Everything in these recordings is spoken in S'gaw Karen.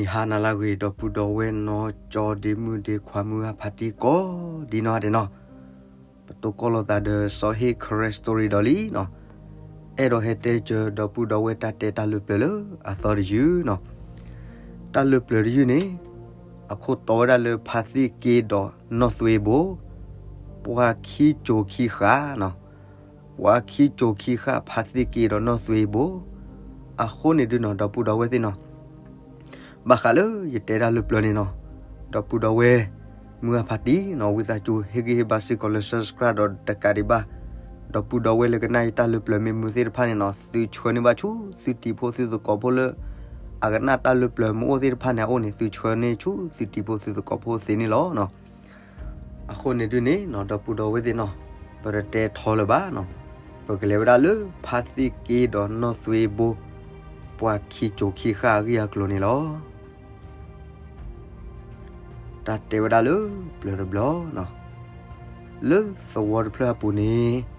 ယဟါနၤလၢအဂ့ၤ ဒီပုၢ်ဒီဝဲၢ်နီၢ်ကၠီဒ့မုၣ်ဒ့ခွါမုၢ်ဂၢ်ဖါတံၢ်ကိးဒ်နီၢ်ဂၤဒဲးနီၤ, ပတိၢ်ကီၢ်လိာ်သးဒီးစီၤဟ့ၣ် Karen Story ဒီးလံနီၤ, အဲၣ်ဒိးဟဲတဲစၢၤဒီပုၢ်ဒီဝဲၢ်တၢ်တဲတၢ်လၢပျၢၤလၢအသီတယုၢ်နီၤ, တၢ်လၢပျၢၤတယုၢ်န့ၣ် အခိၣ်တီဝဲဒၣ်လၢဖါသ့ၣ်က့ဒီးနီၢ်သွ့ဘိ, ပှၤခံကၠိၤခံဃၣ်နီၤ, ပှၤခံကၠိၤခံဃၣ်ဖါသ့ၣ်က့ဒီးနီၢ်သွ့ဘိ, အဃိန့ၣ်ဒုးနီၤ ဒီပုၢ်ဒီဝဲၢ်သ့ၣ်နီၤ, ဘၣ်ဃးလၢယတဲတၢ်လၢပျၢၤန့ၣ်နီၤ, ဒီပုၢ်ဒီဝဲၢ် မုၢ်ဂၢ်ဖါတံၢ်နီၤ ဝံသးစူၤ ဟ့ၣ်ဂံၢ်ဟ့ၣ်ဘါစ့ၢ်ကီးလၢ subscribe ဒီးတကးဒံးဘၣ်, ဒီပုၢ်ဒီဝဲၢ်လၢကနၣ်ယတၢ်လၢပျၢၤမ့ၢ်မုာ်သ့ၣ်တဖၣ်န့ၣ်နီၤ သုဆှၢန့ၢ်ဘၣ်ဆူသုတံၤဖိသုသကိးဖိလၢ အကနၣ်တၢ်လၢပျၢၤမ့ၢ်အိၣ်သ့ၣ်တဖၣ်န့ၣ်အအိၣ်န့ၣ် သုဆှၢန့ၢ်ဆူသုတံၤဖိသုသကိးဖိသ့န့ၣ်လီၤ. အဃိန့ၣ်ဒုးန့ၣ်နီၤ ဒီပုၢ်ဒီဝဲၢ်သ့ၣ်နီၤ, ပတတဲထီလၢၤဘၣ်နီၤ, ပကလဲၤဝဲဒၣ်လၢဖါသ့ၣ်က့ဒီးနီၢ်သွ့ဘိ ပှၤခံကၠိၤခံဃၣ်အဂ့ၢ်အကျိၤန့ၣ်လီၤ. တၢ်တဲဝဲဒၣ်လၢပျၢၤတဘျီနီၤ, လၢသဝီတဖျၢၣ်အပူၤန့ၣ်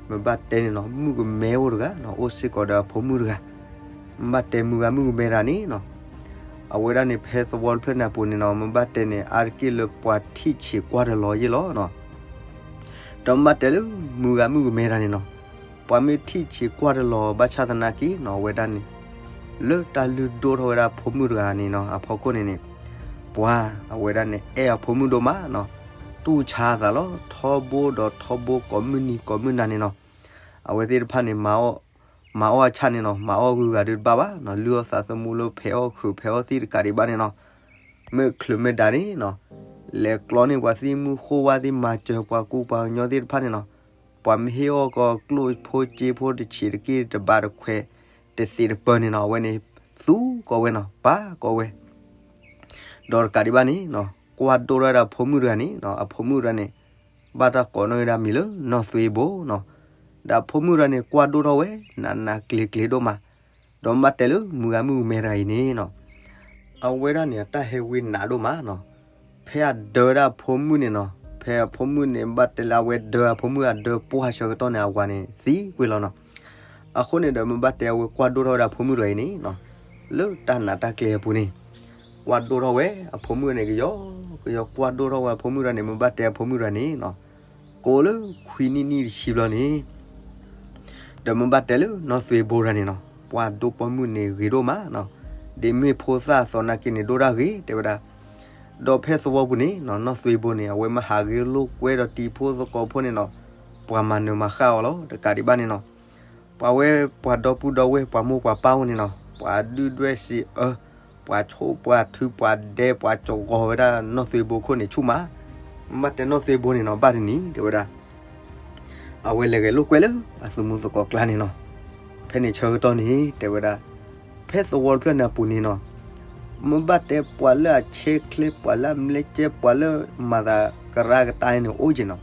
မ့ၢ်ဘၣ်တဲန့ၣ်နီၤ မုၣ်ကမဲအိၣ်တဂၤနီၤ အိၣ်စ့ၢ်ကီးဒီးအဖိမုၣ်တဂၤ, မ့ၢ်ဘၣ်တဲမုၢ်ဂၤမုၣ်ကမဲတဂၤန့ၣ်နီၤ, အဝဲဒၣ်န့ၣ် ဖဲသဝီတဖျၢၣ်န့ၣ်အပူၤန့ၣ်နီၤ မ့ၢ်ဘၣ်တဲန့ၣ် အါတက့ၢ်လၢပှၤထံၣ်ဆံးကွၢ်တလီၤယ့ၢ်လီၤနီၤ, ဒီးမ့ၢ်ဘၣ်တဲလၢမုၢ်ဂၤမုၣ်ကမဲတဂၤန့ၣ်နီၤ, ပှၤမ့ၢ်ထံၣ်ဆံးကွၢ်တလီၤဘၣ်ဆၣ်သနာ်က့နီၤ အဝဲဒၣ်န့ၣ် လၢတၢ်လုၢ်ဒိၣ်ထီၣ်ဝဲဒၣ်ဖိမုၣ်တဂၤန့ၣ်နီၤ အဖီခိၣ်န့ၣ်န့ၣ် ပှၤအဝဲဒၣ်န့ၣ် အဲၣ်အဖိမုၣ်ဒိၣ်မးနီၤ, တူၢ်ဆါအသးလီၤ ထီဘိဒီးထီဘိကိးမုၢ်နံၤကိးမုၢ်နၤန့ၣ်နီၤ, အဝဲသ့ၣ်တဖၣ်န့ၣ် မၤအီၣ်အဆၣ်န့ၣ်နီၤ မၤအီၣ်ဂုၤဂၤဒုးတဘၣ်ဘၣ်နီၤ, လုၢ်အီၣ်သးသမူလၢဖဲးအီၣ်ခုးဖဲးအီၣ်သံၣ်တကးဒံးဘၣ်န့ၣ်နီၤ, မ့ၢ်ချုးမ့ၢ်ဒၣ်န့ၣ်နီၤ, လဲၤကျီန့ၢ်ပှၤသံၣ်မုၢ်ဃိဝါသ့ၣ် မၤစၢၤပှၤကူပှၤကညီသ့ၣ်တဖၣ်န့ၣ်နီၤ, ပှၤမ့ၢ်ဟ့ၣ်အီၣ်ကီးကျိၣ်ဖိစ့ဖိတဆံးတက့ၢ်တဘးတခွဲးတသ့တပၢၤန့ၣ်နီၤ အဝဲန့ၣ် သူကီးဝဲနီၤ ပာ်ကီးဝဲ ဒီးတကးဒံးဘၣ်န့ၣ်နီၤ ကွၢ်ဒိၣ်ထီၣ်ဝဲဒၣ်ဖိမုၣ်တဂၤန့ၣ်နီၤ, အဖိမုၣ်တဂၤန့ၣ် ဘၣ်တၢ်ကိးနီၣ်ဝဲဒၣ်မံၤလၢနီၢ်သွ့ဘိနီၤ, ဒီးအဖိမုၣ်တဂၤန့ၣ် ကွၢ်ဒိၣ်ထီၣ်ဝဲ နးနးကျ့ၤကျ့ၤဒိၣ်မး, ဒီးမ့ၢ်ဘၣ်တဲလၢမုၢ်ဂၤမုၣ်ကမဲတဂၤအံၤန့ၣ်နီၤ အဝဲဒၣ်န့ၣ် အတၢ်ဟဲဝံနးဒိၣ်မးနီၤ, ဖဲအဒၢဝဲဒၣ်အဖိမုၣ်န့ၣ်နီၤ, ဖဲအဖိမုၣ်န့ၣ် ဘၣ်တဲလၢအဝဲဒၢအဖိမုၣ်အဒၢပှၢ်ဆၢကတီၢ်န့ၣ် အဝၤန့ၣ်သံကွံာ်လီၤနီၤ, အဃိန့ၣ်ဒီးမ့ၢ်ဘၣ်တဲအဝဲကွၢ်ဒိၣ်ထီၣ်ဝဲဒၣ်အဖိမုၣ်တဂၤအံၤန့ၣ်နီၤ, လၢတၢ်နးတၢ်ကျ့ၤအပူၤန့ၣ် ကွၢ်ဒိၣ်ထီၣ်ဝဲအဖိမုၣ်န့ၣ်ကယီကယီ ကွၢ်ဒိၣ်ထီၣ်ဝဲအဖိမုၣ်တဂၤန့ၣ် မ့ၢ်ဘၣ်တဲအဖိမုၣ်တဂၤန့ၣ်နီၤ, ကိးလၢခွံနံၣ်နံၣ်တဆံဘျီန့ၣ် ဒီးမ့ၢ်ဘၣ်တဲလၢနီၢ်သွ့ဘိတဂၤန့ၣ်နီၤ, ပှၤဒိၣ်ပိာ်မုၣ်န့ၣ်ဂ့ၤဒိၣ်မးနီၤ, ဒ်မ့ၢ်ဖိသၣ်အသိးနာ်က့န့ၣ်ဒိၣ်ဒၣ်ဂ့ၤ တဲဝဲဒၣ်, ဒီးဖဲသဝီပူၤန့ၣ်နီၤ နီၢ်သွ့ဘိန့ၣ် အဝဲမ့ၢ်ဟးဂ့ၤလိာ်ကွဲဒီးတံၤဖိသကိးဖိန့ၣ်နီၤ, ပှၤမၤနၢၤမၤဃၣ်အီၤလီၤ တကးဒံးဘၣ်န့ၣ်နီၤ, ပှၤဝဲပှၤဒီပုၢ်ဒီဝဲၢ်ပှၤမိၢ်ပှၤပၢ်အိၣ်န့ၣ်နီၤ ပှၤဒုၣ်ဒွဲၣ်စံးအၢ, ပှၤဆိပှၤထုပှၤဒဲပှၤကဂီၤဝဲဒၣ်နီၢ်သွ့ဘိခိၣ်န့ၣ်ဆူၣ်မး, မ့ၢ်ဘၣ်တဲနီၢ်သွ့ဘိန့ၣ်နီၤ ဘၣ်တနံၤ တဲဝဲဒၣ် အဝဲလဲၤဂဲၤလိာ်ကွဲလၢအသုးမုၢ်သကိးကျါန့ၣ်နီၤ, ဖဲန့ၣ်ဆၢကတီၢ်န့ၣ် တဲဝဲဒၣ်, ဖဲသဝီတဖျၢၣ်န့ၣ်အပူၤန့ၣ်နီၤ, မ့ၢ်ဘၣ်တဲပှၤလၢအဆဲးချဲ ပှၤလၢအမၤသးကရၢကတၢ်န့ၣ်အိၣ်က့ၤနီၤ,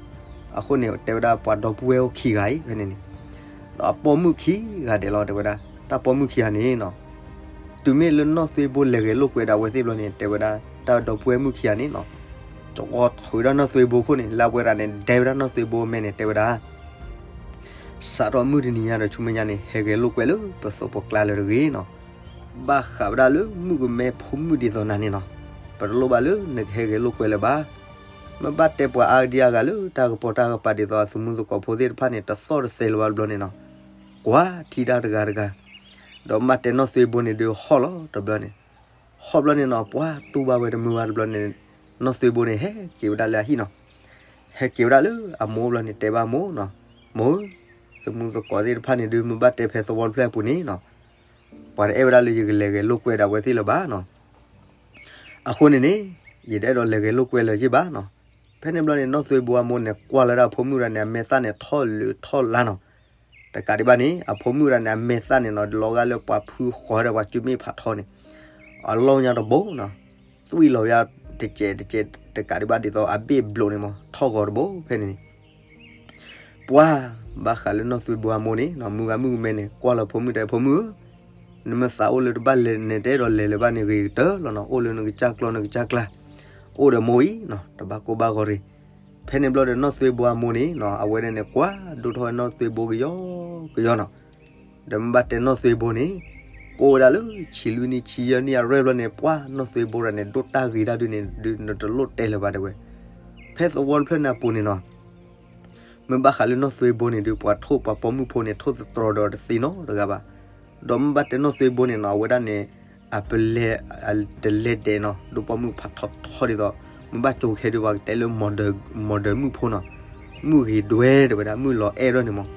အဃိန့ၣ် တဲဝဲဒၣ်ပှၤဒီပုၢ်ဝဲၢ်အိၣ်ခံဂၤအံၤဖဲန့ၣ်န့ၣ်, ဒီးအပိာ်မုၣ်ခံဂၤဒဲးလီၤ တဲဝဲဒၣ်, တၢ်ပိာ်မုၣ်ခံဂၤန့ၣ်နီၤ တုၤမ့ၢ်လၢနီၢ်သွ့ဘိလဲၤဂဲၤလိာ်ကွဲဒၣ်ဝဲသ့ၣ်ဘျီန့ၣ် တဲဝဲဒၣ် တၢ်ဒီပုၢ်ဝဲၢ်မုၣ်ခံဂၤန့ၣ်နီၤ, ကဂီၤထုးဒၣ်နီၢ်သွ့ဘိခိၣ်န့ၣ် လၢအဝဲဒၣ်န့ၣ် ဒဲဝဲဒၣ်နီၢ်သွ့ဘိအမဲာ်န့ၣ် တဲဝဲဒၣ် စးထီၣ်မုၢ်တနံၤညါဒီးဆူမဲာ်ညါန့ၣ် ဟဲဂဲၤလိာ်ကွဲလၢပသိးပကျါလၢၤတဂ့ၤနီၤ, ဘၣ်ဃးဝဲဒၣ်လၢမုၣ်ကမဲဖိမုၣ်ဒ်သိးနၤန့ၣ်နီၤ, ပတလိၣ်ဘၣ်လၢနကဟဲဂဲၤလိာ်ကွဲလၢၤဘၣ်, မ့ၢ်ဘၣ်တဲပှၤအါဒံအါဂၤလၢတၢ်ကပိာ်တၢ်ကပၤဒ်သိးအသုးမုၢ်သကိးဖိသ့ၣ်တဖၣ်န့ၣ် တသီၣ်တသဲးလၢၤဘၣ်တဘျီန့ၣ်နီၤ, ကွၢ်ထံတၢ်တဂၤတဂၤ, ဒီးမ့ၢ်ဘၣ်တဲနီၢ်သွ့ဘိန့ၣ်ဒုးဟီၣ်လီၤတဘျီန့ၣ် ဟီၣ်ဘျီန့ၣ်နီၤ ပှၤတူၢ်ဘၣ်ဝဲတမုာ်ဘၣ်တဘျီန့ၣ်, နီၢ်သွ့ဘိန့ၣ် ဟဲက့ၤဝဲဒၣ်လၢအဟံၣ်နီၤ, ဟဲက့ၤဝဲဒၣ်လၢအမိၢ်ဘျီန့ၣ် တဲဘၣ်မိၢ်နီၤ, မိၢ်ဧၢ, သုးမုၢ်သကိးသ့ၣ်တဖၣ်န့ၣ်ဒုး မ့ၢ်ဘၣ်တဲဖဲသဝီတဖျၢၣ်အပူၤန့ၣ်နီၤ, ပှၤတအဲၣ်ဝဲဒၣ်လၢယကလဲၤဂဲၤလိာ်ကွဲဒၣ်ဝဲသ့ၣ်လၢၤဘၣ်နီၤ, အဃိန့ၣ်န့ၣ်, ယတအဲၣ်ဒိးလဲၤဂဲၤလိာ်ကွဲလၢၤယ့ၢ်ဘၣ်နီၤ, ဖဲန့ၣ်ဘျီန့ၣ် နီၢ်သွ့ဘိအမိၢ်န့ၣ် ကွၢ်လီၤဒၣ်အဖိမုၣ်တဂၤန့ၣ် အမဲာ်သၣ်န့ၣ်ထီၣ်လၢထီၣ်လါနီၤ, တကးဒံးဘၣ်န့ၣ် အဖိမုၣ်တဂၤန့ၣ် အမဲာ်သၣ်န့ၣ်နီၤ လီၤဂာ်လၢပှၤဖုဃီဒီးပှၤစုမ့ၣ်ဖးထီန့ၣ်, အလီၢ်ညါတဘိနီၤ, သွံၣ်လီၤဝဲတစဲးတစဲးတကးဒံးဘၣ်ဒ်သိးအဘ့ၣ်ဘျိးန့ၣ်မး ထီၣ်ဂီၤတဘိဖဲန့ၣ်န့ၣ် ပှၤဘၣ်ဃးလၢနီၢ်သွ့ဘိအမိၢ်န့ၣ်နီၤ မုၢ်ဂၤမုၣ်ကမဲန့ၣ် ကွၢ်လီၤဖိမုၣ်တဲ ဖိမုၣ်ဧၢ, နမ့ၢ်သးအိၣ်လၢတဘၣ်လဲၤ နတအဲၣ်ဒိးလဲၤလၢၤဘၣ်န့ၣ် ဂ့ၤကတၢၢ်လီၤနီၤ, အိၣ်လၢနကစၢ်ကျီနကစၢ်ကျါ, အိၣ်ဒီးမိၢ်အံၤနီၤ တဘၣ်ကိၢ်ဘၣ်ဂီၤရ့ၣ်, ဖဲန့ၣ်ဘျီဒီးနီၢ်သွ့ဘိအမိၢ်န့ၣ်နီၤ အဝဲဒၣ်န့ၣ် ကွၢ်ဒိၣ်ထီၣ်ဝဲနီၢ်သွ့ဘိကယီကယီနီၤ, ဒီးမ့ၢ်ဘၣ်တဲနီၢ်သွ့ဘိန့ၣ်, အိၣ်ဝဲဒၣ်လၢဆံလွံၢ်နံၣ်ဆံယဲၢ်နံၣ်အရဲၣ်ဘျီန့ၣ် ပှၤနီၢ်သွ့ဘိတဂၤန့ၣ် ဒိၣ်တၢ်ဂ့ၤတၢ်ဒုန့ၣ် ဒုးနတလိၣ်တဲလၢၤဘၣ်တဲဝဲ. ဖဲသဝီတဖျၢၣ်န့ၣ်အပူၤန့ၣ်နီၤ မ့ၢ်ဘၣ်ဃးလၢနီၢ်သွ့ဘိန့ၣ်ဒုး ပှၤထိၣ်ပှၤပိာ်မုၣ်ဖိန့ၣ် ထိၣ်သတြီၤဒီးတသ့နီတဂၤဘၣ်. ဒီးမ့ၢ်ဘၣ်တဲနီၢ်သွ့ဘိန့ၣ်နီၤ အဝဲဒၣ်န့ၣ် အပလဲ တလဲဒဲးနီၤ ဒိၣ်ပိာ်မုၣ်ဖးထီထီဒ်သိး မ့ၢ်ဘၣ်ကၠိခဲဒုး ပှၤကတဲလၢ model မုၣ်ဖိနီၤ, မုၣ်ဂ့ၤဒွဲတဲဝဲဒၣ် မုၣ်လီၤအဲၣ်ဒိၣ်န့ၣ်မး.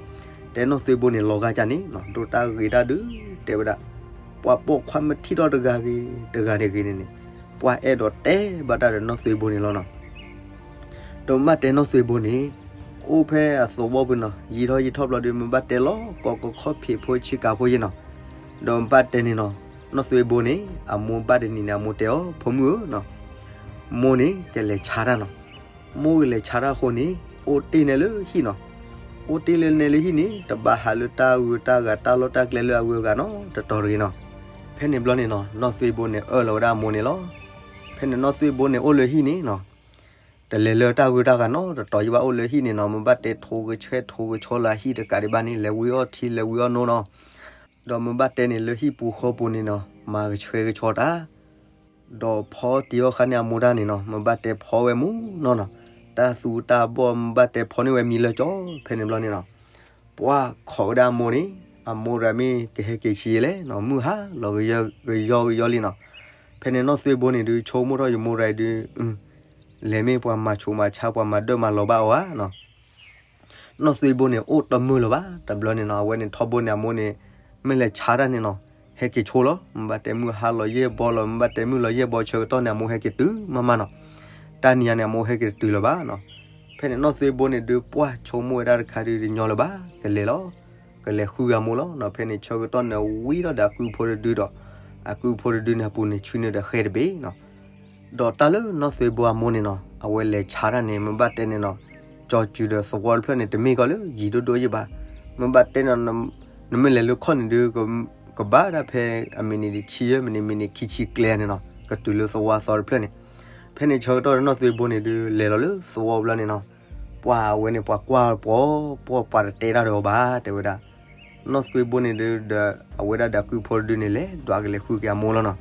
တဲနီၢ်သွ့ဘိန့ၣ် လီၤဂာ်ကၢ်န့ၣ်နီၤ ဒိၣ်တၢ်ဂ့ၤတၢ်ဒုး တဲဝဲဒၣ် ပှၤပိာ်ခွါမ့ၢ်ထံၣ်ထီၣ်တဂၤဂ့ၤ တဂၤန့ၣ်ဂ့ၤန့ၣ်န့ၣ် ပှၤအဲၣ်ဒိးတဲဘၣ်တၢ်ဒီးနီၢ်သွ့ဘိန့ၣ်လီၤနီၤ. ဒီးမ့ၢ်ဘၣ်တဲနီၢ်သွ့ဘိန့ၣ် အိၣ်ဖဲအသဝီပူၤနီၤ ယံာ်ထီၣ်ယံာ်ထီၣ်ဘျီဒုး မ့ၢ်ဘၣ်တဲလီၤ ကီကခီၣ်ဖံးဖိဆံးကၤဖိယ့ၣ်နီၤ. ဒီးမ့ၢ်ဘၣ်တဲန့ၣ်နီၤ နီၢ်သွ့ဘိန့ၣ် အမိၢ်ဘၣ်တနံၤန့ၣ် အမိၢ်တဲအီၤ ဖိမုၣ်ဧၢနီၤ, မိၢ်န့ၣ် ကလဲၤဆါတၢ်နီၤ. မိၢ်ကလဲၤဆါတၢ်အဃိန့ၣ် အိၣ်တ့ၢ်နဲလၢဟံၣ်နီၤ. အိၣ်တ့ၢ်လၢနဲလၢဟံၣ်န့ၣ် တဘၣ်ဟးလၢတၢ်ဂုၤတၢ်ဂၤတၢ်လီၢ်တၢ်ကျဲလၢအဂုၤအဂၤနီၤ တတီၤတဂ့ၤနီၤ. ဖဲန့ၣ်ဘျီန့ၣ်နီၤ နီၢ်သွ့ဘိန့ၣ် အၢၣ်လီၤဝဲဒၣ်အမိၢ်န့ၣ်လီၤ. ဖဲန့ၣ်နီၢ်သွ့ဘိန့ၣ် အိၣ်လၢဟံၣ်န့ၣ်နီၤ တလဲၤလၢတၢ်ဂုၤတၢ်ဂၤနီတတီၤယဘၣ် အိၣ်လၢဟံၣ်န့ၣ်နီၤ မ့ၢ်ဘၣ်တဲထိကဆှဲထိကဆီလၢအဟံၣ်တကးဒံးဘၣ်န့ၣ် လဲၤဝံအီၣ်ထံလဲၤဝံအီၣ်နိနီၤ. ဒီးမ့ၢ်ဘၣ်တဲန့ၣ် လၢဟံၣ်ပူၤဃီပူၤန့ၣ်နီၤ မၤကဆှဲကဆှီတၢ် ဒီးဖီတံၢ်အီၣ်ဃာ်န့ၢ်အမိၢ်တၢ်န့ၣ်နီၤ မ့ၢ်ဘၣ်တဲဖီဝဲမူနီၤနီၤ, တၢ်သူတၢ်ဘီၣ် မ့ၢ်ဘၣ်တဲဖီန့ၢ်ဝဲမံၤလၢကၠီ. ဖဲန့ၣ်ဘျီန့ၣ်နီၤ ပှၢ်ခိးဝဲဒၣ်အမိၢ်န့ၣ် အမိၢ်တဂၤမ့ၢ်ကဟဲက့ၤဆံးယဲလဲၣ်နီၤ မုၢ်ဟါလီၤကယီကယီလံနီၤ. ဖဲန့ၣ်နီၢ်သွ့ဘိန့ၣ်ဒုး ဆိကမိၣ်ထီၣ်ယမိၢ်တဂၤဒုး လဲၤမ့ၢ်ပှၤမၤဆူးမၤဆါ ပှၤမၤဒၢၣ်မၤလီၤဘၣ်အီၤဧါနီၤ. နီၢ်သွ့ဘိန့ၣ် အိၣ်တမုာ်လၢၤဘၣ် တဘျီန့ၣ်နီၤ အဝဲန့ၣ်ထီဘိန့ၣ် အမိၢ်န့ၣ် မ့ၢ်လဲၤဆါတၢ်န့ၣ်နီၤ ဟဲက့ၤဆိလီၤ မ့ၢ်ဘၣ်တဲမုၢ်ဟါလီၤယဲၢ်ဘီလီၤ မ့ၢ်ဘၣ်တဲမုၢ်လီၤယဲၢ်ဘီဆၢကတီၢ်န့ၣ် အမိၢ်ဟဲက့ၤတုၤမးမးနီၤ. တၢ်နံၤညါန့ၣ် အမိၢ်ဟဲက့ၤတတုၤလၢၤဘၣ်နီၤ. ဖဲန့ၣ်နီၢ်သွ့ဘိန့ၣ်ဒုး ပှၢ်ဆိကမိၣ်ဝဲဒၣ်တခါဒုးတညီလၢၤဘၣ် ကလဲၤလီၤ ကလဲၤဃုဂၤမိၢ်လီၤနီၤ. ဖဲန့ၣ်ဆၢကတီၢ်န့ၣ် ဝံထီၣ်ဒီးအကုဖိတဒုဒီး အကုဖိတဒုန့ၣ်အပူၤန့ၣ် ဆူနုာ်ဒီးဃဲတဘ့ၣ်နီၤ. ဒီးတၢ်လၢနီၢ်သွ့ဘိအမိၢ်န့ၣ်နီၤ အဝဲလဲၤဆါတၢ်န့ၣ် မ့ၢ်ဘၣ်တဲန့ၣ်နီၤ ကၠီၤစုၤဒီးသဝီတဖျၢၣ်န့ၣ် တမ့ၢ်ကီးလၢယံၤဒိၣ်ဒိၣ်ယံၤဘၣ်. မ့ၢ်ဘၣ်တဲနီၤ နမ့ၢ်လဲၤလၢခီၣ်န့ၣ်ဒုး ကဘၣ်ဒၣ်ဖဲအမံးနံးဆံယဲၢ်မံးနံး မံးနံးခံဆံကျဲန့ၣ်နီၤ ကတုၤလၢသဝီအသီတဖျၢၣ်န့ၣ်. ဖဲန့ၣ်ဆၢကတီၢ်ဒီးနီၢ်သွ့ဘိန့ၣ်ဒုး လဲၤလီၤလၢသဝီဘျီန့ၣ်နီၤ ပှၢ်အဝဲန့ၣ် ပှၤကွၢ်ပှီၤ ပှၢ်ပှၤတတဲတၢ်ဒီးအီၤဘၣ် တဲဝဲဒၣ်. နီၢ်သွ့ဘိန့ၣ်ဒုး ဒီးအဝဲဒၣ်ဒီးအကုဖိတဒုန့ၣ် လဲၤဒွးကလဲၤဃုက့ၤအမိၢ်လီၤနီၤ.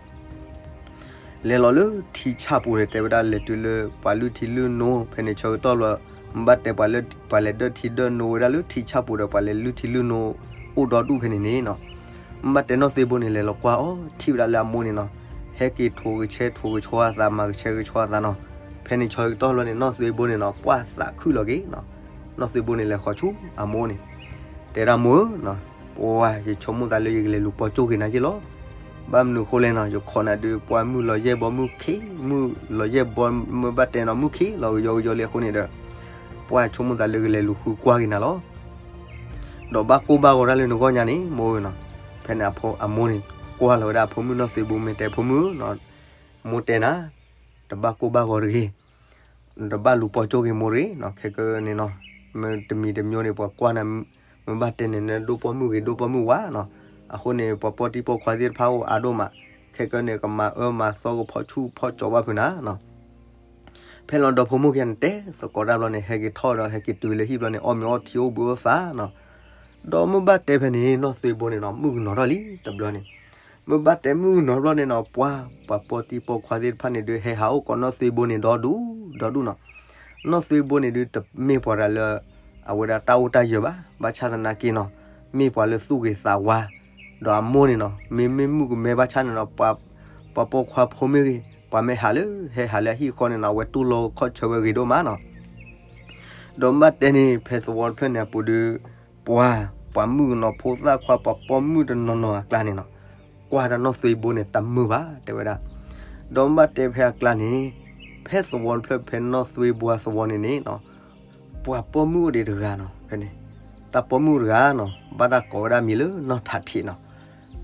လဲၤလီၤလၢထံဆၣ်ပူၤန့ၣ် တဲဝဲဒၣ်လဲၤတုၤလၢပှၤလုၢ်ထံလုၢ်နိ ဖဲန့ၣ်ဆၢကတီၢ်လီၤ မ့ၢ်ဘၣ်တဲပှၤလၢ ပှၤလဲၤဒၢၣ်ထံဒၢၣ်နိဝဲဒၣ်လၢထံဆၣ်ပူၤဒီး ပှၤလဲၤလုၢ်ထံလုၢ်နိ အိၣ်ဒီဒူၣ်ဖဲန့ၣ်န့ၣ်နီၤ. မ့ၢ်ဘၣ်တဲနီၢ်သွ့ဘိန့ၣ် လဲၤလီၤကွၢ်အီၤ ထံၣ်ဝဲဒၣ်လၢအမိၢ်န့ၣ်နီၤ ဟဲက့ၤထိကဆှဲထိကဆီအသး မၤကဆှဲကဆှီအသးနီၤ. ဖဲန့ၣ်ဆၢကတီၢ်လီၤန့ၣ် နီၢ်သွ့ဘိန့ၣ်နီၤ ပှၢ်သးခုၣ်လီၤက့ၤနီၤ. နီၢ်သွ့ဘိန့ၣ် လဲၤဃီၤဆူအမိၢ်န့ၣ် တဲဒၣ်မိၢ်ဧၢနီၤ ပှၢ် ယဆိကမိၣ်သးလၢယကလဲၤလူၤပိာ်ကၠိက့ၤနၤက့ၤလီၤ. ဘၣ်မနုၤအဃိလဲၣ်နီၤ ယခိးနၤဒုး ပှၢ်မုၢ်လီၤယဲၢ်ဘီမုၢ်ခံ မုၢ်လီၤယဲၢ်ဘီ မ့ၢ်ဘၣ်တဲနီၤ မုၢ်ခံလီၤကယီကယီလံအဃိန့ၣ်ဒီး ပှၢ်ဆိကမိၣ်သးလၢကလဲၤလူၤဃုကွၢ်က့ၤနၤလီၤ. ဒီးဘၣ်ကိၢ်ဘၣ်ဂီၤတၢ်လၢနဂီၢ်ညါန့ၣ် မိၢ်ဧၢနီၤ. ဖဲန့ၣ်အမိၢ်န့ၣ် ကွၢ်လီၤဝဲဒၣ်အဖိမုၣ်နီၢ်သွ့ဘိ မ့ၢ်တဲဖိမုၣ်ဧၢနီၤ မိၢ်တဲနၤ တဘၣ်ကိၢ်ဘၣ်ဂီၤတဂ့ၤ နတဘၣ်လူၤပိာ်ကၠိက့ၤမိၢ်တဂ့ၤနီၤ. ခဲကနံၣ်နီၤ မ့ၢ်တမံၤတမံၤန့ၣ် ပှၤကွၢ်နၤ မ့ၢ်ဘၣ်တဲန့ၣ် နဒိၣ်ပိာ်မုၣ်ဂ့ၤ ဒိၣ်ပိာ်မုၣ်ဝါနီၤ. အဃိန့ၣ် ပှၤပိာ်တံၢ်ပိာ်ခွါသ့ၣ်တဖၣ်အိၣ်အါဒိၣ်မး ခဲကနံၣ်န့ၣ် ကမၤအၢမၤသီ ကဖီၣ်ဆူၣ်ဖီၣ်ကၠီဘၣ်ဖုးနၤနီၤ. ဖဲလီၤဒီးဖိမုၣ်ခံဂၤန့ၣ် တဲသကိးတၢ်ဘျီန့ၣ် ဟဲက့ၤထီၣ်ဒီး ဟဲက့ၤတုၤလၢဟံၣ်ဘျီန့ၣ် အီၣ်မ့ၤအီထံအိၣ်ဘှံးအိၣ်သါနီၤ. ဒီးမ့ၢ်ဘၣ်တဲဖဲန့ၣ် နီၢ်သွ့ဘိန့ၣ်နီၤ မုၣ်ကနီၤထီၣ်လံတဘျီန့ၣ်. မ့ၢ်ဘၣ်တဲမုၣ်ကနီၤဘျီန့ၣ်နီၤ ပှၤ ပှၤပိာ်တံၢ်ပိာ်ခွါသ့ၣ်တဖၣ်န့ၣ်ဒုး ဟဲဟးအိၣ်ကိးနီၢ်သွ့ဘိန့ၣ် ဒီဒူၣ်ဒီဒူၣ်နီၤ. နီၢ်သွ့ဘိန့ၣ်ဒုး တမ့ၢ်ပှၤတဂၤလၢ အဝဲဒၣ်တၢ်အိၣ်တၢ်ယၢၤဘၣ်. ဘၣ်ဆၣ်သနာ်က့နီၤ မ့ၢ်ပှၤလၢသူၣ်ဂ့ၤသးဝါ ဒီးအမိၢ်န့ၣ်နီၤ မ့မ့ၢ်မုၣ်ကမဲဘၣ်ဆၣ်န့ၣ်နီၤ ပှၤ ပှၤပိာ်ခွါဖိမ့ၢ်ဂ့ၤ ပှၤမ့ၢ်ဟးလၢ ဟဲဟးလၢအဟံၣ်ဃီန့ၣ်နီၤ အဝဲတူၢ်လိာ်ခီၣ်ဆၢဝဲဂ့ၤဒိၣ်မးနီၤ. ဒီးမ့ၢ်ဘၣ်တဲန့ၣ် ဖဲသဝီတဖျၢၣ်န့ၣ်အပူၤဒုး ပှၤ ပှၤမုၣ်ကနီၤဖိသၣ်ခွါ ပှၤပိာ်မုၣ်တနီၤနီၤအကျါန့ၣ်နီၤ ကွၢ်ဒီးနီၢ်သွ့ဘိန့ၣ် တမုာ်ဘၣ် တဲဝဲဒၣ်. ဒီးမ့ၢ်ဘၣ်တဲဖဲအကျါန့ၣ် ဖဲသဝီတဖျၢၣ် ဖဲနီၢ်သွ့ဘိအသဝီန့ၣ်န့ၣ်နီၤ ပှၤပိာ်မုၣ်အိၣ်ဒံးတဂၤနီၤ ဖဲန့ၣ် တၢ်ပိာ်မုၣ်တဂၤနီၤ ဘၣ်တၢ်ကိးဝဲဒၣ်မံၤလၢနီၢ်ထးထံးနီၤ.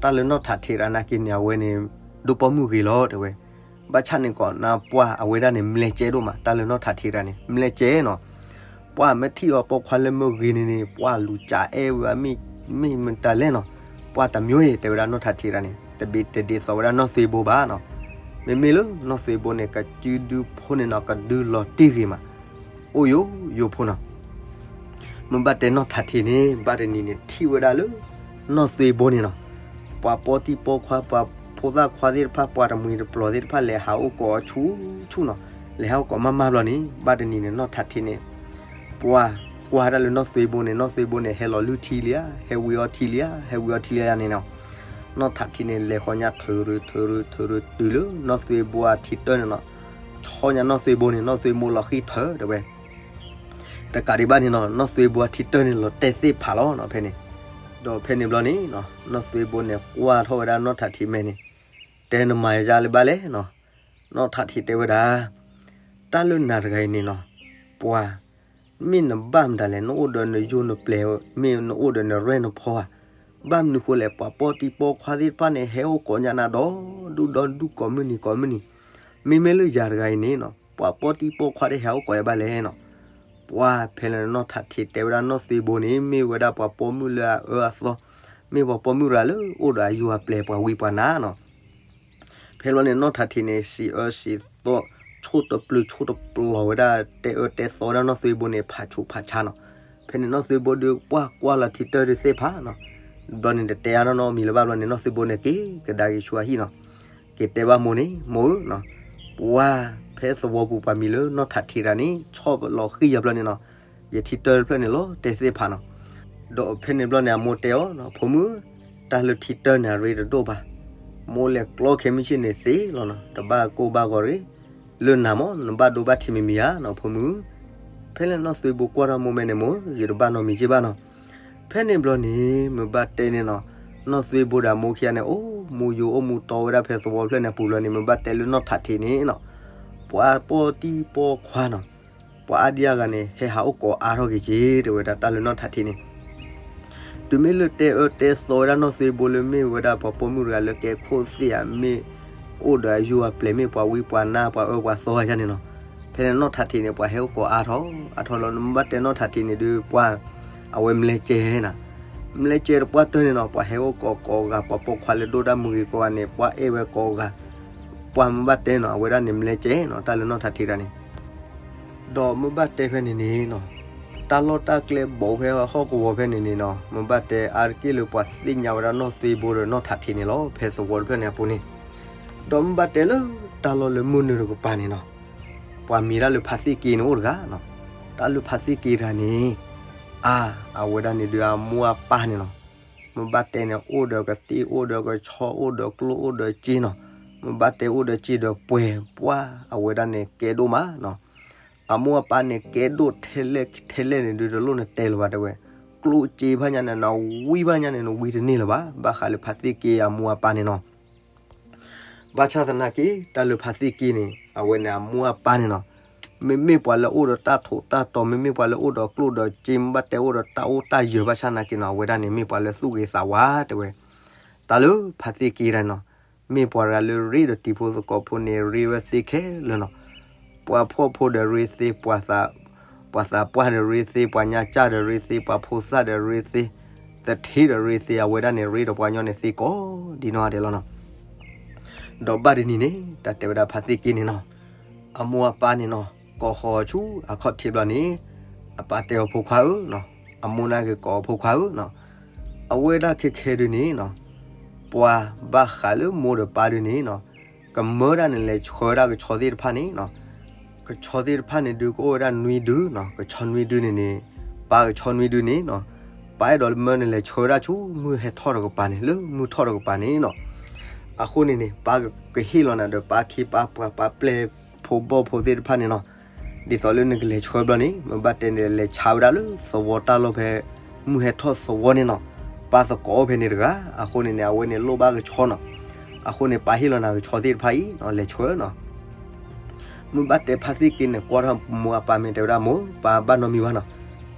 တၢ်လၢနီၢ်ထးထံးတဂၤနာ်က့န့ၣ် အဝဲန့ၣ် ဒိၣ်ပိာ်မုၣ်ဂ့ၤလီၤ တဲဝဲ. ဘၣ်ဆၣ်န့ၣ်ကီးနၢ်ပှၢ်အဝဲဒၣ်န့ၣ် မျဲကဲဒိၣ်မး တၢ်လၢနီၢ်ထးထံးတဂၤန့ၣ် မျဲကဲနီၤ. ပှၢ်မ့ၢ်ထံၣ်အီၤပိာ်ခွါလၢမ့ၢ်ဂ့ၤန့ၣ်န့ၣ် ပှၢ်လူၤကးအဲၣ်ဝဲ မ့ၢ်မတၤလဲၣ်နီၤ. ပှၢ်တမျိုးအံၤ တဲဝဲဒၣ်နီၢ်ထးထံးတဂၤန့ၣ် တဘၣ်တဒ်သိးဝဲဒၣ်နီၢ်သွ့ဘိဘၣ်နီၤ. မ့မ့ၢ်လၢနီၢ်သွ့ဘိန့ၣ် ကစုဒုဖိန့ၣ်နီၤ ကဒုလီၤတံၢ်ဂ့ၤမး အိၣ်ယိယိဖိနီၤ. မ့ၢ်ဘၣ်တဲနီၢ်ထးထံးန့ၣ် ဘၣ်တနံၤန့ၣ် ထံၣ်ဝဲဒၣ်လၢ နီၢ်သွ့ဘိန့ၣ်နီၤ ပှၤပီၢ်တံၢ်ပီၢ်ခွါ ပှၤဖိသၣ်ခွါသ့ၣ်တဖၣ် ပှၤတမှံၤတပျီၤသ့ၣ်တဖၣ် လဲၤဟးအိၣ်ကိးအီၤဆူၣ်ဆူၣ်နီၤ, လဲၤဟးအိၣ်ကိးမးမးဘျီန့ၣ် ဘၣ်တနံၤန့ၣ် နီၢ်ထးထံးန့ၣ် ပှၤကွၢ်ဒၣ်လၢနီၢ်သွ့ဘိန့ၣ် နီၢ်သွ့ဘိန့ၣ် ဟဲလီၤလုၢ်ထံလံဧါ, ဟဲဝံအီထံလံဧါ, ဟဲဝံအီထံလံဧါန့ၣ်နီၤ, နီၢ်ထးထံးန့ၣ် လဲၤဃီညါထုးရူးထုးရူးထုးရူးတုၤလၢ နီၢ်သွ့ဘိအထံတၢၢ်န့ၣ်နီၤ, ဆီညါနီၢ်သွ့ဘိန့ၣ် နီၢ်သွ့ဘိလီၤဃံၢ်ထၢၣ်တဲဝဲ တကးဒံးဘၣ်န့ၣ်နီၤ နီၢ်သွ့ဘိအထံတၢၢ်န့ၣ် လီၤတဲာ်သ့ၣ်ဖးလီၤနီၤ ဖဲန့ၣ်, ဒီးဖဲန့ၣ်ဘျီန့ၣ်နီၤ နီၢ်သွ့ဘိန့ၣ် ကွၢ်ထီၣ်ဝဲဒၣ်နီၢ်ထးထံးမဲာ်န့ၣ်, တဲနမၤယၤလၢၤဘၣ်လဲၣ်နီၤ, နီၢ်ထးထံးတဲဝဲဒၣ်, တၢ်လၢနၤတဂၤအံၤန့ၣ်နီၤ, ပှၤ မ့ၢ်နဘၣ်မတၤလဲၣ် နအိၣ်ဒီးနယိၢ်နပျဲၤ, မ့ၢ်နအိၣ်ဒီးနရဲၣ်နဖီဧါ, ဘၣ်မနုၤဃိလဲၣ် ပှၤပီၢ်တံၢ်ပီၢ်ခွါသ့ၣ်တဖၣ်န့ၣ် ဟဲအိၣ်ကိးညါနၤဒီး ဒူၣ်ဒီဒူၣ်ကိးမုၢ်နံၤကိးမုၢ်နံၤ, မ့မ့ၢ်လၢယၤတဂၤအံၤန့ၣ်နီၤ ပှၤပီၢ်တံၢ်ပီၢ်ခွါတဟဲအိၣ်ကိးယၤဘၣ်လဲၣ်နီၤ, ပှၤဖဲလၢနီၢ်ထးထံးတဲဝဲဒၣ်နီၢ်သွ့ဘိန့ၣ် မ့ၢ်ဝဲဒၣ်ပှၤပိာ်မုၣ်လၢအအၢအသီ, မ့ၢ်ပှၤပိာ်မုၣ်တဂၤလၢအိၣ်ဒီးအယိၢ်အပျဲၤ ပှၤဝံပှၤနါနီၤ ဖဲလီၤန့ၣ် နီၢ်ထးထံးန့ၣ် စံးအၢစံးသီ, ဆိၣ်တပျုၤဆိၣ်တပျီၤဝဲဒၣ် တဲအၢတဲသီဝဲဒၣ်နီၢ်သွ့ဘိန့ၣ် ဖးဆူးဖးဆါနီၤ. ဖဲန့ၣ်နီၢ်သွ့ဘိဒုး ကွၢ်ကွၢ်လီၤထံတၢၢ်ဒုးသ့ၣ်ဖးနီၤ. ဘျီန့ၣ်တတဲအါနီၢ်နီၢ်မံၤလၢၤဘၣ်ဘျီန့ၣ် နီၢ်သွ့ဘိန့ၣ် က့ၤကဒါက့ၤဆူအဟံၣ်နီၤ. က့ၤတဲဘၣ်မိၢ်န့ၣ် မိၢ်ဧၢနီၤ, ပှၤဖဲသဝီပူၤပှၤမံၤလၢနီၢ်ထးထံးတဂၤန့ၣ် ဆီၣ်လီၤဃံၢ်ယၤဘျီန့ၣ်နီၤ, ယထံတၢၢ်တဖျၢၣ်န့ၣ်လီၤတဲာ်သ့ၣ်ဖးနီၤ. ဒီးဖဲန့ၣ်ဘျီန့ၣ် အမိၢ်တဲအီၤနီၤ, ဖိမုၣ်ဧၢ, တၢ်လၢထံတၢၢ်န့ၣ် အရ့တဒိၣ်ဘၣ်. မိၢ်လဲၤကျီခဲမုၢ်ဆ့ၣ်န့ၣ်သ့လီၤနီၤ, တဘၣ်ကိၢ်ဘၣ်ဂီၤရ့, လၢနၤမ့ၢ် နဘၣ်ဒိဘၣ်ထံးမံၤမံၤဧါနီၤ ဖိမုၣ်. ဖဲလၢနီၢ်သွ့ဘိကွၢ်ထီၣ်မိၢ်မဲာ်န့ၣ်မိၢ်, ယတဘၣ်နီတမံၤက့ဘၣ်နီၤ. ဖဲန့ၣ်ဘျီန့ၣ် မ့ၢ်ဘၣ်တဲန့ၣ်နီၤ, နီၢ်သွ့ဘိဒီးအမိၢ်ခံဂၤန့ၣ် အိၣ်မူယိာ်အိၣ်မူတီဝဲဒၣ်ဖဲသဝီဖျၢၣ်န့ၣ်အပူၤဘျီန့ၣ် မ့ၢ်ဘၣ်တဲလၢနီၢ်ထးထံးန့ၣ်နီၤ, ပှၤပီၢ်တံၢ်ပီၢ်ခွါနီၤ, ပှၤအါဒံအါဂၤန့ၣ် ဟဲဟးအိၣ်ကိးအါထီၣ်က့ၤက့ၤ တဲဝဲဒၣ်တၢ်လၢနီၢ်ထးထံးန့ၣ် တုၤမ့ၢ်လၢတဲအၢတဲသီဝဲဒၣ်နီၢ်သွ့ဘိလၢမ့ၢ်ဝဲဒၣ်ပှၤပိာ်မုၣ်တဂၤလၢကဲခိၣ်သ့ၣ်ဧါ, မ့ၢ်အိၣ်ဒီးအယိၢ်အပျဲၤ မ့ၢ်ပှၤဝံပှၤနါ ပှၤအၢပှၤသီဧါန့ၣ်နီၤ. ဖဲန့ၣ်နီၢ်ထးထံးန့ၣ် ပှၤဟဲအိၣ်ကိးအါထီၣ်အါထီၣ်လီၤ. နမ့ၢ်ဘၣ်တဲနီၢ်ထးထံးန့ၣ်ဒုး ပှၤအဝဲမလဲကဲနီၤ, မလဲကဲတပှၢ်တၢၢ်န့ၣ်နီၤ, ပှၤဟဲအိၣ်ကိးကိးဂၤ ပှၤပိာ်ခွါလၢဒိၣ်တၢ်မုၢ်ဂ့ၤကိးဂၤန့ၣ် ပှၤအဲၣ်ဝဲကိးဂၤ, ပှၤမ့ၢ်ဘၣ်တဲနီၤ အဝဲဒၣ်န့ၣ်မလဲကဲနီၤ တၢ်လၢနီၢ်ထးထံးတဂၤန့ၣ် ဒီးမ့ၢ်ဘၣ်တဲဖဲန့ၣ်န့ၣ်နီၤ, တၢ်လီၢ်တၢ်ကျဲဘိးဖဲဟီၣ်ကဝီၤဖဲန့ၣ်န့ၣ်နီၤ, မ့ၢ်ဘၣ်တဲအါတက့ၢ်လၢပှၤသ့ၣ်ညါဝဲဒၣ်နီၢ်သွ့ဘိဒီးနီၢ်ထးထံးန့ၣ်လီၤ ဖဲသဝီတဖျၢၣ်န့ၣ်အပူၤန့ၣ်. ဒီးမ့ၢ်ဘၣ်တဲလၢတၢ်လီၢ်လၢမုၢ်နုာ်တကပၤန့ၣ်နီၤ, ပှၤမံၤတၢ်လၢဖါသ့ၣ်က့န့ၣ်အိၣ်တဂၤနီၤ, တၢ်လၢဖါသ့ၣ်က့တဂၤန့ၣ်, အါ, အဝဲဒၣ်န့ၣ်ဒုးအမိၢ်အပၢ်န့ၣ်နီၤ မ့ၢ်ဘၣ်တဲန့ၣ် အိၣ်ဒီးကသ့ၣ် အိၣ်ဒီးကဆီ အိၣ်ဒီးကျိၣ် အိၣ်ဒီးစ့နီၤ, မ့ၢ်ဘၣ်တဲအိၣ်ဒီးစ့ဒီးပှဲၤပှၢ် အဝဲဒၣ်န့ၣ်ကဲဒိၣ်မးနီၤ. အမိၢ်အပၢ်န့ၣ်ကဲဒိၣ်ထဲလဲၣ်ထဲလဲၣ်န့ၣ်ဒုး တလိၣ်နတဲလၢၤဘၣ်တဲဝဲ, ကျိၣ်စ့ဘၣ်ညါန့ၣ် နဝံဘၣ်ညါန့ၣ် နဝံတန့ၢ်လၢၤဘၣ်, ဘၣ်ဃးလၢဖါသ့ၣ်က့အမိၢ်အပၢ်န့ၣ်နီၤ ဘၣ်ဆၣ်သနာ်က့ တၢ်လၢဖါသ့ၣ်က့န့ၣ် အဝဲန့ၣ်အမိၢ်အပၢ်န့ၣ်နီၤ, မ့မ့ၢ်ပှၤလၢအိၣ်ဒီးတၢ်ထိးတၢ်တီၤ မ့မ့ၢ်ပှၤလၢအိၣ်ဒီးကျိၣ်ဒီးစ့ မ့ၢ်ဘၣ်တဲအိၣ်ဒီးတၢ်အိၣ်တၢ်ယၢၤဘၣ်ဆၣ်သနာ်က့နီၤ အဝဲဒၣ်န့ၣ်မ့ၢ်ပှၤလၢသူၣ်ဂ့ၤသးဝါတဲဝဲ, တၢ်လၢဖါသ့ၣ်က့တဂၤန့ၣ်နီၤ, မ့ၢ်ပှၤတဂၤလၢရ့ဒီးတံၤဖိသကိးဖိန့ၣ် ရ့ဝဲသ့ခဲလၢာ်နီၤ, ပှၤဖှီၣ်ဖိဒီးရ့သ့ ပှၤသးပှၢ်ဒီးရ့သ့ ပှၤညါစၢ်ဒီးရ့သ့ ပှၤဖိသၣ်ဒီးရ့သ့, သထ့ဒီးရ့သ့ အဝဲဒၣ်န့ၣ် ရ့ဒီးပှၤကညီန့ၣ်သ့ကိးဒ်နီၢ်ဂၤဒဲးလီၤနီၤ. ဒီးဘၣ်တနံၤန့ၣ် တၢ်တဲဝဲဒၣ်ဖါသ့ၣ်က့န့ၣ်နီၤ, အမိၢ်အပၢ်န့ၣ်နီၤ ကိးဃီၤဆူအခီၣ်ထံးဘျီန့ၣ်, အပၢ်တဲအီၤဖိခွါဧၢနီၤ, အမိၢ်န့ၣ်က့ၤကိးအီၤဖိခွါဧၢနီၤ, အဝဲဒၣ်ခဲခဲဒုးန့ၣ်နီၤ, ပှၤဘၣ်ဃးလၢမိၢ်ဒီးပၢ်ဒုးန့ၣ်နီၤ, ကမၢဒၣ်နလဲၤဆှၢဒၣ်ကဆီသ့ၣ်တဖၣ်န့ၣ်နီၤ, ကဆီသ့ၣ်တဖၣ်န့ၣ်ဒုးကအိၣ်ဝဲဒၣ်နွံဒုနီၤ, ကဆီနွံဒုန့ၣ်န့ၣ်, ပၢ်ကဆီနွံဒုန့ၣ်နီၤ, ပၢ်အဲၣ်ဒိးမၢနလဲၤဆှၢဝဲဒၣ်ဆူမုၢ်ဟဲထီၣ်တကပၤန့ၣ် လၢမုၢ်ထီၣ်တကပၤန့ၣ်နီၤ. အဃိန့ၣ်န့ၣ် ပၢ်ကဟ့ၣ်လီၤနၤဒီးပၢ်ခ့ပၢ်ပှၢ်ပၢ်ပျဲၢ်ဖိဘီၣ်ဖိသ့ၣ်တဖၣ်န့ၣ်နီၤ, ဒ်သိးလၢနကလဲၤဆှၢဘျီန့ၣ် မ့ၢ်ဘၣ်တဲန့ၣ်လဲၤဆါဝဲဒၣ်လၢသဝီတၢ်လီၢ်ဖဲ မုၢ်ဟဲထီၣ်သဝီန့ၣ်နီၤ, ပၢ်သကိးအိၣ်ဖဲန့ၣ်တဂၤ, အဃိန့ၣ်န့ၣ် အဝဲန့ၣ်လိၣ်ဘၣ်ကဆီနီၤ, အဃိန့ၣ် ပၢ်ဟ့ၣ်လီၤနၤကဆီသ့ၣ်တဖၣ်အံၤနီၤ လဲၤဆှၢနီၤ. မ့ၢ်ဘၣ်တဲဖါသ့ၣ်က့န့ၣ် ကွၢ်ထီၣ်မိၢ်အပၢ်မ့ၢ်တဲဝဲဒၣ်မိၢ် ပၢ်ဘၣ်နီတမံၤဘၣ်နီၤ,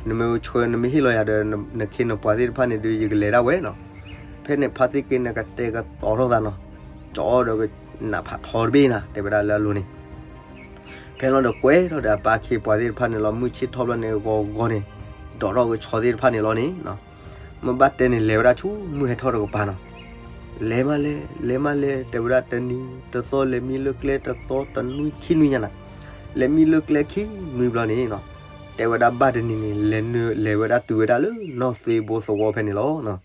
နမ့ၢ်ဆှၢနမ့ၢ်ဟ့ၣ်လီၤယၤဒီး နခ့နပှၤသ့ၣ်တဖၣ်န့ၣ်ဒုး ယကလဲၤဒၣ်ဝဲနီၤ. ဖဲန့ၣ်ဖါသ့ၣ်က့န့ၣ် ကတဲာ်ကတီၤထီၣ်သးနီၤ, ကၠီဒီးကနးဖးထီတဘ့ၣ်နၤ တဲဝဲဒၣ်လၢအလိၤန့ၣ် ဖဲလီၤဒီးကွဲထီၣ်ဒီးအပၢ်ခ့ပှၤသ့ၣ်တဖၣ်န့ၣ်လီၤ, မုၢ်ဆ့ၣ်ထီၣ်ဘျီန့ၣ် ဂီၤဂီၤန့ၣ် ဒိးထီၣ်ကဆီသ့ၣ်တဖၣ်န့ၣ်လီၤန့ၣ်နီၤ. မ့ၢ်ဘၣ်တဲန့ၣ် လဲၤဝဲဒၣ်ဆူမုၢ်ဟဲထီၣ်တကပၤနီၤ, လဲၤမးလဲၤ လဲၤမးလဲၤ တဲဝဲဒၣ်တနံၤတသီ လဲၤမံလၢကျဲတသီတနွံခံနွံညါနၤ, လဲၤမံလၢကျဲခံနွံဘျီန့ၣ်နီၤ, တဲဝဲဒၣ်ဘၣ်တနံၤန့ၣ် လဲၤနုာ် လဲၤဝဲဒၣ်တုၤဝဲဒၣ်လၢနီၢ်သွ့ဘိသဝီဖဲန့ၣ်လီၤ.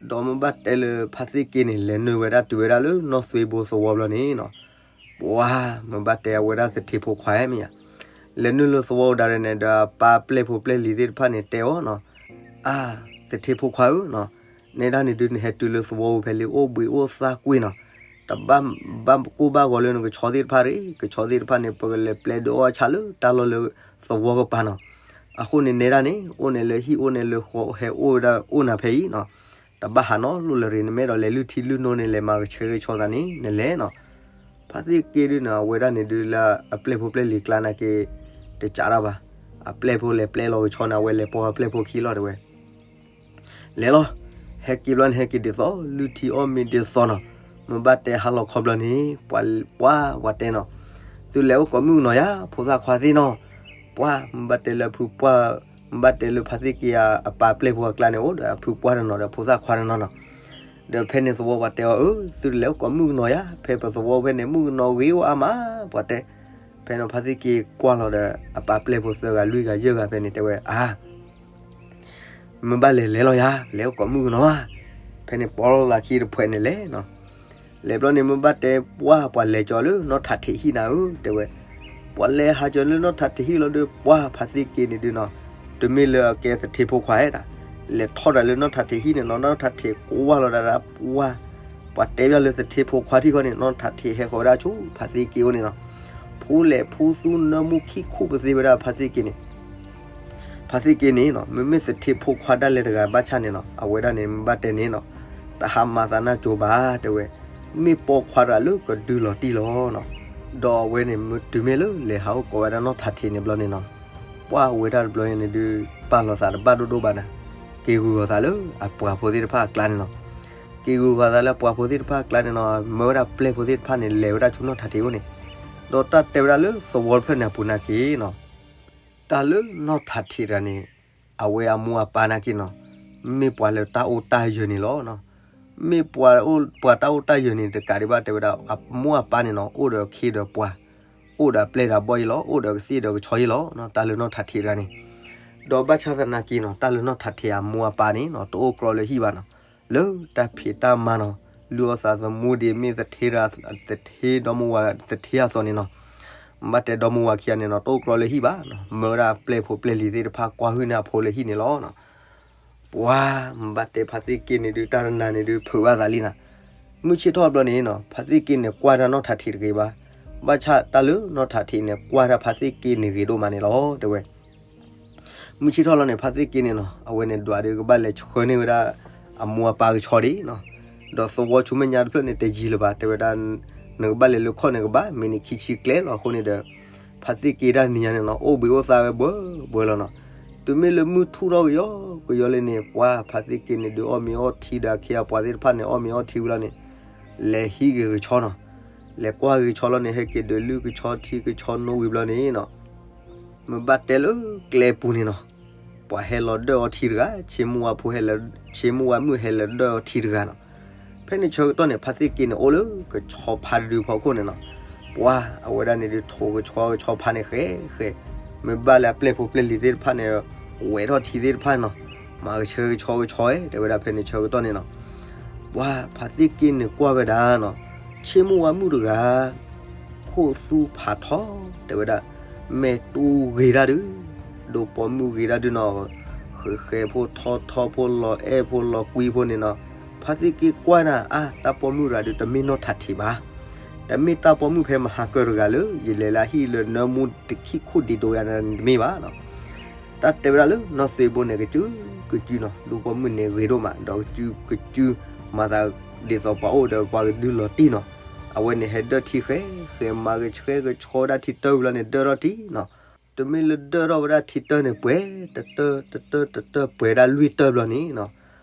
ဒီးမ့ၢ်ဘၣ်တဲလၢဖါသ့ၣ်က့န့ၣ် လဲၤနုာ်ဝဲဒၣ်တုၤဝဲဒၣ်လၢနီၢ်သွ့ဘိသဝီဘျီန့ၣ်နီၤ, ပှၤမ့ၢ်ဘၣ်တဲအဝဲဒၣ်သထ့ဖိခွါဧါမ့ၢ်ဧါ, လဲၤနုာ်လၢသဝီအိၣ်ဒၣ်ရဲၣ်န့ၣ်ဒီး အပၢ်ပျဲၢ်ဖိပျဲၢ်လံၤသ့ၣ်တဖၣ်န့ၣ်တဲအီၤနီၤ, အါ, သထ့ဖိခွါဧၢနီၤ, နဲဒၣ်န့ၣ်ဒုးနဟဲတုၤလၢသဝီအိၣ်ဖဲလံ အိၣ်ဘှံးအိၣ်သါကွံာ်နီၤ, တဘၣ်ဘၣ်ကိၢ်ဘၣ်ဂီၤလၢနကဆီသ့ၣ်တဖၣ်ရ့ၣ်, ကဆီသ့ၣ်တဖၣ်န့ၣ် ပကလဲၤပျဲဒုးအီၣ်အဆၣ်လၢတၢ်လီၢ်လၢသဝီကပၤနီၤ, အဃိန့ၣ်နဲဒၣ်န့ၣ် အိၣ်န့ၣ်လၢဟံၣ်အိၣ်န့ၣ်လၢဃီဟဲအိၣ်ဝဲဒၣ်အိၣ်နၤဖဲအံၤနီၤ, တဘၣ်ဟးနီတဘျီလၢၤရ့ၣ် နမ့ၢ်အဲၣ်ဒိးလဲၤလုၢ်ထံလုၢ်နိန့ၣ် လဲၤမၤကဆှဲကဆှီသးန့ၣ် နလဲၤနီၤ, ဖါသ့ၣ်က့ဒုးနီၤ အဝဲဒၣ်န့ၣ်ဒုးလၢအပျဲၢ်ဖိပျဲၢ်လံၤကျါနာ်က့ တကးတၢ်ဘၣ်, အပျဲၢ်ဖိလဲၤပျဲလီၤကဆီန့ၣ် အဝဲလဲၤပိာ်အပျဲၢ်ဖိခံလီၤတဲဝဲ လဲၤလီၤ, ဟဲက့ၤဘျီန့ၣ် ဟဲက့ၤဒ်သိး လုၢ်ထံအီၣ်မ့ၤဒ်သိးနီၤ, မ့ၢ်ဘၣ်တဲဟါလီၤခီဘျီန့ၣ် ပှၤပှၢ်ပှၤတဲနီၤ, သုလဲၤအိၣ်ကိးမုၣ်ကနီၤယၤ ဖိသၣ်ခွါသ့ၣ်နီၤ, ပှၢ်မ့ၢ်ဘၣ်တဲလၢအဖုပှၢ်, မ့ၢ်ဘၣ်တဲလၢဖါသ့ၣ်က့အပၢ်ပျဲၢ်ဖိအကျါန့ၣ် အိၣ်ဒီးအဖုပှၢ်တနီၤဒီးဖိသၣ်ခွါတနီၤနီၤ, ဒီးဖဲန့ၣ်သဝီပှၤတဲအီၤ အၢ သုတလဲၤအိၣ်ကိးမုၣ်ကနီၤယၤ ဖဲပသဝီဖဲန့ၣ် မုၣ်ကနီၤဂ့ၤအိၣ်အါမး ပှၤတဲ, ဖဲန့ၣ်ဖါသ့ၣ်က့ကွၢ်လီၤဒီး အပၢ်ပျဲၢ်ဖိသၢဂၤလွံၢ်ဂၤယဲၢ်ဂၤဖဲန့ၣ်တဲဝဲ အါ မ့ၢ်ဘၣ်လဲၤလဲၤလီၤယၤ လဲၤအိၣ်ကိးမုၣ်ကနီၤဧါ, ဖဲန့ၣ်ပီလီၤသးခံတဖှဲးန့ၣ်လဲၤနီၤ, လဲၤဘျီန့ၣ် မ့ၢ်ဘၣ်တဲပှၢ်ပှၤလဲၤကၠီၤလၢနီၢ်ထးထံးဟံၣ်နၤဧၢ တဲဝဲ, ပှၤလဲၤဟးကၠီၤလၢနီၢ်ထးထံးဟံၣ်လီၤဒီး ပှၢ်ဖါသ့ၣ်က့န့ၣ်ဒုးနီၤ, တမ့ၢ်လၢအကဲသထ့ဖိခွါဧါဒၣ်, လဲၤထီၣ်တၢ်လၢနီၢ်ထးထံးဟံၣ်န့ၣ်နီၤ, နီၢ်ထးထံးကွၢ်လီၤဒၣ်ဒၣ်ပှၢ်, ပှၤတဲဘၣ်လၢသထ့ဖိခွါထံၣ်ဃီန့ၣ် နီၢ်ထးထံးဟဲဃီၤဝဲဒၣ်ဆူဖါသ့ၣ်က့အိၣ်န့ၣ်နီၤ, ဖိလဲၣ်ဖိသူနၢမူခံခိၣ်ပသ့ဝဲဒၣ်ဖါသ့ၣ်က့န့ၣ် ဖါသ့ၣ်က့န့ၣ်နီၤ မ့မ့ၢ်သထ့ဖိခွါဒၣ်လဲာ်တဂၤဘၣ်ဆၣ်န့ၣ်နီၤ အဝဲဒၣ်န့ၣ်မ့ၢ်ဘၣ်တဲန့ၣ်နီၤ တဟါမၤသးနၢ်ကၠိဘၣ် တဲဝဲ, မ့ၢ်ပိာ်ခွါတဂၤလၢကဒုလီၤတံၢ်လီၤနီၤ, ဒီးအဝဲန့ၣ် တုၤမ့ၢ်လၢလဲၤဟးအိၣ်ကိးဝဲဒၣ်နီၢ်ထးထံးန့ၣ်ဘျီန့ၣ်နီၤ ပှၢ်ဝဲဒၣ်တဘျီန့ၣ်ဒုး ပာ်လီၤသးတဘၣ်ဒိၣ်ဒိၣ်ဘၣ်နၤ, က့ၤဂုာ်ဂီၤသးလၢအပှၤဖိသ့ၣ်တဖၣ်အကျါန့ၣ်နီၤ, က့ၤဂုာ်ဂီၤသးလၢအပှၤဖိသ့ၣ်တဖၣ်အကျါန့ၣ်နီၤ မၢဝဲဒၣ်ပျဲၢ်ဖိသ့ၣ်တဖၣ်န့ၣ် လဲၤဝဲဒၣ်ဆူနီၢ်ထးထံးအိၣ်န့ၣ်, ဒီးတၢ်တဲဝဲဒၣ်လၢသဝီတဖျၢၣ်န့ၣ်အပူၤနာ်က့နီၤ တၢ်လၢနီၢ်ထးထံးတဂၤန့ၣ် အဝဲအမိၢ်အပၢ်နာ်က့နီၤ မ့ၢ်ပှၤလၢတၢ်အိၣ်တၢ်ယၢၤန့ၣ်လီၤ. မ့ၢ်ပှၤအိၣ်ပှၤတၢ်အိၣ်တၢ်ယၢၤန့ၣ် တကးဒံးဘၣ် တဲဝဲဒၣ် အမိၢ်အပၢ်န့ၣ်နီၤ အိၣ်ဒီးခ့ဒီးပှၤ, အိၣ်ဒီးအပျဲၢ်ဒီးအဘီၣ်အံၤလီၤ, အိၣ်ဒီးကသ့ၣ်ဒီးကဆီအံၤလီၤ. တၢ်လၢနီၢ်ထးထံးတဂၤန့ၣ်, ဒီးဘၣ်ဆၣ်သနာ်က့နီၤ တၢ်လၢနီၢ်ထးထံးအမိၢ်အပၢ်န့ၣ်နီၤ တအိၣ်ကြီလၢဟံၣ်ဘၣ်နီၤ, လၢတၢ်ဖံးတၢ်မၤနီၤ, လုၢ်အီၣ်သးသမူဒ်မ့ၢ်သထ့ဒီမါဝၤသထ့အသိးန့ၣ်နီၤ ဘၣ်တဲဒီမါဝၤခံဂၤန့ၣ်နီၤ တအိၣ်ကြီလၢဟံၣ်ဘၣ်နီၤ, မၢဝဲဒၣ်ပျဲၢ်ဖိပျဲၢ်လံၤသ့ၣ်တဖၣ် ကွၢ်ဟုၣ်န့ၢ်အဖိလၢဟံၣ်န့ၣ်လီၤ. ပှၤ, ဘၣ်တဲဖါသ့ၣ်က့န့ၣ်ဒုး တၢ်တနၤန့ၣ်ဒုး ဖုးဘၣ်သးလံနၤ. မုၢ်ဆ့ၣ်ထီၣ်ဘျီန့ၣ်နီၤ ဖါသ့ၣ်က့န့ၣ်ကွၢ်တၢ်နီၢ်ထးထံးတဂ့ၤဘၣ်, ဘၣ်ဆၣ်တၢ်လၢနီၢ်ထးထံးန့ၣ် ကွၢ်တၢ်ဖါသ့ၣ်က့န့ၣ်ဂ့ၤဒိၣ်မးန့ၣ်လီၤ တဲဝဲ. မုၢ်ဆ့ၣ်ထီၣ်လီၤန့ၣ် ဖါသ့ၣ်က့န့ၣ်နီၤ အဝဲန့ၣ်ဒွးဒုးကဘၣ်လဲၤဆှၢန့ၢ်ဝဲဒၣ် အမိၢ်အပၢ်ကဆီဒံးနီၤ, ဒီးသဝီဆူမဲာ်ညါတဖျၢၣ်န့ၣ် တယံာ်လၢၤဘၣ် တဲဝဲဒၣ်, နကဘၣ်လဲၤလၢခီၣ်န့ၣ် ကဘၣ်မံးနံးခံဆံကျဲလီၤအဃိန့ၣ်ဒီး, ဖါသ့ၣ်က့တၢ်နံၤညါန့ၣ်နီၤ အိၣ်ဘှံးအိၣ်သါဝဲဘှၢဘှၢလီၤနီၤ. တုၤမ့ၢ်လၢမုၢ်ထူၣ်ထီၣ်ကယီကယီလံန့ၣ် ပှၤဖါသ့ၣ်က့န့ၣ်ဒုး အီၣ်မ့ၤအီထံဒီးအခ့အပှၤသ့ၣ်တဖၣ်န့ၣ် အီၣ်မ့ၤအီထံဝံၤလီၤန့ၣ် လဲၤဟံးက့ၤကဆီနီၤ, လဲၤကွၢ်က့ၤကဆီလီၤန့ၣ် ဟဲက့ၤဒုးလုၢ်ကဆီထံကဆီနိဝံၤဘျီန့ၣ်နီၤ မ့ၢ်ဘၣ်တဲလၢကျဲပူၤန့ၣ်နီၤ, ပှၤဟဲလီၤဒၢၣ်အီထံတဂၤ, ဆ့မုၢ်ဝါဖိဟဲလီၤ, ဆ့မုၢ်ဝါမုၣ်ဟဲလီၤဒၢၣ်အီထံတဂၤနီၤ. ဖဲန့ၣ်ဆၢကတီၢ်န့ၣ် ဖါသ့ၣ်က့န့ၣ် အိၣ်လၢကဆီဖါတဒုဖီခိၣ်န့ၣ်နီၤ, ပှၤအဝဲဒၣ်န့ၣ်ဒုး ထိးကဆီကဆီဖါန့ၣ်ဃဲဃဲ, မ့ၢ်ဘၣ်လၢအပျဲၢ်ဖိပျဲၢ်လံၤသ့ၣ်တဖၣ်န့ၣ် ဝဲထီၣ်ထံသ့ၣ်တဖၣ်နီၤ, မၤကဆှဲကဆီကဆီဝဲ တဲဝဲဒၣ်ဖဲန့ၣ်ဆၢကတီၢ်န့ၣ်နီၤ ပှၤဖါသ့ၣ်က့န့ၣ်ကွၢ်ဝဲဒၣ်နီၤ, ဆ့မုၢ်ဝါမုၣ်တဂၤ ခိၣ်သူဖးထီ တဲဝဲဒၣ်, မဲာ်တူဂ့ၤတၢ်ဒုး, ဒိးပိာ်မုၣ်ဂ့ၤတၢ်ဒုးနီၤ, ဃဲးဃဲးဖိထီထီဖိလီၤအဲၣ်ဖိလီၤကွံဖိန့ၣ်နီၤ, ဖါသ့ၣ်က့ကွၢ်နၤ အါ တၢ်ပိာ်မုၣ်တဂၤဒုး တမ့ၢ်နီၢ်ထးထံးဘၣ်, တမ့ၢ်တၢ်ပိာ်မုၣ်ဖဲမဟါကၢၢ်တဂၤလၢ ယလဲၤလၢအဟံၣ်လၢနၢမူတခံခိၣ်ဒံးဒိးယၤန့ၣ်တမ့ၢ်ဘၣ်နီၤ တၢ်တဲဝဲဒၣ်လၢနီၢ်သ့ဘိန့ၣ် ကစုကစုနီၤ, ဒိးပိာ်မုၣ်န့ၣ်ဂ့ၤဒိၣ်မး ဒီးကစုကစု မၤသးဒ်သိးပှၤအိၣ်ဒီးပှၤကဒုလီၤတံၢ်နီၤ, အဝဲန့ၣ်ဟဲဒၢၣ်ထံဃဲဃဲ မၤကဆှဲကဆီဒၣ်ထံတၢဝံၤလီၤန့ၣ် ဒၢၣ်ထီၣ်ထံနီၤ, တမ့ၢ်လၢဒၢၣ်ထီၣ်ဝဲဒၣ်ထံတၢန့ၣ် ပှဲၤတတၢတတၢတတၢပှဲၤဒၣ်လွံၢ်တၢဘျီန့ၣ်နီၤ,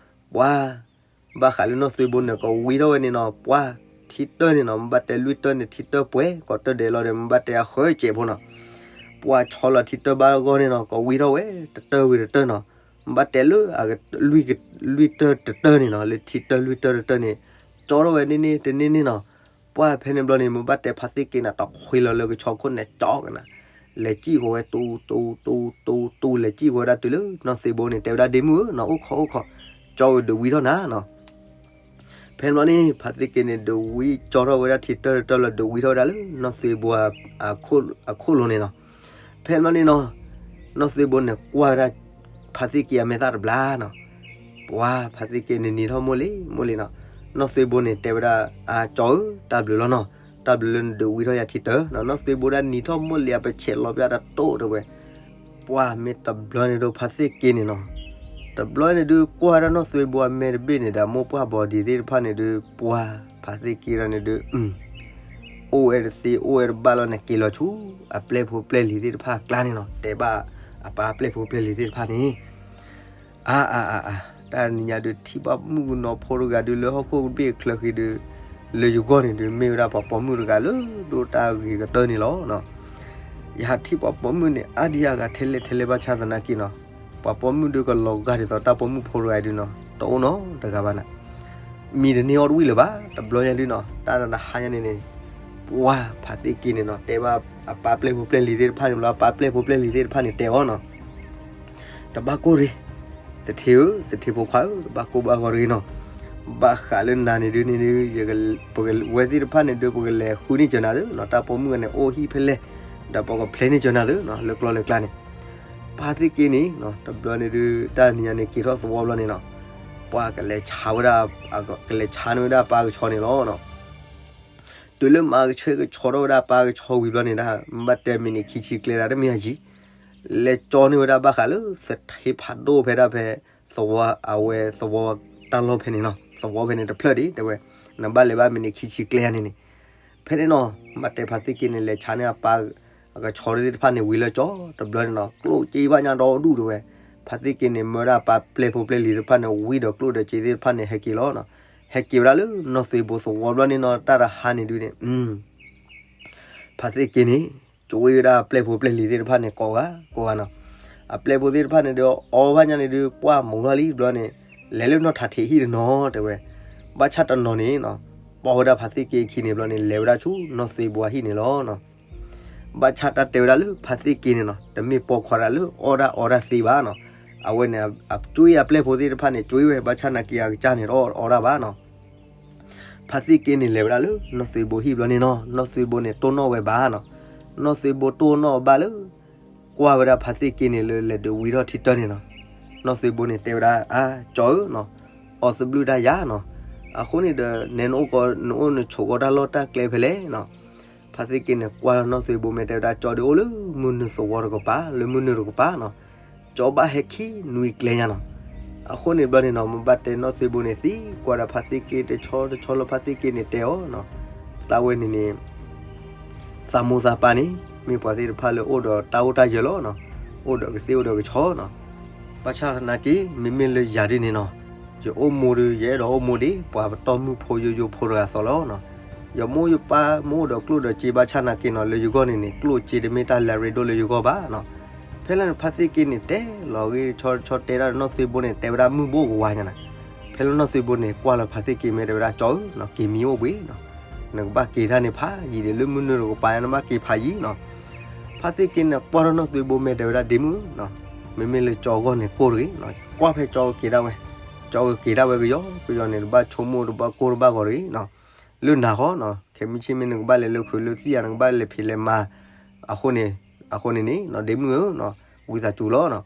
ပှၤ ဘၣ်ဃးလၢနီၢ်သ့ဘိန့ၣ် ကဝံထီၣ်ဝဲန့ၣ်နီၤ, ပှၤထံတၢန့ၣ်နီၤ မ့ၢ်ဘၣ်တဲလွံၢ်တၢန့ၣ် ထံတၢပှဲၤ ကိးတၢ်ဒဲးလီၤဒီး မ့ၢ်ဘၣ်တဲအဃၢကဲးဖိနီၤ, ပှၤဆီလီၤထံတၢဘၣ်ဂီၢ်န့ၣ်နီၤ ကဝံထီၣ်ဝဲ တတၢဝံၤတတၢနီၤ, မ့ၢ်ဘၣ်တဲလၢ လွံၢ်တၢတတၢန့ၣ်နီၤ လၢထံတၢလွံၢ်တၢတတၢန့ၣ် ကၠီထီၣ်ဝဲန့ၣ်န့ၣ်တန့ၢ်န့ၣ်နီၤ, ပှၤဖဲန့ၣ်ဘျီန့ၣ် မ့ၢ်ဘၣ်တဲဖါသ့ၣ်က့န့ၣ် တခွ့လီၤလၢကဆီခိၣ်န့ၣ် ကၠီကနၤ, လဲၤစံၣ်ဃီၤဝဲတူတူတူတူ လဲၤစံၣ်ဃီၤဝဲဒၣ်တုၤလၢနီၢ်သ့ဘိန့ၣ် တဲဝဲဒၣ်ဒ့မုၣ်ဧၢနီၤ အိၣ်ခိးအိၣ်ခိး, ကၠီဝံၤဒုးဝံထီၣ်နၤနီၤ ဖဲန့ၣ်ဘျီန့ၣ် ဖါသ့ၣ်က့န့ၣ် ဒုးဝံကၠီထီၣ်ဝဲဒၣ်ထံတၢၢ်တၢၢ်လီၤ ဒုးဝံထီၣ်ဝဲဒၣ်လၢနီၢ်သွ့ဘိအခိၣ်လိၤန့ၣ်လီၤ. ဖဲန့ၣ်ဘျီန့ၣ်နီၤ နီၢ်သွ့ဘိန့ၣ်ကွၢ်ဝဲဒၣ် ဖါသ့ၣ်က့အမဲာ်သၣ်တဘျါနီၤ. ပှၤဖါသ့ၣ်က့န့ၣ်နံၤထီၣ်မိၢ်လံမိၢ်လံနီၤ. နီၢ်သွ့ဘိန့ၣ်တဲဝဲဒၣ် အကၠီဧၢ တၢ်ဘျုးလီၤနီၤ. တၢ်ဘျုးလၢနဒုးဝံထီၣ်ယၤထံတၢၢ်နီၤ. နီၢ်သွ့ဘိဒၣ်နံၤထီၣ်မိၢ်လံအပဆဲးလီၤပျၢ်တတိၢ်တဲဝဲ ပှၤမ့ၢ်တဘျီန့ၣ်ဒုးဖါသ့ၣ်က့န့ၣ်နီၤ တဘျီန့ၣ်ဒုးကွၢ်ဝဲဒၣ်နီၢ်သွ့ဘိအမဲာ်တဘ့ၣ်န့ၣ်ဒီး မိၢ်ပှၢ်ဘီဒံးသ့ၣ်တဖၣ်န့ၣ်ဒုး ပှၤဖါသ့ၣ်က့ဒီးန့ၣ်ဒုး အိၣ်ဝဲတသ့အိၣ်ဝဲတဘၣ်လီၤန့ၣ် က့ၤလီၤဆူ အပျဲၢ်ဖိပျဲၢ်လံၤသ့ၣ်တဖၣ်အကျါန့ၣ်နီၤ. တဲဘၣ်အပၢ်ပျဲၢ်ဖိပျဲၢ်လံၤသ့ၣ်တဖၣ်န့ၣ် အါအါအါအါ တၢ်နံၤညါဒုး ထံၣ်ဘၣ်မုၣ်ကနီၤဖိတဂၤဒုးလၢဟီၣ်ခိၣ်ကဘ့ၣ်ချၢဃံဒုး လၢယဂီၢ်န့ၣ်ဒုး မ့ၢ်ဝဲဒၣ်ပှၤပိာ်မုၣ်တဂၤလၢဒိၣ်တၢ်ဂ့ၤကတၢၢ်န့ၣ်လီၤ. ယဟးထံၣ်ပှၤပိာ်မုၣ်န့ၣ် အါဒံအါဂၤထဲလဲၣ်ထဲလဲၣ်ဘၣ်ဆၣ်သနာ်က့နီၤ ပှၤပိာ်မုၣ်ဒုးကလီၤဂာ်ဒ်သိးတၢ်ပိာ်မုၣ်ဖိတဂၤဒုးနီၤ တအိၣ်နီတဂၤဘၣ်နၤ မံၤတန့ၢ်အီၣ်တဝံၣ်လၢၤဘၣ် တဘျီညါဒုးနီၤ တၢ်နဟါညါန့ၣ်န့ၣ် ပှၤဖါသ့ၣ်က့န့ၣ်နီၤ တဲဘၣ်အပၢ်ပျဲၢ်ဖိပျဲၢ်လံၤသ့ၣ်တဖၣ်န့ၣ်လီၤ အပၢ်ပျဲၢ်ဖိပျဲၢ်လံၤသ့ၣ်တဖၣ်န့ၣ်တဲအီၤနီၤ တဘၣ်ကိၢ်ရ့ၣ်, သထ့ဧၢ, သထ့ဖိခွါဧၢ, တဘၣ်ကိၢ်ဘၣ်ဂီၤတဂ့ၤနီၤ. ဘၣ်ဃးလၢနၤန့ၣ်ဒုးန့ၣ်ဒုး ပဝဲသ့ၣ်တဖၣ်န့ၣ်ဒုး ပကလဲၤဃုန့ၢ်စၢၤနၤသုနီၤ, တၢ်ပိာ်မုၣ်ဂၤန့ၣ် အိၣ်ဟံၣ်ဖဲလဲၣ်, ဒီးပကဖျဲးန့ၢ်စၢၤနၤသုနီၤ, လၢကျီလၢကျါန့ၣ်. ဖါသ့ၣ်က့န့ၣ် တဘျီန့ၣ်ဒုး တၢ်နံၤညါန့ၣ် က့ၤထီၣ်သဝီဘျီန့ၣ်နီၤ, ပှၤကလဲၤဆါဝဲဒၣ်, ကလဲၤဆါန့ၢ်ဝဲဒၣ်ပၢ်ကဆီန့ၣ်လီၤနီၤ. တုၤလၢမၤကဆှဲကဆှီထီၣ်ဝဲဒၣ်ပၢ်ကဆီဝံၤဘျီန့ၣ်ဒၣ် မ့ၢ်ဘၣ်တဲမံးနံးခံဆံကျဲဒၣ်တမ့ၢ်အယံၤ, လဲၤကၠီန့ၢ်ဝဲဒၣ်ဘၣ်ဃးလၢသထ့ဖးဒိၣ်ဖဲဒၣ်ဖဲ သဝီအဝဲသဝီတၢ်လီၢ်ဖဲန့ၣ်နီၤ, သဝီဖဲန့ၣ်တဖျၢၣ်ဒံး တဲဝဲ, နဘၣ်လဲၤဘၣ်မံးနံးခံဆံကျဲန့ၣ်န့ၣ်, ဖဲန့ၣ်နီၤ မ့ၢ်ဘၣ်တဲဖါသ့ၣ်က့န့ၣ် လဲၤဆါန့ၢ်အပၢ် အကဆီသ့ၣ်တဖၣ်န့ၣ်ဝံၤလၢကၠီ, တဘျီန့ၣ်နီၤ ကျိၣ်စ့ဘၣ်ညါဒီဒူၣ်တဲဝဲ, ဖါသ့ၣ်က့န့ၣ် မၢဒၣ်ပၢ်ပျဲၢ်ဖိပျဲၢ်လံၤသ့ၣ်တဖၣ်န့ၣ် ဝံၤဒီးကျိၣ်ဒီးစ့သ့ၣ်တဖၣ်န့ၣ် ဟဲက့ၤလီၤနီၤ, ဟဲက့ၤဝဲဒၣ်လၢနီၢ်သွ့ဘိသဝီဘျီန့ၣ်နီၤ, တၢ်တဟါန့ၣ်ဒုးန့ၣ် ဖါသ့ၣ်က့န့ၣ် ကၠီဝဲဒၣ်အပျဲၢ်ဖိပျဲၢ်လံၤသ့ၣ်တဖၣ်န့ၣ် ကိးဂၤကိးဂၤနီၤ, အပျဲၢ်ဖိသ့ၣ်တဖၣ်န့ၣ်ဒီး အီဘၣ်ညါန့ၣ်ဒုး ပှၢ်မူၤထီၣ်လံဘျီန့ၣ်, လဲၤလၢနီၢ်ထးထံးဟံၣ်တနီၤတဲဝဲ, ဘၣ်ဆၣ်တနီၤန့ၣ်နီၤ ပိာ်ဝဲဒၣ်ဖါသ့ၣ်က့အခံန့ၣ်ဘျီန့ၣ် လဲၤဝဲဒၣ်ဆူနီၢ်သွ့ဘိအဟံၣ်န့ၣ်လီၤနီၤ. ဘၣ်ဆၣ်တၢ်တဲဝဲဒၣ်လၢဖါသ့ၣ်က့န့ၣ်နီၤ တမ့ၢ်ပိာ်ခွါတဂၤလၢအီၣ်ဒၣ်အီတၢ်သ့ဘၣ်နီၤ, အဝဲန့ၣ် ကၠီအပျဲၢ်ဖိသ့ၣ်တဖၣ်န့ၣ် ကၠီဝဲ ဘၣ်ဆၣ်နာ်က့အကစၢ်န့ၣ် တအီၣ်အီတၢ်ဘၣ်နီၤ. ဖါသ့ၣ်က့န့ၣ် လဲၤဝဲဒၣ်လၢနီၢ်သွ့ဘိဟံၣ်ဘျီန့ၣ်နီၤ, နီၢ်သွ့ဘိန့ၣ် တိၢ်နီၣ်ဝဲဘၣ်နီၤ, နီၢ်သွ့ဘိတိၢ်နီၣ်ဘၣ်လၢ ကွၢ်ဝဲဒၣ်ဖါသ့ၣ်က့န့ၣ်လၢ လဲၤဒုးဝံထီၣ်ထံတၢၢ်န့ၣ်နီၤ, နီၢ်သွ့ဘိန့ၣ် တဲဝဲဒၣ် အါ ကၠီဧၢနီၤ, အီသဘျုၣ်တၢ်ယၤနီၤ, အဃိန့ၣ်ဒီး နဲနအိၣ်ကီ နအိၣ်နဆိးကီတၢ်လီၢ်တၢ်ကျဲဖဲလဲၣ်နီၤ. ဖါသ့ၣ်က့န့ၣ် ကွၢ်လီၤနီၢ်သွ့ဘိ မ့ၢ်တဲဝဲဒၣ် ကၠီဒုးအိၣ်လၢမုၢ်နုာ်သဝီတကပၤ လၢမုၢ်နုာ်တကပၤနီၤ, ကၠီဘၣ်ဟဲခံနွံကျဲညါနီၤ. အဃိန့ၣ်ဘျီန့ၣ်နီၤ မ့ၢ်ဘၣ်တဲနီၢ်သွ့ဘိန့ၣ် သံကွၢ်ဒီးဖါသ့ၣ်က့တဆီတဆီလၢဖါသ့ၣ်က့န့ၣ်တဲအီၤနီၤ, သးဝဲန့ၣ်န့ၣ် သးမိၢ်သးပၢ်န့ၣ် မ့ၢ်ပှၤသ့ၣ်တဖၣ်လၢအိၣ်ဒီးတၢ်အိၣ်တၢ်ယၢၤလီၤနီၤ, အိၣ်ဒီးကသ့ၣ်အိၣ်ဒီးကဆီနီၤ. ဘၣ်ဆၣ်သနာ်က့ မ့မ့ၢ်လၢယၤဒ်န့ၣ်နီၤ, ယအိၣ်မူဒုး ယအဲၣ်ဒိးအိၣ်မူဒ် ပှၤပတီၢ်မုၢ်ဖိယိယိဖိတဂၤသိးလီၤနီၤ. ယမိၢ်ယပၢ်မ့ၢ်အိၣ်ဒီးကျိၣ်ဒီးစ့ဘၣ်ဆၣ်နာ်က့နီၤ လၢယဂီၢ်န့ၣ်န့ၣ် ကျိၣ်စ့တမ့ၢ်တၢ်လၢအရ့ဒိၣ်လၢယဂီၢ်ဘၣ်နီၤ. ဖဲလၢန့ၣ် ဖါသ့ၣ်က့န့ၣ် တဲလီၤဂ့ၢ်တဆီတဆီတဲဒၣ်နီၢ်သွ့ဘိန့ၣ် တဲဝဲဒၣ်မုၢ်ဘိၣ်ကဝါညါနီၤ. ဖဲလၢနီၢ်သွ့ဘိန့ၣ် ကွၢ်လီၤဖါသ့ၣ်က့ မ့ၢ်တဲဝဲဒၣ် ကၠီဧၢနီၤ, က့ၤမံအိၣ်ဘှံးနီၤ, နကဘၣ်က့ၤတၢ်န့ၣ်ဖးယံာ်ဒီး လၢမုၢ်နုာ်တကပၤ နဘၣ်က့ၤဖးယံာ်နီၤ. ဖါသ့ၣ်က့န့ၣ် ကွၢ်ထီၣ်နီၢ်သွ့ဘိ မ့ၢ်တဲဝဲဒၣ် ဒ့မုၣ်ဧၢနီၤ, မ့မ့ၢ်လၢကၠီအဂီၢ်န့ၣ် ကိၢ်တဂ့ၤနီၤ, ကွၢ်ဖဲကၠီကက့ၤဒၣ်ဝဲ, ကၠီကက့ၤဒၣ်ဝဲကယီကယီန့ၣ် တဘၣ်ဆိကမိၣ်တဘၣ်ကိၢ်တဘၣ်ဂီၤတဂ့ၤနီၤ. လၢနၤဃီနီၤ ခဲမုၢ်ဆ့ၣ်မ့ၢ်နကဘၣ်လဲၤလၢခုးလၢသံၣ်ဧါ နကဘၣ်လဲၤဖံးလဲၤမၤ အဃိန့ၣ်, အဃိန့ၣ်န့ၣ်နီၤ ဒ့မုၣ်ဧၢနီၤ, ဝံသးစူၤလီၤနီၤ.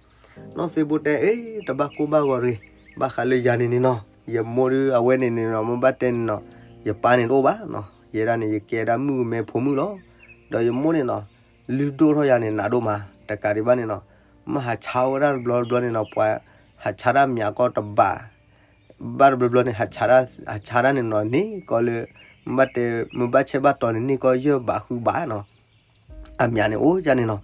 နီၢ်သွ့ဘိတဲ အ့ တဘၣ်ကိၢ်ဘၣ်ဂီၤတဂ့ၤ, ဘၣ်ဃးလၢယၤန့ၣ်န့ၣ်နီၤ, ယမိၢ်ဒုး အဝဲန့ၣ်န့ၣ်နီၤ မ့ၢ်ဘၣ်တဲန့ၣ်နီၤ, ယပၢ်န့ၣ်တအိၣ်ဘၣ်နီၤ, ယဲဒၣ်န့ၣ် ယကဲဒၣ်မုၣ်ကမဲဖိမုၣ်လီၤ. ဒီးယမိၢ်န့ၣ်နီၤ လုၢ်ဒိၣ်ထီၣ်ယၤန့ၣ် နးဒိၣ်မး, တကးဒံးဘၣ်န့ၣ်နီၤ, မ့ၢ်ဟးဆါဝဲဒၣ်တဘျီတဘျီန့ၣ်နီၤ ပှၤဟးဆါတၢ်မၠးကီၢ်တဘး ဘၣ်တဘျီဘျီန့ၣ် ဟးဆါတၢ်န့ၣ်နီၤ န့ၢ်ကီၢ်လၢ မ့ၢ်ဘၣ်တဲ မ့ၢ်ဘၣ်ဆဲးဘၣ်တီၤန့ၣ် န့ၢ်ကီၢ်ယဲၢ်ဘးဃုဘးနီၤ, အမၠးန့ၣ်အိၣ်ယၤန့ၣ်နီၤ.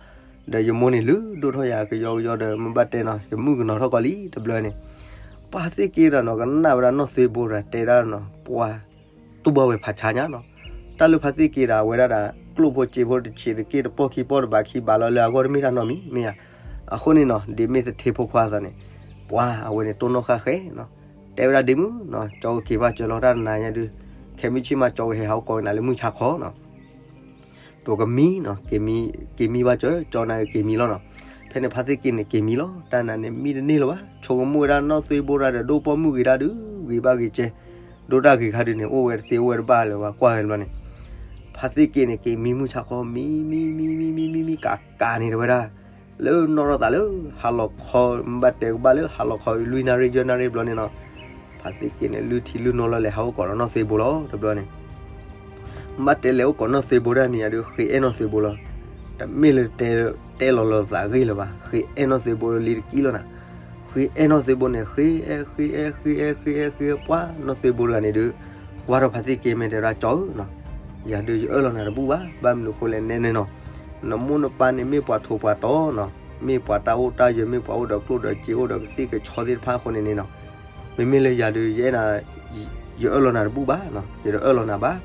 ဒီးယမိၢ်န့ၣ် လုၢ်ဒိၣ်ထီၣ်ယၤကယီကယီဒီး မ့ၢ်ဘၣ်တဲနီၤ ယမုၣ်ကနီၤထီၣ်ကီးလံတဘျီန့ၣ်, ပှၤသ့ၣ်က့ဒီးနီၤ ကနၣ်ဝဲဒၣ်နီၢ်သွ့ဘိဒီးတဲဒၣ်နီၤ ပှၤ တူၢ်ဘၣ်ဝဲဖးဆါညါနီၤ. တၢ်လၢဖါသ့ၣ်က့ဒီး အဝဲဒၣ်ဒီး ကျိၣ်ဖိစ့ဖိတဆံးတက့ၢ် တပီၢ်ခံပီၢ်တဘးခံဘးလီၤ လၢအဂီၢ်တမ့ၢ်တၢ်နီတမံၤ မ့ၢ်ဧါ. အဃိန့ၣ်နီၤ ဒ်မ့ၢ်သထ့ဖိခွါအသိးန့ၣ် ပှၤအဝဲန့ၣ်တိၢ်နီၣ်ဃၣ်ဃဲနီၤ, တဲဝဲဒၣ်ဒ့မုၣ်နီၤ ကၠီကက့ၤဘၣ်စၢၤလီၤတၢ်နၤညါဒုး, ခဲမုၢ်ဆ့ၣ်မး ကၠီကဟဲဟးအိၣ်ကိးနၤလၢမုၢ်ဆါခီနီၤ ပကမံနီၤ, က့ၤမံဘၣ်စၢၤ ကၠီနၤက့ၤမံလီၤနီၤ. ဖဲန့ၣ်ဖါသ့ၣ်က့န့ၣ် က့ၤမံလီၤ တၢ်နၤန့ၣ် မံတန့ၢ်လၢၤဘၣ်, ဆိကမိၣ်ဝဲဒၣ်နီၢ်သွ့ဘိဒီး ဒိၣ်ပိာ်မုၣ်ဂ့ၤဒၣ်ဒုး ဂ့ၤဘၣ်ဂ့ၤကဲ ဒိၣ်တၢ်ဂ့ၤခါဒုန့ၣ် အိၣ်ဝဲတသ့အိၣ်ဝဲတဘၣ်လၢၤဘၣ် ကွၢ်ဝဲတဘျီန့ၣ်, ဖါသ့ၣ်က့န့ၣ် က့ၤမံမုၢ်ဆါခီ မံမံမံမံမံမံမံ ကးကးန့ၣ် တဲဝဲဒၣ် လၢနီၣ်ထီၣ်သးလၢ ဟါလီၤခီ မ့ၢ်ဘၣ်တဲကဘၣ်လၢဟါလီၤခီ လွံၢ်နၣ်ရံၣ်ယဲၢ်နၣ်ရံၣ်ဘျီန့ၣ်နီၤ, ဖါသ့ၣ်က့န့ၣ် လုၢ်ထံလုၢ်နိလီၤ လဲၤဟးအိၣ်ကိးဒီးနီၢ်သ့ဘိလီၤ တဘျီန့ၣ် မ့ၢ်ဘၣ်တဲလဲၤအိၣ်ကိးနီၢ်သ့ဘိဒၣ်န့ၣ် ယၤဒုးဃ့အဲၣ်နီၢ်သ့ဘိလီၤ. တမ့ၢ်လၢတဲလီၤလၢသးဂ့ၢ်လၢၤဘၣ်, ဃ့အဲၣ်နီၢ်သ့ဘိလၢလံတကံၢ်လီၤနၤ. ဃ့အဲၣ်နီၢ်သ့ဘိန့ၣ် ဃ့အဲၣ် ဃ့အဲၣ် ဃ့အဲၣ် ဃ့အဲၣ် ဃ့အဲၣ် ပှၢ် နီၢ်သ့ဘိတဂၤန့ၣ်ဒုး ကွၢ်ထီၣ်ဖါသ့ၣ်က့ မ့ၢ်တဲဝဲဒၣ် ကၠီဧၢနီၤ, ယၤဒုးယအၢၣ်လီၤနၤတဘူၣ်ဘၣ်. ဘၣ်မနုၤဃိလဲၣ်နဲန့ၣ်နီၤ, နမိၢ်နပၢ်န့ၣ်မ့ၢ်ပှၤထိးပှၤတီၤနီၤ, မ့ၢ်ပှၤတၢ်အိၣ်တၢ်ယၢၤ မ့ၢ်ပှၤအိၣ်ဒီးကျိၣ်ဒီးစ့ အိၣ်ဒီးကသံၣ်ကဆီသ့ၣ်တဖၣ်အဃိန့ၣ်န့ၣ်နီၤ, မ့မ့ၢ်လၢယၤဒုး ယအဲၣ်နၤ ယအၢၣ်လီၤနၤတဘူၣ်ဘၣ်နီၤ, ယတအၢၣ်လီၤနၤဘၣ်.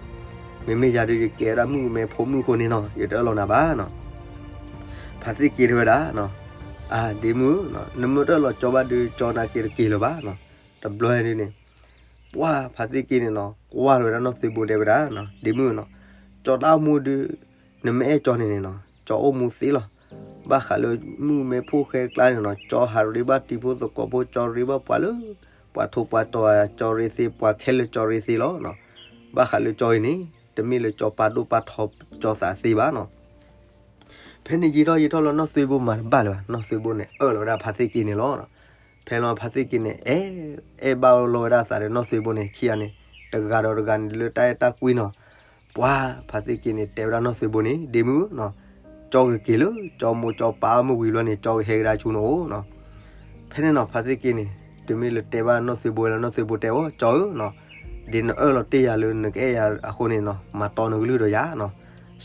မ့မ့ၢ်ယၤဒုးယကဲဝဲဒၣ်မုၣ်ကမဲဖိမုၣ်အဃိန့ၣ်နီၤ ယတအၢၣ်လီၤနၤဘၣ်နီၤ. ဖါသ့ၣ်က့တဲဝဲဒၣ်နီၤ, အါ ဒ့မုၣ်ဧၢ, နမ့ၢ်တအၢၣ်လီၤကၠီဘၣ်ဒုး ကၠီနာ်က့တက့ၤလၢၤဘၣ်နီၤ. တဘျီဒုန့ၣ် ပှၢ်ဖါသ့ၣ်က့န့ၣ်နီၤ ကွၢ်လီၤဝဲဒၣ်နီၢ်သ့ဘိတဲဝဲဒၣ်နီၤ, ဒ့မုၣ်ဧၢနီၤ, ကၠီတၢ်အိၣ်မူဒုး နမ့ၢ်အဲၣ်ကၠီန့ၣ်န့ၣ်နီၤ ကၠီအိၣ်မူသ့လီၤ. ဘၣ်ဃးလၢမုၣ်ကမဲဖိဃဲကျါန့ၣ်နီၤ ကၠီဟးရ့ဘၣ်တံၤဖိသကိးဖိ ကၠီရ့ဘၣ်ပှၤလၢ ပှၤထိးပှၤတီၤဧါ ကၠီရ့သ့ ပှၤခဲလၢာ်ကၠီရ့သ့လီၤနီၤ. ဘၣ်ဃးလၢကၠီအံၤန့ၣ် တမ့ၢ်လၢကၠီပာ်ဒိၣ်ပာ်ထီကၠီသးသ့ဘၣ်နီၤ. ဖဲန့ၣ်ယံာ်ထီၣ်ယံာ်ထီၣ်လီၤ နီၢ်သ့ဘိမၤတဘၣ်လၢၤဘၣ်, နီၢ်သ့ဘိန့ၣ် အၢၣ်လီၤဝဲဒၣ်ဖါသ့ၣ်က့န့ၣ်လီၤ. ဖဲလီၤဖါသ့ၣ်က့န့ၣ် အဲၣ် အဲၣ်ဘၣ်လီၤဝဲဒၣ်အသးဒီးနီၢ်သ့ဘိန့ၣ် ခံဂၤန့ၣ် တဂၤဒီးတဂၤန့ၣ် လၢတၢ်အဲၣ်တၢ်ကွံနီၤ. ပှၢ်ဖါသ့ၣ်က့န့ၣ် တဲဝဲဒၣ်နီၢ်သ့ဘိန့ၣ် ဒ့မုၣ်ဧၢနီၤ, ကၠီကက့ၤလၢ ကၠီမိၢ်ကၠီပၢ်မုၢ်ဝံၤဘျီန့ၣ် ကၠီကဟဲကဒါဆူနအိၣ်နီၤ. ဖဲန့ၣ်နီၤ ဖါသ့ၣ်က့န့ၣ် တမ့ၢ်လၢတဲဘၣ်နီၢ်သ့ဘိလၢ နီၢ်သ့ဘိတဲဝဲ ကၠီဧၢနီၤ, ဒ်နအၢၣ်လီၤတ့ၢ်ယၤလၢနကအဲၣ်ယၤအဃိန့ၣ်နီၤ မၤတီနကလုၢ်ဒီးယၤနီၤ.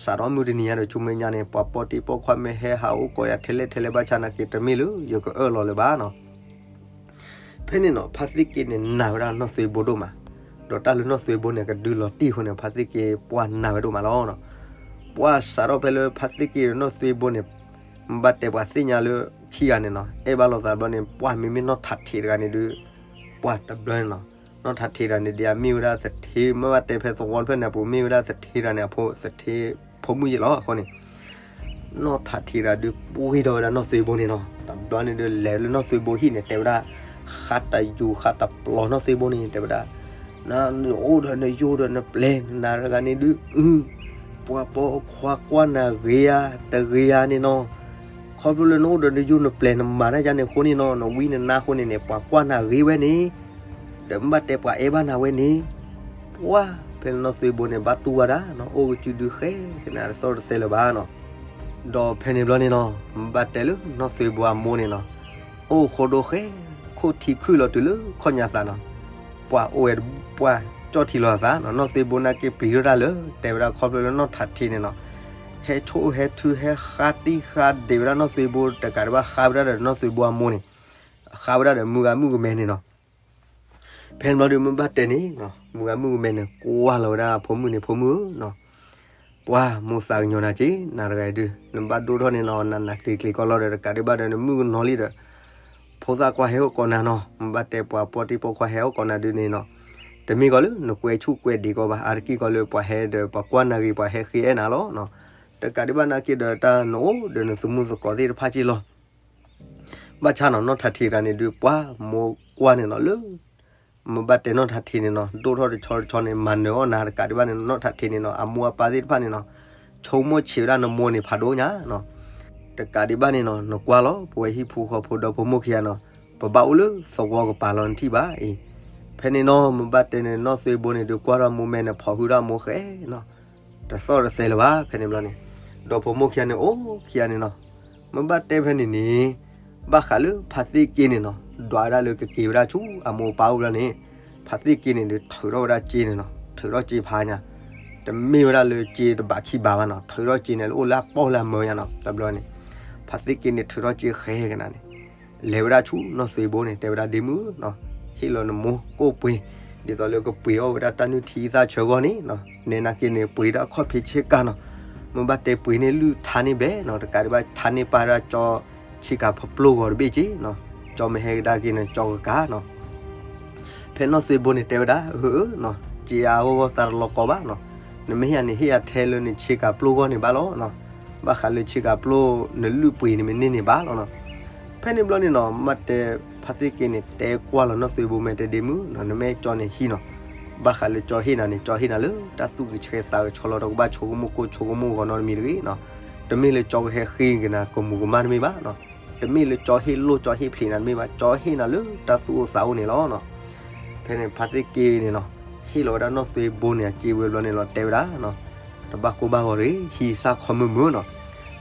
စးထီၣ်မုၢ်တနံၤညါဒီး ဆူမဲာ်ညါန့ၣ် ပှၤပီၢ်တံၢ်ပီၢ်ခွါမ့ၢ်ဟဲဟးအိၣ်ကိးယၤထဲလဲၣ်ထဲလဲၣ်ဘၣ်ဆၣ်နာ်က့ တမ့ၢ်လၢယကအၢၣ်လီၤလၢၤဘၣ်နီၤ. ဖဲန့ၣ်နီၤ ဖါသ့ၣ်က့န့ၣ် နာ်ဝဲဒၣ်နီၢ်သ့ဘိဒိၣ်မး, ဒီးတၢ်လၢနီၢ်သ့ဘိန့ၣ် ကဒုးလီၤတံၢ်အဃိန့ၣ် ဖါသ့ၣ်က့ပှၢ်နာ်ဝဲဒိၣ်မးလီၤနီၤ. ပှၢ်စးထီၣ်ဖဲလၢဖါသ့ၣ်က့ဒီးနီၢ်သ့ဘိန့ၣ် မ့ၢ်ဘၣ်တဲပှၤသ့ၣ်ညါလၢခံဂၤန့ၣ်နီၤ အဲၣ်ဘၣ်လိာ်သးဘျီန့ၣ် ပှၢ်မ့မ့ၢ်နီၢ်ထးထံးတဂၤန့ၣ်ဒုး ပှၢ်တဘျီန့ၣ်နီၤ နီၢ်ထးထံးတဂၤန့ၣ် ဒ်အမ့ၢ်ဝဲဒၣ်သထ့ မ့ၢ်ဘၣ်တဲဖဲသဝီတဖျၢၣ်န့ၣ် အပူၤမ့ၢ်ဝဲဒၣ်သထ့တဂၤန့ၣ် အဖိ သထ့ ဖိမုၣ်ယဲၢ်လီၤအဃိန့ၣ် နီၢ်ထးထံးတဂၤဒုးပှ့ၤထီၣ်ဝဲဒၣ်နီၢ်သ့ဘိန့ၣ်နီၤ. တဘျီန့ၣ်ဒုးလဲၤလၢနီၢ်သ့ဘိဟံၣ်န့ၣ် တဲဝဲဒၣ် ဃါတယူၤဃါတပျီၤနီၢ်သ့ဘိန့ၣ် တဲဝဲဒၣ် နအိၣ်ဒီးနယိၢ်ဒီးနပျဲၤနၤတဂၤန့ၣ်ဒုး အု ပှၤပိာ်ခွါကွၢ်နၤဂ့ၤဧါ တဂ့ၤဧါန့ၣ်နီၤ. ခီဖျိလၢနအိၣ်ဒီးနယိၢ်နပျဲၤနမၤတၢ်ယါန့ၣ်အဃိန့ၣ်နီၤ နဝံနနါအဃိန့ၣ်န့ၣ် ပှၤကွၢ်နၤဂ့ၤဝဲန့ၣ် ဒီးမ့ၢ်ဘၣ်တဲပှၤအဲၣ်ဘၣ်နၤဝဲန့ၣ် ပှၢ်ဖဲလၢနီၢ်သ့ဘိန့ၣ် ဘၣ်တူၢ်ဘၣ်ဒၣ်နီၤ အိၣ်ကစုဒုးဃဲ ကနၣ်တသီၣ်တသဲလၢၤဘၣ်နီၤ. ဒီးဖဲန့ၣ်ဘျီန့ၣ်နီၤ မ့ၢ်ဘၣ်တဲလၢနီၢ်သ့ဘိအမိၢ်န့ၣ်နီၤ အိၣ်ဃိဒိဃဲ ခိၣ်ထံခုၣ်လီၤတုၤလၢခီၣ်ညါသးနီၤ. ပှၢ်အိၣ်ဝဲ ပှၢ်ကၠီၣ်ထံလီၤအသးနီၤ နီၢ်သ့ဘိနာ်က့ပျံၤထီၣ်တၢ်လၢ တဲဝဲဒၣ်ခီဖျိလၢနီၢ်ထးထံးန့ၣ်နီၤ ဟဲဆိၣ်ဟဲထုဟဲဃါတံၢ်ဃါဒဲးဝဲဒၣ်နီၢ်သ့ဘိ တကးဒံးဘၣ်ဃါဝဲဒၣ်ဒီးနီၢ်သ့ဘိအမိၢ်န့ၣ် ဃါဝဲဒၣ်ဒီးမုၢ်ဂၤမုၣ်ကမဲန့ၣ်နီၤ. ဖဲန့ၣ်ဘျီဒုးမ့ၢ်ဘၣ်တဲန့ၣ်နီၤ မုၢ်ဂၤမုၣ်ကမဲန့ၣ် ကွၢ်လီၤဝဲဒၣ်ဖိမုၣ်န့ၣ် ဖိမုၣ်ဧၢနီၤ ပှၢ်မိၢ်သးကညီၤနၤက့ နၤတဂၤအံၤဒုး နဘၣ်ဒိၣ်ထီၣ်န့ၣ်နီၤ နးနးကျံၤကျံၤကီးလီၤဒီး တကးဒံးဘၣ်ဒီးနမုၣ်ကနီၤလံဒီး ဖိသၣ်ခွါဟဲအိၣ်ကိးနၤနီၤ မ့ၢ်ဘၣ်တဲပှၤပီၢ်တံၢ်ပီၢ်ခွါဟဲအိၣ်ကိးနၤဒုးန့ၣ်နီၤ တမ့ၢ်ကီးလၢနကွဲဆူၣ်ကွဲဒံးကီးဘၣ် အါတက့ၢ်ကီးလၢပှၤဟဲဒီးပှၤကွၢ်နၤဂ့ၤ ပှၤဟဲဃ့အဲၣ်နၤလီၤနီၤ. တကးဒံးဘၣ်နာ်က့ဒီးတၢ်နအိၣ်ဒီးနသမူသကိးသ့ၣ်တဖၣ်က့လီၤ ဘၣ်ဆၣ်နီၤ နီၢ်ထးထံးတဂၤန့ၣ်ဒုး ပှၢ်မိၢ်ကွၢ်န့ၣ်နီၤလၢ မ့ၢ်ဘၣ်တဲနီၢ်ထးထံးန့ၣ်နီၤ ဒိၣ်ထီၣ်တဆီတဆီန့ၣ် မၤနၢၤအီၣ်နၤ တကးဒံးဘၣ်န့ၣ် နီၢ်ထးထံးန့ၣ်နီၤ အမိၢ်အပၢ်သ့ၣ်တဖၣ်န့ၣ်နီၤ ဆိကမိၣ်ဆံးဝဲဒၣ်နမိၢ်န့ၣ်ဖးဒိၣ်ညါနီၤ. တကးဒံးဘၣ်န့ၣ်နီၤ နကွၢ်လီၤ ပဝဲဟံၣ်ဖိဃီဖိဒီဖိမိၢ်ခံဂၤနီၤ ပဘၣ်အိၣ်လၢသဝီကပၤလီၤနထံၣ်ဘၣ်အံၤ. ဖဲန့ၣ်နီၤ မ့ၢ်ဘၣ်တဲန့ၣ် နီၢ်သ့ဘိန့ၣ်ဒုးကွၢ်ထီၣ်မိၢ်မဲန့ၣ် ဖိးဟုၣ်ထီၣ်မိၢ်ဃဲနီၤ တသီၣ်တသဲလၢၤဘၣ် ဖဲန့ၣ်ဘျီန့ၣ် ဒီဖိမိၢ်ခံဂၤန့ၣ် အိၣ်ခံဂၤန့ၣ်နီၤ မ့ၢ်ဘၣ်တဲဖဲန့ၣ်န့ၣ် ဘၣ်ဃးလၢဖါသ့ၣ်က့န့ၣ်နီၤ ဒွးဝဲဒၣ်လၢကက့ၤဝဲဒၣ်ဆူအမိၢ်အပၢ်အိၣ်ဘျီန့ၣ် ဖါသ့ၣ်က့န့ၣ်ဒုးထုးထီၣ်ဝဲဒၣ်စ့န့ၣ်နီၤ ထုးထီၣ်စ့ဖးညါ တမ့ၢ်ဝဲဒၣ်လၢစ့တဘးခံဘးဘၣ်နီၤ ထုးထီၣ်စ့န့ၣ်လၢအိၣ်လၢအပီၢ်လၢအမၢညါနီၤ တဘျီန့ၣ် ဖါသ့ၣ်က့န့ၣ်ထုးထီၣ်စ့ဃဲကနၤန့ၣ် လဲၤဝဲဒၣ်ဆူနီၢ်သ့ဘိန့ၣ် တဲဝဲဒၣ်ဒ့မုၣ်နီၤ ဟ့ၣ်လီၤနမိၢ်ကိၣ်ပှ့ၤ ဒ်သိးလၢကပှ့ၤအီၣ်ဝဲဒၣ်တၢ်နုၢ်ထံသၣ်ဆၢဂီၢ်န့ၣ်နီၤ နဲနာ်က့န့ၣ် ပှ့ၤဒၣ်ခီၣ်ဖံးဆ့ကၤနီၤ မ့ၢ်ဘၣ်တဲပှ့ၤန့ၢ်လုၢ်ထါန့ၢ်ဘဲနီၤ တကးဒံးဘၣ်ထါန့ၢ်ပၢ်ဒၣ်ကၠီ ဆ့ကၤဖျိဂီၤတဘ့ၣ်က့နီၤ ကၠီမ့ၢ်ဟဲကဒါက့န့ၣ် ကၠီကကၤနီၤ ဖဲနီၢ်သ့ဘိန့ၣ်တဲဝဲဒၣ် ဧၢ ဧၢနီၤ စ့အါဂီၢ်ဂီၢ်သးတလီၤကီဘၣ်နီၤ နမ့ၢ်ဟ့ၣ်ယၤန့ၣ် ဟ့ၣ်ယၤထဲလၢနဆ့ကၤပျိဂီၢ်န့ၣ်ဘၣ်လီၤနီၤ ဘၣ်ဃးလၢဆ့ကၤပျိနလုၢ်ပှ့ၤန့ၣ်မ့ၢ်န့ၢ်န့ၣ်ဘၣ်လီၤနီၤ ဖဲန့ၣ်ဘျီန့ၣ်နီၤ မ့ၢ်ဘၣ်တဲဖါသ့ၣ်က့န့ၣ် တဲကွၢ်လီၤနီၢ်သ့ဘိ မ့ၢ်တဲဒ့မုၣ်နီၤ နမ့ၢ်ကၠီန့ၣ်ဟံးနီၤ ဘၣ်ဃးလၢကၠီဟ့ၣ်နၤန့ၣ် ကၠီဟ့ၣ်နၤလၢတၢ်သူၣ်ကဆှဲသးကဆှီလီၤ တကဘၣ်ဆိကမိၣ်ကိၢ်ဆိကမိၣ်ဂီၤနီတမံၤတဂ့ၤနီၤ. တမ့ၢ်လၢကၠီကဟဲဃ့က့ၤနၤကမူၤကမၣ်တမ့ၢ်ဘၣ်နီၤ. တမ့ၢ်လၢကၠီဟ့ၣ်လိၣ်ကၠီဟ့ၣ်ဖျံးနၤတမ့ၢ်ဘၣ်, ကၠီဟ့ၣ်နၤလၢတၢ်သူၣ်အိၣ်သးအိၣ်န့ၣ်လီၤနီၤ. ဖဲန့ၣ်ဖါသ့ၣ်က့န့ၣ်နီၤ ဟ့ၣ်လီၤဝဲဒၣ်နီၢ်သွ့ဘိန့ၣ် အစ့ဝဲဘျီန့ၣ်လီၤ တဲဝဲဒၣ်နီၤ, တဘၣ်ကိၢ်ဘၣ်ဂီၤတဂ့ၤ, ဟံးစၢ်ခီမုာ်မုာ်နီၤ.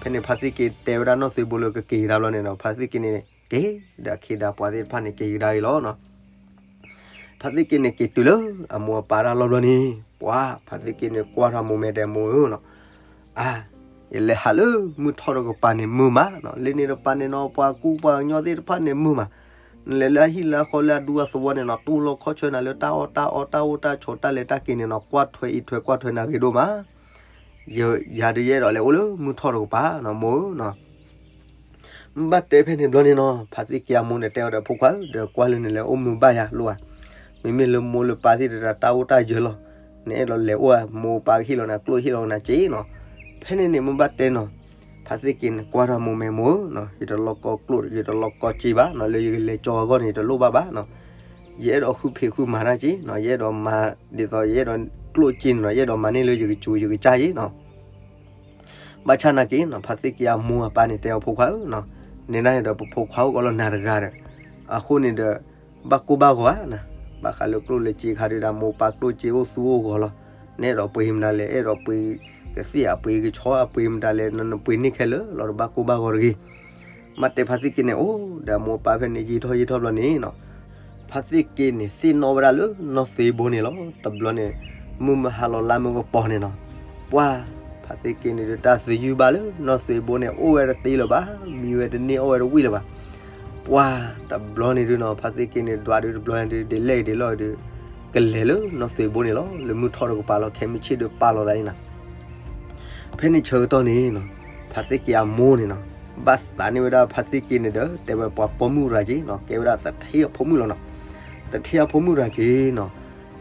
ဖဲန့ၣ်ဖါသ့ၣ်က့တဲဝဲဒၣ်နီၢ်သွ့ဘိလၢကက့ၤကဒါဘျီန့ၣ်နီၤ ဖါသ့ၣ်က့န့ၣ် က့ၤဒီးအခ့ဒၣ်ပှၤသ့ၣ်တဖၣ်န့ၣ် က့ၤကဒါအံၤလီၤနီၤ. ဖါသ့ၣ်က့န့ၣ်က့ၤတုၤလၢအမိၢ်အပၢ်တၢ်လီၢ်ဘျီန့ၣ် ပှၤဖါသ့ၣ်က့န့ၣ်ကွၢ်ထီၣ်မိၢ်မဲာ်တဲမိၢ်ဧၢနီၤ, အါ, ယလဲၤဟးလၢမုၢ်ထီၣ်တကပၤန့ၣ်မုာ်မးနီၤ, လၢန့ၣ်တပၤန့ၣ်နီၤ ပှၤကူပှၤကညီသ့ၣ်တဖၣ်န့ၣ်မုာ်မး, နလဲၤလၢအဟံၣ်လၢအဃီလၢအဒူအသဝီန့ၣ်နီၤ တူၢ်လိာ်ခီၣ်ဆၢနၤလၢတၢ်အီၣ်တၢ်အီတၢ်အိၣ်တၢ်ဆိးတၢ်လဲၤတၢ်က့ၤန့ၣ်နီၤ ကွၢ်ထွဲအံးထွဲကွၢ်ထွဲနၤဂ့ၤဒိၣ်မး ယၤဒုးယအဲၣ်ဒိးလဲၤအိၣ်လၢမုၢ်ထီၣ်တကပၤနီၤ မိၢ်ဧၢနီၤ. မ့ၢ်ဘၣ်တဲဖဲန့ၣ်ဘျီန့ၣ်နီၤ ဖါသ့ၣ်က့အမိၢ်န့ၣ်တဲအီၤဒီး ဖိခွါဧၢ ဒီးကွၢ်လၢနလဲၤအိၣ်မုာ်ဘၣ်ယၤလိၣ်ဧါ, မ့မ့ၢ်လၢမိၢ်လၢပၢ်သ့ၣ်တဖၣ်တၢ်အိၣ်တၢ်ယၢၤလီၤ, နအဲၣ်ဒိးလဲၤအိၣ်ဧါ မိၢ်ပၢ်ကဟ့ၣ်လီၤနၤကျိၣ်ဟ့ၣ်လီၤနၤစ့နီၤ. ဖဲန့ၣ်န့ၣ် မ့ၢ်ဘၣ်တဲနီၤ ဖါသ့ၣ်က့န့ၣ်ကွၢ်ထီၣ်မိၢ်မဲာ်မိၢ်ဧၢနီၤ ယတလိၣ်ကီကျိၣ် ယတလိၣ်ကီစ့ဘၣ်နီၤ လၢယကလဲၤကၠီအဂီၢ်န့ၣ် ယတလိၣ်ဘၣ်ဘၣ်နီၤ. ယအဲၣ်ဒိးဃုဖံးဃုမၤတၢ်က့နီၤ ယအဲၣ်ဒိးမၤ ဒ်သိးယအဲၣ်ဒိးကျိၣ်စ့န့ၣ်နီၤ ယအဲၣ်ဒိးမၤန့ၢ်လၢယကစူၤယကစၢ်က့နီၤ. ဘၣ်ဆၣ်နာ်က့နီၤ ဖါသ့ၣ်က့အမိၢ်အပၢ်န့ၣ်တဲအီၤ ဖိခွါဧၢနီၤ, နဲဒၣ်ဒီးပဖိခွါအိၣ်ကီးလီၤနၤတဂၤဒီး, အဃိန့ၣ်ဒီး ဘၣ်ကိၢ်ဘၣ်ဂီၤဧါနီၤ, ဘၣ်ဃးလၢကျိၣ်လၢစ့ခါဒုးဒီး မိၢ်ပၢ်ကျိၣ်စ့အိၣ်သူအိၣ်ဂီၤလီၤ, နအဲၣ်ဒိးပှ့ၤမတၤလဲၣ် အဲၣ်ဒိးပှ့ၤကသ့ၣ်အပှ့ၤကဆီအပှ့ၤမတၤလဲၣ် နပှ့ၤန့ၢ်ခဲလၢာ်လီၤ တဘၣ်ကိၢ်ဘၣ်ဂီၤတဂ့ၤ. မ့ၢ်တဲဖါသ့ၣ်က့န့ၣ် အိၣ်ဒီးအမိၢ်အပၢ်ဖဲန့ၣ် ယံာ်ထီၣ်ယံာ်ထီၣ်ဘျီန့ၣ်နီၤ ဖါသ့ၣ်က့န့ၣ် သ့ၣ်နီၣ်ဝဲဒၣ်လၢနီၢ်သွ့ဘိန့ၣ်လီၤ. တဘျီန့ၣ် မုၢ်မဟါလီၤလါမုၢ်ကပီၤန့ၣ်နီၤ, ပှၤ ဖါသ့ၣ်က့န့ၣ်ဒုး တၢ်သယုၢ်ဘၣ်လၢနီၢ်သွ့ဘိန့ၣ် အိၣ်ဝဲတသ့လၢၤဘၣ်, မံဝဲတန့ၢ်အီၣ်ဝဲတဝံၣ်လၢၤဘၣ်. ပှၤ တဘျီန့ၣ်ဒုးနီၤ ဖါသ့ၣ်က့န့ၣ် ဒွးဒုးတဘျီန့ၣ်ဒုး ဒ်လဲၣ်ဒ်လဲၣ်ဒုး ကလဲၤလၢနီၢ်သွ့ဘိန့ၣ်လီၤ. လၢမုၢ်ထီၣ်တကပၤလီၤ ခဲမုၢ်ဆ့ၣ်ဒုးပာ်လီၤသးန့ၣ်နီၤ ဖဲန့ၣ်ဆၢကတီၢ်န့ၣ်နီၤ ဖါသ့ၣ်က့အမိၢ်န့ၣ်နီၤ ဘၣ်သးန့ၢ်ဝဲဒၣ်ဖါသ့ၣ်က့န့ၣ်ဒီး တဲဝဲပှၤပိာ်မုၣ်ရၤက့နီၤ ကဲဝဲဒၣ်သထ့အဖိမုၣ်လီၤနီၤ. သထ့အဖိမုၣ်ရၤက့နီၤ,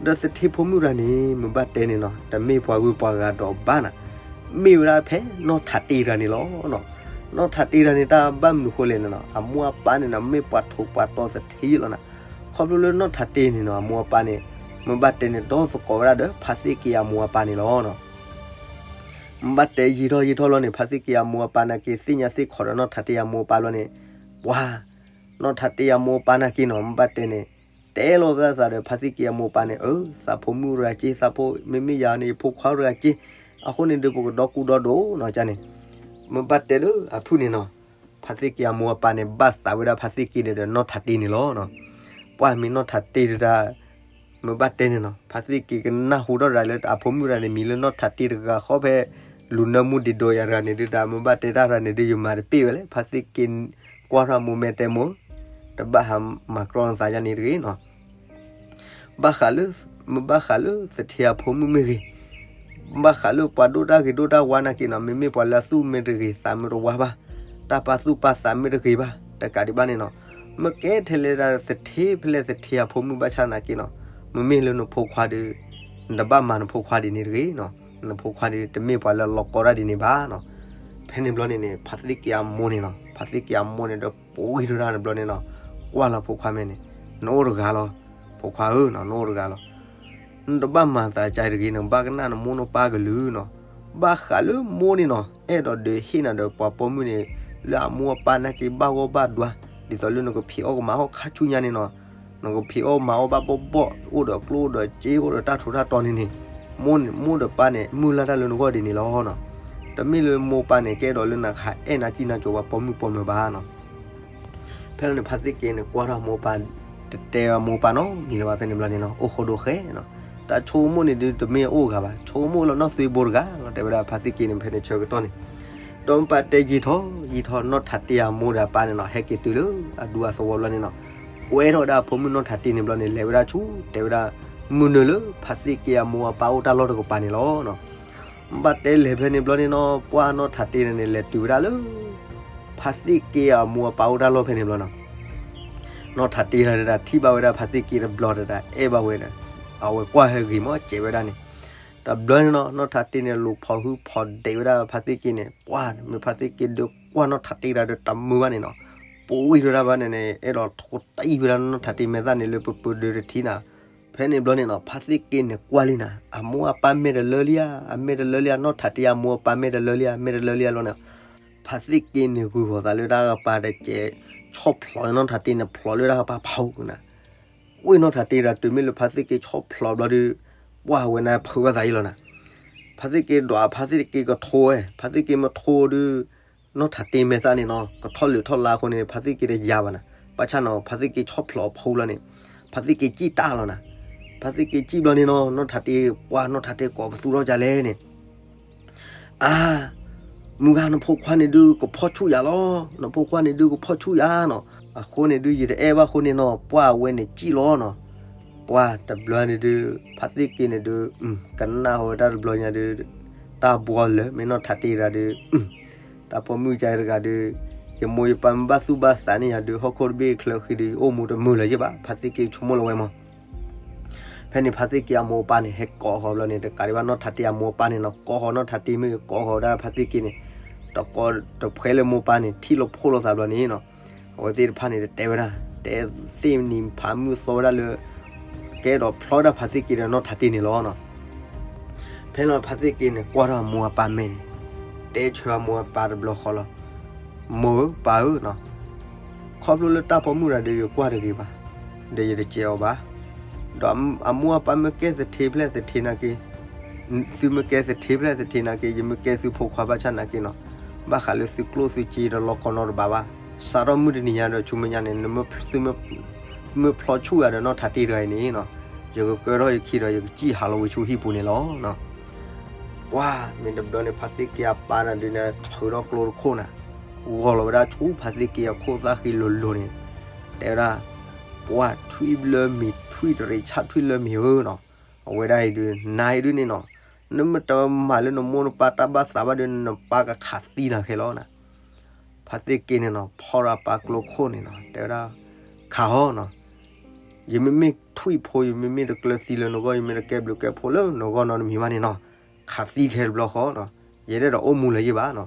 ဒီးသထ့ဖိမုၣ်ရၤန့ၣ် မ့ၢ်ဘၣ်တဲန့ၣ်နီၤ တမ့ၢ်ပှၤဂုၤပှၤဂၤဒီးဘၣ်နၤ, မ့ၢ်ဝဲဒၣ်ဖဲနီၢ်ထးတ့တဂၤန့ၣ်လီၤနီၤ. နီၢ်ထးတ့တဂၤန့ၣ် တၢ်ဘၣ်မနုၤဃိလဲၣ်န့ၣ်နီၤ အမိၢ်အပၢ်န့ၣ်နီၤ မ့ၢ်ပှၤထိးပှၤတီၤသထ့လီၤနၤ. ခီဖျိလၢနီၢ်ထးတ့န့ၣ်နီၤ အမိၢ်အပၢ်န့ၣ် မ့ၢ်ဘၣ်တဲန့ၣ် ဒီသကိးဝဲဒၣ်ဒီး ဖါသ့ၣ်က့အမိၢ်အပၢ်န့ၣ်လီၤနီၤ. မ့ၢ်ဘၣ်တဲယံာ်ထီၣ်ယံာ်ထီၣ်လီၤန့ၣ် ဖါသ့ၣ်က့အမိၢ်အပၢ်နာ်က့ သ့ၣ်ညါသ့ၣ်ခီးဒီးနီၢ်ထးတ့အမိၢ်အပၢ်လီၤန့ၣ်, ပှၤ နီၢ်ထးတ့အမိၢ်အပၢ်နာ်က့နီၤ မ့ၢ်ဘၣ်တဲန့ၣ် တဲလီၤသးဒီးဖါသ့ၣ်က့အမိၢ်အပၢ်န့ၣ် အၢ သးဖိမုၣ်ရၤက့ သးဖိ မ့မ့ၢ်ယၤန့ၣ် ယဖိခွါရၤက့, အဃိန့ၣ်ဒီး ပကဒီကူဒီဒိၣ်နီၤန့ၣ်, မ့ၢ်ဘၣ်တဲလၢအဖုၣ်န့ၣ်နီၤ, ဖါသ့ၣ်က့အမိၢ်အပၢ်န့ၣ် ဘၣ်သးဝဲဒၣ်ဖါသ့ၣ်က့န့ၣ်ဒီးနီၢ်ထးတ့န့ၣ်လီၤနီၤ. ပှၤမ့ၢ်နီၢ်ထးတ့တဒၣ် မ့ၢ်ဘၣ်တဲန့ၣ်နီၤ ဖါသ့ၣ်က့ကနၢ်ဟူထီၣ်တၢ်လၢအဖိမုၣ်တဂၤန့ၣ် မံၤလၢနီၢ်ထးတ့တဂၤဃီဖဲ လူၤနၢမူဒံးဒိးယၤတဂၤန့ၣ်ဒုး တၢ်မ့ၢ်ဘၣ်တဲတၢ်တဂၤန့ၣ်ဒုး ယမၤတပ့ၢ်ဝဲလဲၣ် ဖါသ့ၣ်က့ကွၢ်ထီၣ်မိၢ်မဲတဲမိၢ်, တဘၣ်ဟးမၤကြီနသးယါန့ၣ်တဂ့ၤနီၤ. ဘၣ်ဃးလၢ မ့ၢ်ဘၣ်ဃးလၢသထ့အဖိမုၣ်မ့ၢ်ဂ့ၤ, ဘၣ်ဃးလၢပှၤဒိၣ်တၢ်ဂ့ၤဒိၣ်တၢ်ဝါနာ်က့နီၤ မ့မ့ၢ်ပှၤလၢအသူၣ်မ့ၢ်တဂ့ၤသးမ့ၢ်တဝါဘၣ်, တၢ်ပာ်သူၣ်ပာ်သးမ့ၢ်တဂ့ၤဘၣ် တကးဒံးဘၣ်န့ၣ်နီၤ, မ့ၢ်ကဲထဲလဲၣ်ဒၣ်သထ့ဖဲလဲၣ်သထ့အဖိမုၣ်ဘၣ်ဆၣ်နာ်က့နီၤ, မ့မ့ၢ်လၢနဖိခွါဒီး နတဘၣ်မၤနဖိခွါဒ်န့ၣ်တဂ့ၤနီၤ, နဖိခွါဒီးတမ့ၢ်ပှၤလၢအလီၤကီတၢ်ဒ်န့ၣ်ဘၣ်နီၤ. ဖဲန့ၣ်ဘျီန့ၣ်န့ၣ် ဖါသ့ၣ်က့အမိၢ်န့ၣ်နီၤ ဖါသ့ၣ်က့အမိၢ်န့ၣ်ဒီး ပှံၤထီၣ်တၢ်တဘျီန့ၣ်နီၤ, ကွၢ်လီၤဖိခွါမဲန့ၣ်, နအိၣ်တဂၤလီၤ, ဖိခွါဧၢနီၤ နအိၣ်တဂၤလီၤ. နတဘၣ်မၤသးကါတဂ့ၤ နဘၣ်ကနၣ်နမိၢ်နပၢ်ကလုၢ်နီၤ. ဘၣ်ဃးလၢမိၢ်န့ၣ်နီၤ အဲၣ်ဒိးဒုးဟ့ၣ်နၤဒီးပှၤပိာ်မုၣ်န့ၣ် လၢအမိၢ်အပၢ်နာ်က့ဘၣ်ဂီၢ်ဘၣ်ဒွါ, ဒ်သိးလၢနကဖံးအီၣ်ကမၤအီၣ်ခါဆူညါန့ၣ်နီၤ, နကဖံးအီၣ်မၤအီၣ်ဘၣ်ဘီၣ်ဘီၣ် အိၣ်ဒီးကျိၣ်အိၣ်ဒီးစ့အိၣ်ဒီးတၢ်ထူးတၢ်တီၤန့ၣ်န့ၣ်, မိၢ်န့ၣ် မိၢ်ဒီးပၢ်န့ၣ် မုၢ်လၢ်တၢ်လၢနဂီၢ်ဒ်န့ၣ်လီၤနီၤ. တမ့ၢ်လၢမိၢ်ပၢ်န့ၣ် ကအဲၣ်ဒိးလၢနကဟးအဲၣ်နၤစံၣ်နၤစိၤပှၤပိာ်မုၣ်ပိာ်မၢၤဘၣ်နီၤ. ဖဲန့ၣ်ဖါသ့ၣ်က့န့ၣ် ကွၢ်ထီၣ်မိၢ်ပၢ် တတဲဘၣ်မိၢ်ပၢ်နီတမံၤလၢၤဘၣ်ဖဲန့ၣ်ဘျီန့ၣ်နီၤ, အိၣ်ဃိဒိၣ်ဃဲနီၤ. တၢ်ဆိကမိၣ်န့ၣ်ဒုးတမ့ၢ်အအိၣ်ဂၤဘၣ်, ဆိကမိၣ်လၢနီၢ်သွ့ဘိတဂၤလီၤ တဲဝဲဒၣ်ဖါသ့ၣ်က့န့ၣ် ဖဲန့ၣ်ဆၢကတီၢ်န့ၣ် ဒီးမ့ၢ်ဘၣ်တဲယံာ်ထီၣ်ယံာ်ထီၣ် နီၢ်ထးတ့အမိၢ်ဒီးအပၢ်န့ၣ်နီၤ ဟဲက့ၤတုၤလၢအဒူအသဝီဘျီန့ၣ်နီၤ, ကွဲထီၣ်ဝဲဒၣ်အဖိမုၣ်နီၢ်ထးတ့န့ၣ်ဘျီန့ၣ် လဲၤဝဲဒၣ်ဆူ တဲဝဲဒၣ် မုၢ်နုာ်လၢဖါသ့ၣ်က့အမိၢ်အပၢ်အိၣ်တၢ်လီၢ်တကပၤန့ၣ်လီၤနီၤ. ဘၣ်တဲလဲၤဖဲန့ၣ်ဘျီန့ၣ်နီၤ ပှၢ်နီၢ်ထးတ့န့ၣ် လဲၤတုၤဝဲဒၣ်လၢ ဖါသ့ၣ်က့အမိၢ်အပၢ်အိၣ်တၢ်လီၢ်ဖဲန့ၣ်ဘျီနီၤ, နီၢ်ထးတ့တဒၣ် ထံၣ်ဘၣ်ဝဲဒၣ်ဖါသ့ၣ်က့တဘျီတဒၣ် အဲၣ်ဘၣ်ဝဲဒီး အဝဲကွၢ်ဟဲဂ့ၤမးစဲးဝဲဒၣ်န့ၣ်, တဘျီန့ၣ်နီၤ နီၢ်ထးတ့န့ၣ် လူၤဖီၣ်ဟုဖီၣ်ဒဲးဝဲဒၣ်ဖါသ့ၣ်က့န့ၣ် ပှၢ်မ့ၢ်ဖါသ့ၣ်က့ဒုးကွၢ်နီၢ်ထးတ့တဒၣ်ဒီးတမုာ်ဘၣ်န့ၣ်နီၤ, ပဝံၢ်ထီၣ်ဒၣ်ဘၣ်န့ၣ်န့ၣ် အဲၣ်ဒိးထိးတံၢ်ဝဲဒၣ်နီၢ်ထးတ့မဲာ်သၣ်န့ၣ်လၢပပၢၤဒုးတထံၣ်နၤ, ဖ ဖဲန့ၣ်ဘျီန့ၣ်နီၤ ဖါသ့ၣ်က့န့ၣ်ကွၢ်လံနၤ အမိၢ်အပၢ်မဲာ်တလၢလံဧါ, အမဲာ်တလၢလံဧါ, နီၢ်ထးတ့အမိၢ်အပၢ်မဲာ်တလၢလံဧါ, မဲာ်တလၢလံဧါလီၤန့ၣ်, ဖါသ့ၣ်က့န့ၣ်ဂုာ်ဃီၤသးလၢတၢ်ကပၤတကဲး, ဆီၣ်ဖျိးနီၢ်ထးတ့န့ၣ် ဖျိးလၢတၢ်ကပၤဖီနၤ, ဝ့ၢ်နီၢ်ထးတ့ဒီးတုၤမ့ၢ်လၢဖါသ့ၣ်က့ဆီၣ်ဖျိးဘျီဒီး, ပှၢ်ဝဲန့ၣ်ဖုးဘၣ်သးအံၤလီၤနၤ, ဖါသ့ၣ်က့ဒွးဖါသ့ၣ်က့ကထိဝဲ, ဖါသ့ၣ်က့မ့ၢ်ထိဒီး နီၢ်ထးတ့မဲာ်သၣ်န့ၣ်နီၤ ကထီၣ်လုးထီၣ်လါအဃိန့ၣ် ဖါသ့ၣ်က့တယါဘၣ်နၤ, ဘၣ်ဆၣ်နီၤ ဖါသ့ၣ်က့ဆီၣ်ဖျိးအဖီလီၤန့ၣ်, ဖါသ့ၣ်က့စံၣ်တၢ်လီၤနၤ, ဖါသ့ၣ်က့စံၣ်ဘျီန့ၣ်နီၤ နီၢ်ထးတ့ ပှၢ်နီၢ်ထးတ့ကိးပသူထီၣ်ကလဲၣ်န့ၣ် အါ, မုၢ်ဂၤနဖိခွါန့ၣ်ဒုးကဖီၣ်ဆူၣ်ယၤလီၤ, နဖိခွါန့ၣ်ဒုးကဖီၣ်ဆူၣ်ယၤနီၤ, အဃိန့ၣ်ဒုးယတအဲၣ်ဘၣ်အဃိန့ၣ်နီၤ ပှၢ်အဝဲန့ၣ်စံၣ်လီၤနီၤ, ပှၢ်တဘျီန့ၣ်ဒုး ဖါသ့ၣ်က့န့ၣ်ဒုး ကနၣ်ဟီဝဲတၢ်တဘျီညါဒုး, တၢ်ဘှီလၢာ်မ့ၢ်နီၢ်ထးတ့တဂၤဒုး တၢ်ပိာ်မုၣ်ကါတဂၤဒုး, ယမိၢ်ယပၢ်မ့ၢ်ဘၣ်သူၣ်ဘၣ်သးန့ၢ်ယၤဒုး ဟီၣ်ခိၣ်တဘ့ၣ်ချၢဃံဒုး ယအိၣ်မူတမုာ်လၢၤယ့ၢ်ဘၣ် ဖါသ့ၣ်က့ဆိကမိၣ်လီၤဝဲမး ဖဲန့ၣ်ဖါသ့ၣ်က့အမိၢ်အပၢ်န့ၣ် ဟဲကိးဃီၤဘျီန့ၣ် တကးဒံးဘၣ်နီၢ်ထးတ့အမိၢ်အပၢ်န့ၣ်နီၤ ကိးဃီၤနီၢ်ထးတ့မ့ၢ်ဂ့ၤ ကိးဃီၤဝဲဒၣ်ဖါသ့ၣ်က့န့ၣ်, တကိးတဖှဲလၢမိၢ်ပၢ်န့ၣ်ထံၣ်လိာ်ဖိးလိာ်သးဘျီန့ၣ်နီၤ, အဝဲသ့ၣ်တဖၣ်န့ၣ်တတဲဝဲဒၣ်, တဲသ့ၣ်နံၤဖးမုၢ်သီဝဲဒၣ်လၢ ကဲဒီးဖျီဝဲဒၣ်ဖါသ့ၣ်က့ဒီးနီၢ်ထးတ့န့ၣ်လီၤနီၤ. ဖဲလီၤဖါသ့ၣ်က့န့ၣ်ကွၢ်ထီၣ်အမိၢ်အပၢ်မဲာ်န့ၣ်, တဲဆၢအမိၢ်အပၢ်တဘျီဃီလီၤ. မိၢ်ဧၢပၢ်ဧၢနီၤ, ခီဖျိလၢတၢ်ပိာ်မုၣ်တဂၤဒီးယကွၢ်တဂ့ၤဘၣ်, ဒီးယတစဲးအီၤဘၣ်, ဒီးအမိၢ်အပၢ်မ့ၢ်ကဲသထ့ဖျဲၣ်သထ့နာ်က့, သုမ့ၢ်ကဲသထ့ဖျဲၣ်သထ့နာ်က့ ယမ့ၢ်ကဲသုဖိခွါဘၣ်ဆၣ်နာ်က့နီၤ, ဘၣ်ဃးလၢသုကျိၣ်သုစ့ဒီးလီၢ်ကီၢ်နီတဘၣ်ဘၣ်, စးထီၣ်မုၢ်တနံၤညါဒီးဆူမဲာ်ညါန့ၣ် သုမ့ၢ်ဖျီဆူၣ်ယၤဒီးနီၢ်ထးတ့တဂၤအံၤန့ၣ်နီၤ, ယကကၢထီၣ်ယခံဒီးယကစံၣ်ဟးလီၤဝံၤဆူဟံၣ်ပူၤန့ၣ်လီၤ. ပှၢ်မ့ၢ်တဘျီန့ၣ် ဖါသ့ၣ်က့အပၢ်န့ၣ်ဒုးန့ၣ် ထုးထီၣ်ကျိတခိၣ်န့ၣ်, ဂီၤလီၤဝဲဒၣ်ဆူဖါသ့ၣ်က့အခိၣ်သၣ်ဃံလိၤလိၤန့ၣ်, တဲဝဲဒၣ်, ပှၢ်ထွံၣ်လၢမံၤ ထွံၣ်တရံးဆၣ်ထွံၣ်လၢမံၤဧၢနီၤ, အဝဲဒၣ်အံၤဒုး နၤအံၤဒုးန့ၣ်နီၤ, နမ့ၢ်တမၤလၢနမိၢ်နပၢ်တၢ်ဘၣ်သးဘၣ်ဒုး နပၢ်ကခးသံနၤခဲလီၤနၤ. ဖါသ့ၣ်က့န့ၣ်နီၤ ဖီၣ်ရၣ်ပၢ်ကျိခိၣ်န့ၣ်နီၤ တဲဝဲဒၣ်, ခးဟီနီၤ, ယမ့မ့ၢ်ထွံၣ်ဖိ ယမ့မ့ၢ်တကျၢၤသံလၢနဂီၢ် ယမ့ၢ်တကဲဘျုးကဲဖှိၣ်လၢနဂီၢ်နီတမံၤဘၣ်န့ၣ်နီၤ, ခးသံခဲတဘျီဃီနီၤ, ယတအဲၣ်ဒိးအိၣ်မူလၢၤယ့ၢ်ဘၣ်နီၤ.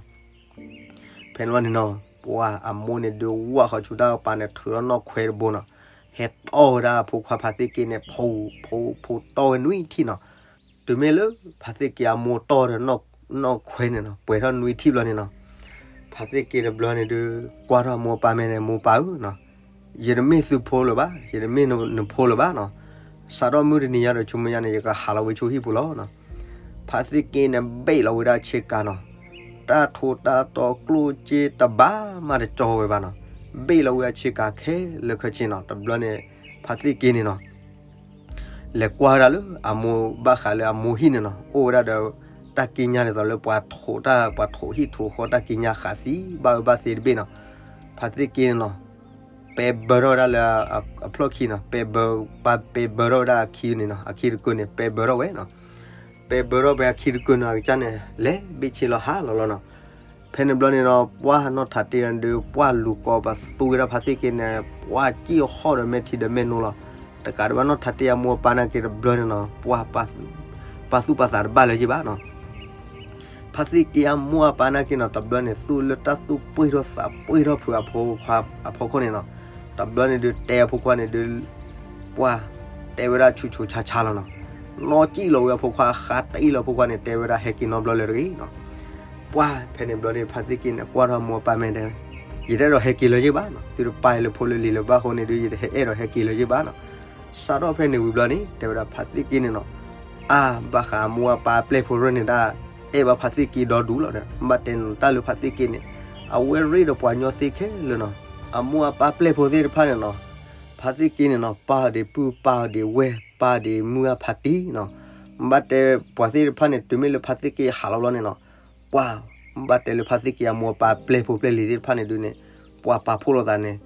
ဖဲန့ၣ်ဘျီန့ၣ်နီၤ ပှၢ်အမိၢ်န့ၣ်ဒုးဝၢ်ဃီၤဆူတၢ်ကပၤန့ၣ် ထုးထီၣ်နီၣ်ခွဲတဘိနီၤ, ဟဲတီၢ်ဝဲဒၣ်အဖိခွါဖါသ့ၣ်က့န့ၣ် ဖိ ဖိ ဖိတီၢ်ဝဲနွံထံၣ်နီၤ. တုၤမ့ၢ်လၢ ဖါသ့ၣ်က့အမိၢ်တီၢ်ဒီးနီၣ်ခွဲန့ၣ်နီၤ ပှဲၤထီၣ်နွံထံၣ်ဘျီန့ၣ်နီၤ, ဖါသ့ၣ်က့တဘျီန့ၣ်ဒုး ကွၢ်ထီၣ်အမိၢ်အပၢ်မဲာ်န့ၣ် မိၢ်ပၢ်ဧၢနီၤ, ယတမ့ၢ်သုဖိလၢၤဘၣ်, ယတမ့ၢ်နဖိလၢၤဘၣ်နီၤ, စးထီၣ်မုၢ်တနံၤညါဒီးဆူမဲာ်ညါန့ၣ် ယကဟးလီၤဝံၤဆူဟံၣ်ပူၤလီၤနီၤ. ဖါသ့ၣ်က့န့ၣ်ဘ့ၣ်လီၤဝဲဒၣ်ဆ့ကၤနီၤ, တၢ်ထိတၢ်တီကျိၣ်စ့တဘၣ်မးတကၠီဝဲဘၣ်နီၤ, ဘ့ၣ်လီၤဝဲအဆ့ကၤခဲလၢာ်ခဲဆ့နီၤ, တဘျီန့ၣ် ဖါသ့ၣ်က့န့ၣ်နီၤ လဲၤကွၢ်ဝဲဒၣ်လၢအမိၢ်ဘၣ်ဃးလၢအမိၢ်ဟံၣ်န့ၣ်နီၤ အိၣ်ဝဲဒၣ်ဒီး တၢ်ကံးညာ်ဒ်သိးလၢပှၤထိးတၢ် ပှၤထိးဟံၣ်ထိးဃီတၢ်ကံးညာ်ဃးသံဘၣ်အၢဘၣ်သီတဘ့ၣ်နီၤ, ဖါသ့ၣ်က့န့ၣ်နီၤ ပဲဘၢထီၣ်ဝဲဒၣ်လၢအဖျီၣ်ခံနီၤ, ပဲဘၢ ပှၤပဲဘၢထီၣ်ဝဲဒၣ်အခံန့ၣ်နီၤ, အခံတကုာ်န့ၣ် ပဲဘၢထီၣ်ဝဲနီၤ, ပဲဘၢထီၣ်ဝဲအခံတကုာ်န့ၣ် အကစၢ်န့ၣ် လဲၤဘ့ၣ်ဆ့လီၤဟးလီၤလီၤနီၤ. ဖဲန့ၣ်ဘျီန့ၣ်ဒီး ပှၢ်နီၢ်ထးတ့ဒီး ပှၢ်လူၤကိးပသူဝဲဒၣ်ဖါသ့ၣ်က့န့ၣ် ပှၢ်စံၣ်ဟီၣ်ဒီးမဲာ်ထံဒီးမဲာ်နိလီၤ. တကးဒံးဘၣ်နီၢ်ထးတ့အမိၢ်အပၢ်နာ်က့တဘျီန့ၣ်နီၤ ပှၢ် ပာ်သူၣ်ပာ်သးတဘၣ်လၢၤယ့ၢ်ဘၣ်နီၤ. ဖါသ့ၣ်က့အမိၢ်အပၢ်နာ်က့နီၤ တဘျီန့ၣ် သူၣ်လၢတၢ်သူၣ်ပှ့ၢ်ထီၣ်သးပှ့ၢ်ထီၣ်ဖုးအဖိခွါအဖီခိၣ်န့ၣ်နီၤ, တဘျီန့ၣ်ဒုးတဲအဖိခွါန့ၣ်ဒုး ပှၢ်တဲဝဲဒၣ်ဆူးဆူးဆါဆါလီၤနီၤ. နီၢ်စံၣ်လီၤဝဲအဖိခွါ ဃါတအံၣ်လီၤအဖိခွါန့ၣ် တဲဝဲဒၣ်ဟဲက့ၤနီတဘျီလၢၤတဂ့ၤနီၤ. ပှၢ်ဖဲန့ၣ်ဘျီန့ၣ် ဖါသ့ၣ်က့န့ၣ် ကွၢ်ထီၣ်အမိၢ်အပၢ်မဲာ်ဒီး ယတအဲၣ်ဒိးဟဲက့ၤလၢၤယ့ၢ်ဘၣ်နီၤ, သုတပာ်ယၤလၢဖိလၢလံၤလၢၤဘၣ်အဃိန့ၣ်ဒုး ယတအဲၣ်ဒိးဟဲက့ၤလၢၤယ့ၢ်ဘၣ်နီၤ. စးထီၣ်ဖဲန့ၣ်ဝံၤဘျီန့ၣ် တဲဝဲဒၣ်ဖါသ့ၣ်က့န့ၣ်နီၤ အါ ဘၣ်ဃးအမိၢ်အပၢ်အပျဲၢ်ဖိရၢၢ်န့ၣ်ဒၣ် အဲၣ်ဘၣ်ဖါသ့ၣ်က့ဒီဒူၣ်လီၤဒီး ဘၣ်တဲနီၤ တၢ်လၢဖါသ့ၣ်က့န့ၣ် အဝဲရ့ဒီးပှၤညီသ့ခဲလၢာ်နီၤ. အမိၢ်အပၢ်ပျဲၢ်ဖိသ့ၣ်တဖၣ်န့ၣ်နီၤ ဖါသ့ၣ်က့န့ၣ်နီၤ ပၢ်အီၤဒံးပုၢ် ပၢ်အီၤဒံးဝဲၢ် ပၢ်အီၤဒံးမုၢ်ဂၢ်ဖါတံၢ်နီၤ. ဘၣ်တဲပှၤသ့ၣ်တဖၣ်န့ၣ် တုၤမ့ၢ်လၢဖါသ့ၣ်က့ဟးလီၤဘျီန့ၣ်နီၤ ပှၢ် ဘၣ်တဲလၢဖါသ့ၣ်က့အမိၢ်အပၢ်ပျဲၢ်ဖိပျဲၢ်လံၤသ့ၣ်တဖၣ်န့ၣ်ဒုးန့ၣ် ပှၤပာ်ဖှိၣ်လိာ်သးန့ၣ်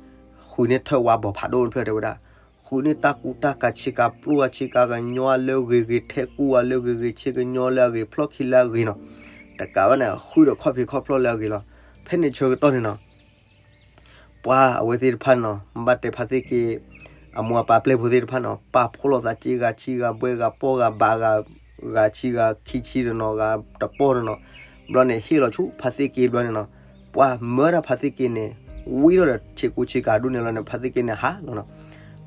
ဃုန့ၢ်ထၢၣ်ဝါဘီဖးဒိၣ်တဖျၢၣ်တဲဝဲဒၣ် ဃုန့ၢ်တၢ်ကူတၢ်ကၤ ဆ့ကၤပျိၢ်ဧါ ဆ့ကၤကညီလၢအဂ့ၤဂ့ၤ ထဲကူဧါလၢအဂ့ၤဂ့ၤ ဆ့ကညီလၢအဂ့ၤ ဖျီၣ်ခံလၢအဂ့ၤနီၤ. တကးဘၣ်န့ၣ် ဃုဒီးခီၣ်ဖံးခီၣ်ဖျီၣ်လၢအဂ့ၤလီၤ. ဖဲန့ၣ်ဆၢကတီၢ်န့ၣ်နီၤ ပှၤအဝဲသ့ၣ်တဖၣ်န့ၣ်နီၤ ဘၣ်တဲဖါသ့ၣ်က့ အမိၢ်အပၢ်ပျဲၢ်ဖိသ့ၣ်တဖၣ်န့ၣ်နီၤ ပာ်ဖှိၣ်လိာ်သး စ့ဂၤဆံဂၤ ဘွဲဂၤပီၢ်ဂၤဘးဂၤ ဂၤဆံဂၤခံဆံတနီၤဂၤတပီၢ်တနီၤ. ဘျီန့ၣ်ဟ့ၣ်လီၤဆူဖါသ့ၣ်က့ဘျီန့ၣ်နီၤ ပှၤမၢဒၣ်ဖါသ့ၣ်က့န့ၣ် ဝံထီၣ်ဒီးဆ့ကူဆ့ကၤဒူၣ်န့ၣ်လီၤန့ၣ် ဖါသ့ၣ်က့န့ၣ်ဟးလီၤနီၤ.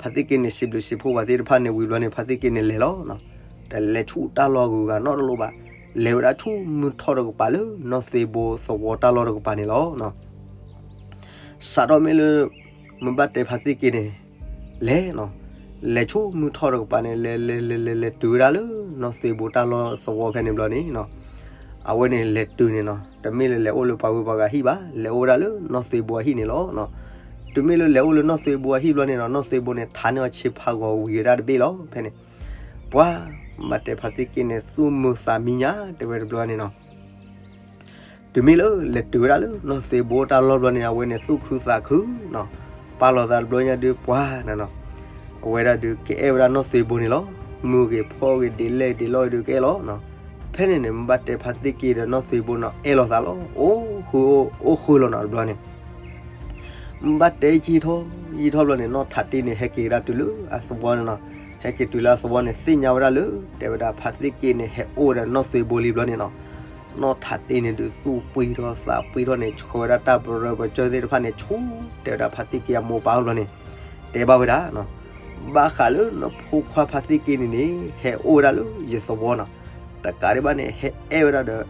ဖါသ့ၣ်က့န့ၣ် စံးဘျုးစံးဖှိၣ်ပှၤသ့ၣ်တဖၣ်န့ၣ်ဝံၤဘျီန့ၣ် ဖါသ့ၣ်က့န့ၣ်လဲၤလီၤ. တလဲၤဆူတၢ်လီၢ်ဂုၤဂၤနီတလိၣ်ဘၣ်, လဲၤဝဲဒၣ်ဆူမုၢ်ထီၣ်တကပၤလၢနီၢ်သ့ဘိသဝီတၢ်လီၢ်တကပၤန့ၣ်လီၤ. စးထီၣ်မ့ၢ်လၢ မ့ၢ်ဘၣ်တဲဖါသ့ၣ်က့န့ၣ် လဲၤနီၤ, လဲၤဆူမုၢ်ထီၣ်တကပၤန့ၣ် လဲၤလဲၤလဲၤလဲၤလဲၤတုၤဝဲဒၣ်လၢ နီၢ်သ့ဘိတၢ်လီၢ်သဝီဖဲန့ၣ်ဘျီန့ၣ်နီၤ, အဝဲန့ၣ်လဲၤတုၤန့ၣ်နီၤ တမ့ၢ်လၢလဲၤအိၣ်လၢပှၤဂုၤပှၤဂၤဟံၣ်ဘၣ်, လဲၤအိၣ်ဝဲဒၣ်လၢနီၢ်သ့ဘိအဟံၣ်န့ၣ်လီၤ. တုၤမ့ၢ်လၢလဲၤအိၣ်လၢနီၢ်သ့ဘိအဟံၣ်ဘျီန့ၣ်နီၤ နီၢ်သ့ဘိန့ၣ် ထါန့ၢ်အီၤဆ့ဖးဂီၤဝံၤဝဲဒၣ်တဘ့ၣ်လီၤ. ဖဲန့ၣ် ပှၤ ဘၣ်တဲဖါသ့ၣ်က့န့ၣ် သူၣ်မုာ်သးမံညါ တဲဝဲတဘျီန့ၣ်နီၤ တုၤမ့ၢ်လၢလဲၤတုၤဝဲဒၣ်လၢနီၢ်သ့ဘိတၢ်လီၢ်ဘျီန့ၣ် အဝဲန့ၣ်သူၣ်ခုသးခုနီၤ, ပာ်လီၤသးတဘျီညါဒုးပှၤနီၤနီၤ, အဝဲဒၣ်ဒုးကအဲၣ်ဝဲဒၣ်နီၢ်သ့ဘိန့ၣ်လီၤ. မုၢ်ဂ့ၤဖီဂ့ၤဒ့လဲၣ်ဒ့လဲၣ်ဒုး ကအဲၣ်လီၤနီၤ. ဖဲန့ၣ်န့ၣ် မ့ၢ်ဘၣ်တဲဖါသ့ၣ်က့ဒီးနီၢ်သ့ဘိနီၤ အဲၣ်လိာ်သးလီၤ. အိၣ်ဃုအိၣ်အိၣ်ဃုလီၤနီၤတဘျီန့ၣ် မ့ၢ်ဘၣ်တဲယံာ်ထီၣ်ယံာ်ထီၣ်ဘျီန့ၣ် နီၢ်ထးတ့န့ၣ် ဟဲက့ၤဝဲဒၣ်တုၤလၢအသဝီန့ၣ်နီၤ, ဟဲက့ၤတုၤလၢအသဝီန့ၣ် သ့ၣ်ညါဝဲဒၣ်လၢ တဲဝဲဒၣ်ဖါသ့ၣ်က့န့ၣ် ဟဲအိၣ်ဝဲဒၣ်နီၢ်သ့ဘိလံဘျီန့ၣ်နီၤ, နီၢ်ထးတ့န့ၣ်ဒုးသူၣ်ပှံၤထီၣ်သးပှံၤထီၣ်န့ၣ် ဆှၢဝဲဒၣ်တၢ်ပရၢပကၠၢၢ်သ့ၣ်တဖၣ်န့ၣ် ဆူ တဲဝဲဒၣ်ဖါသ့ၣ်က့အမိၢ်အပၢ်ဘျီန့ၣ် တဲဘၣ်ဝဲဒၣ် ဘၣ်ဃးလၢနဖိခွါဖါသ့ၣ်က့န့ၣ်န့ၣ် ဟဲအိၣ်ဝဲဒၣ်လၢယသဝီနီၤ, တကးဒံးဘၣ်န့ၣ် ဟဲအဲၣ်ဝဲဒၣ်ဒီး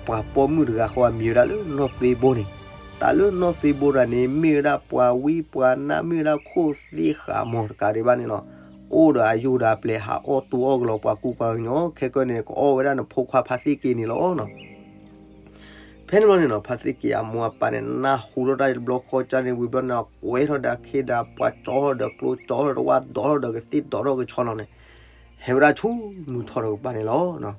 ပှၤပိာ်မုၣ်တဂၤဃီအမံၤဝဲဒၣ်လၢနီၢ်သ့ဘိန့ၣ်, တၢ်လၢနီၢ်သ့ဘိတဂၤန့ၣ် မ့ၢ်ဝဲဒၣ်ပှၤဝံပှၤနါ မ့ၢ်ဝဲဒၣ်ခိၣ်သ့ဃာ်မီၤတကးဒံးဘၣ်န့ၣ်နီၤ, အိၣ်ဒီးအယိၣ်ဒီးအပျဲၢ် ဟးအီၣ်တူအီၣ်ကလီၤပှၤကူပှၤကညီ ခဲကနံၣ်န့ၣ် ကအီၣ်ဝဲဒၣ်နဖိခွါဖါသ့ၣ်က့န့ၣ်လီၤနီၤ. ဖဲန့ၣ်ဘျီန့ၣ်နီၤ ဖါသ့ၣ်က့အမိၢ်အပၢ်န့ၣ် နၢ်ဟူထီၣ်တၢ်တဘျီဃီကၢ်န့ၣ် ဝံၤဘျီန့ၣ် ကွဲထီၣ်ဒီးခ့ဒီးပှၤ ကၠီထီၣ်ဒီးကျိ ကၠီထီၣ်ဒီးဝၣ် ဒိးထီၣ်ဒီးကသ့ၣ် ဒိးထီၣ်ကဆီလီၤန့ၣ် ဟဲဝဲဒၣ်ဆူမုၢ်ထီၣ်တကပၤန့ၣ်လီၤ.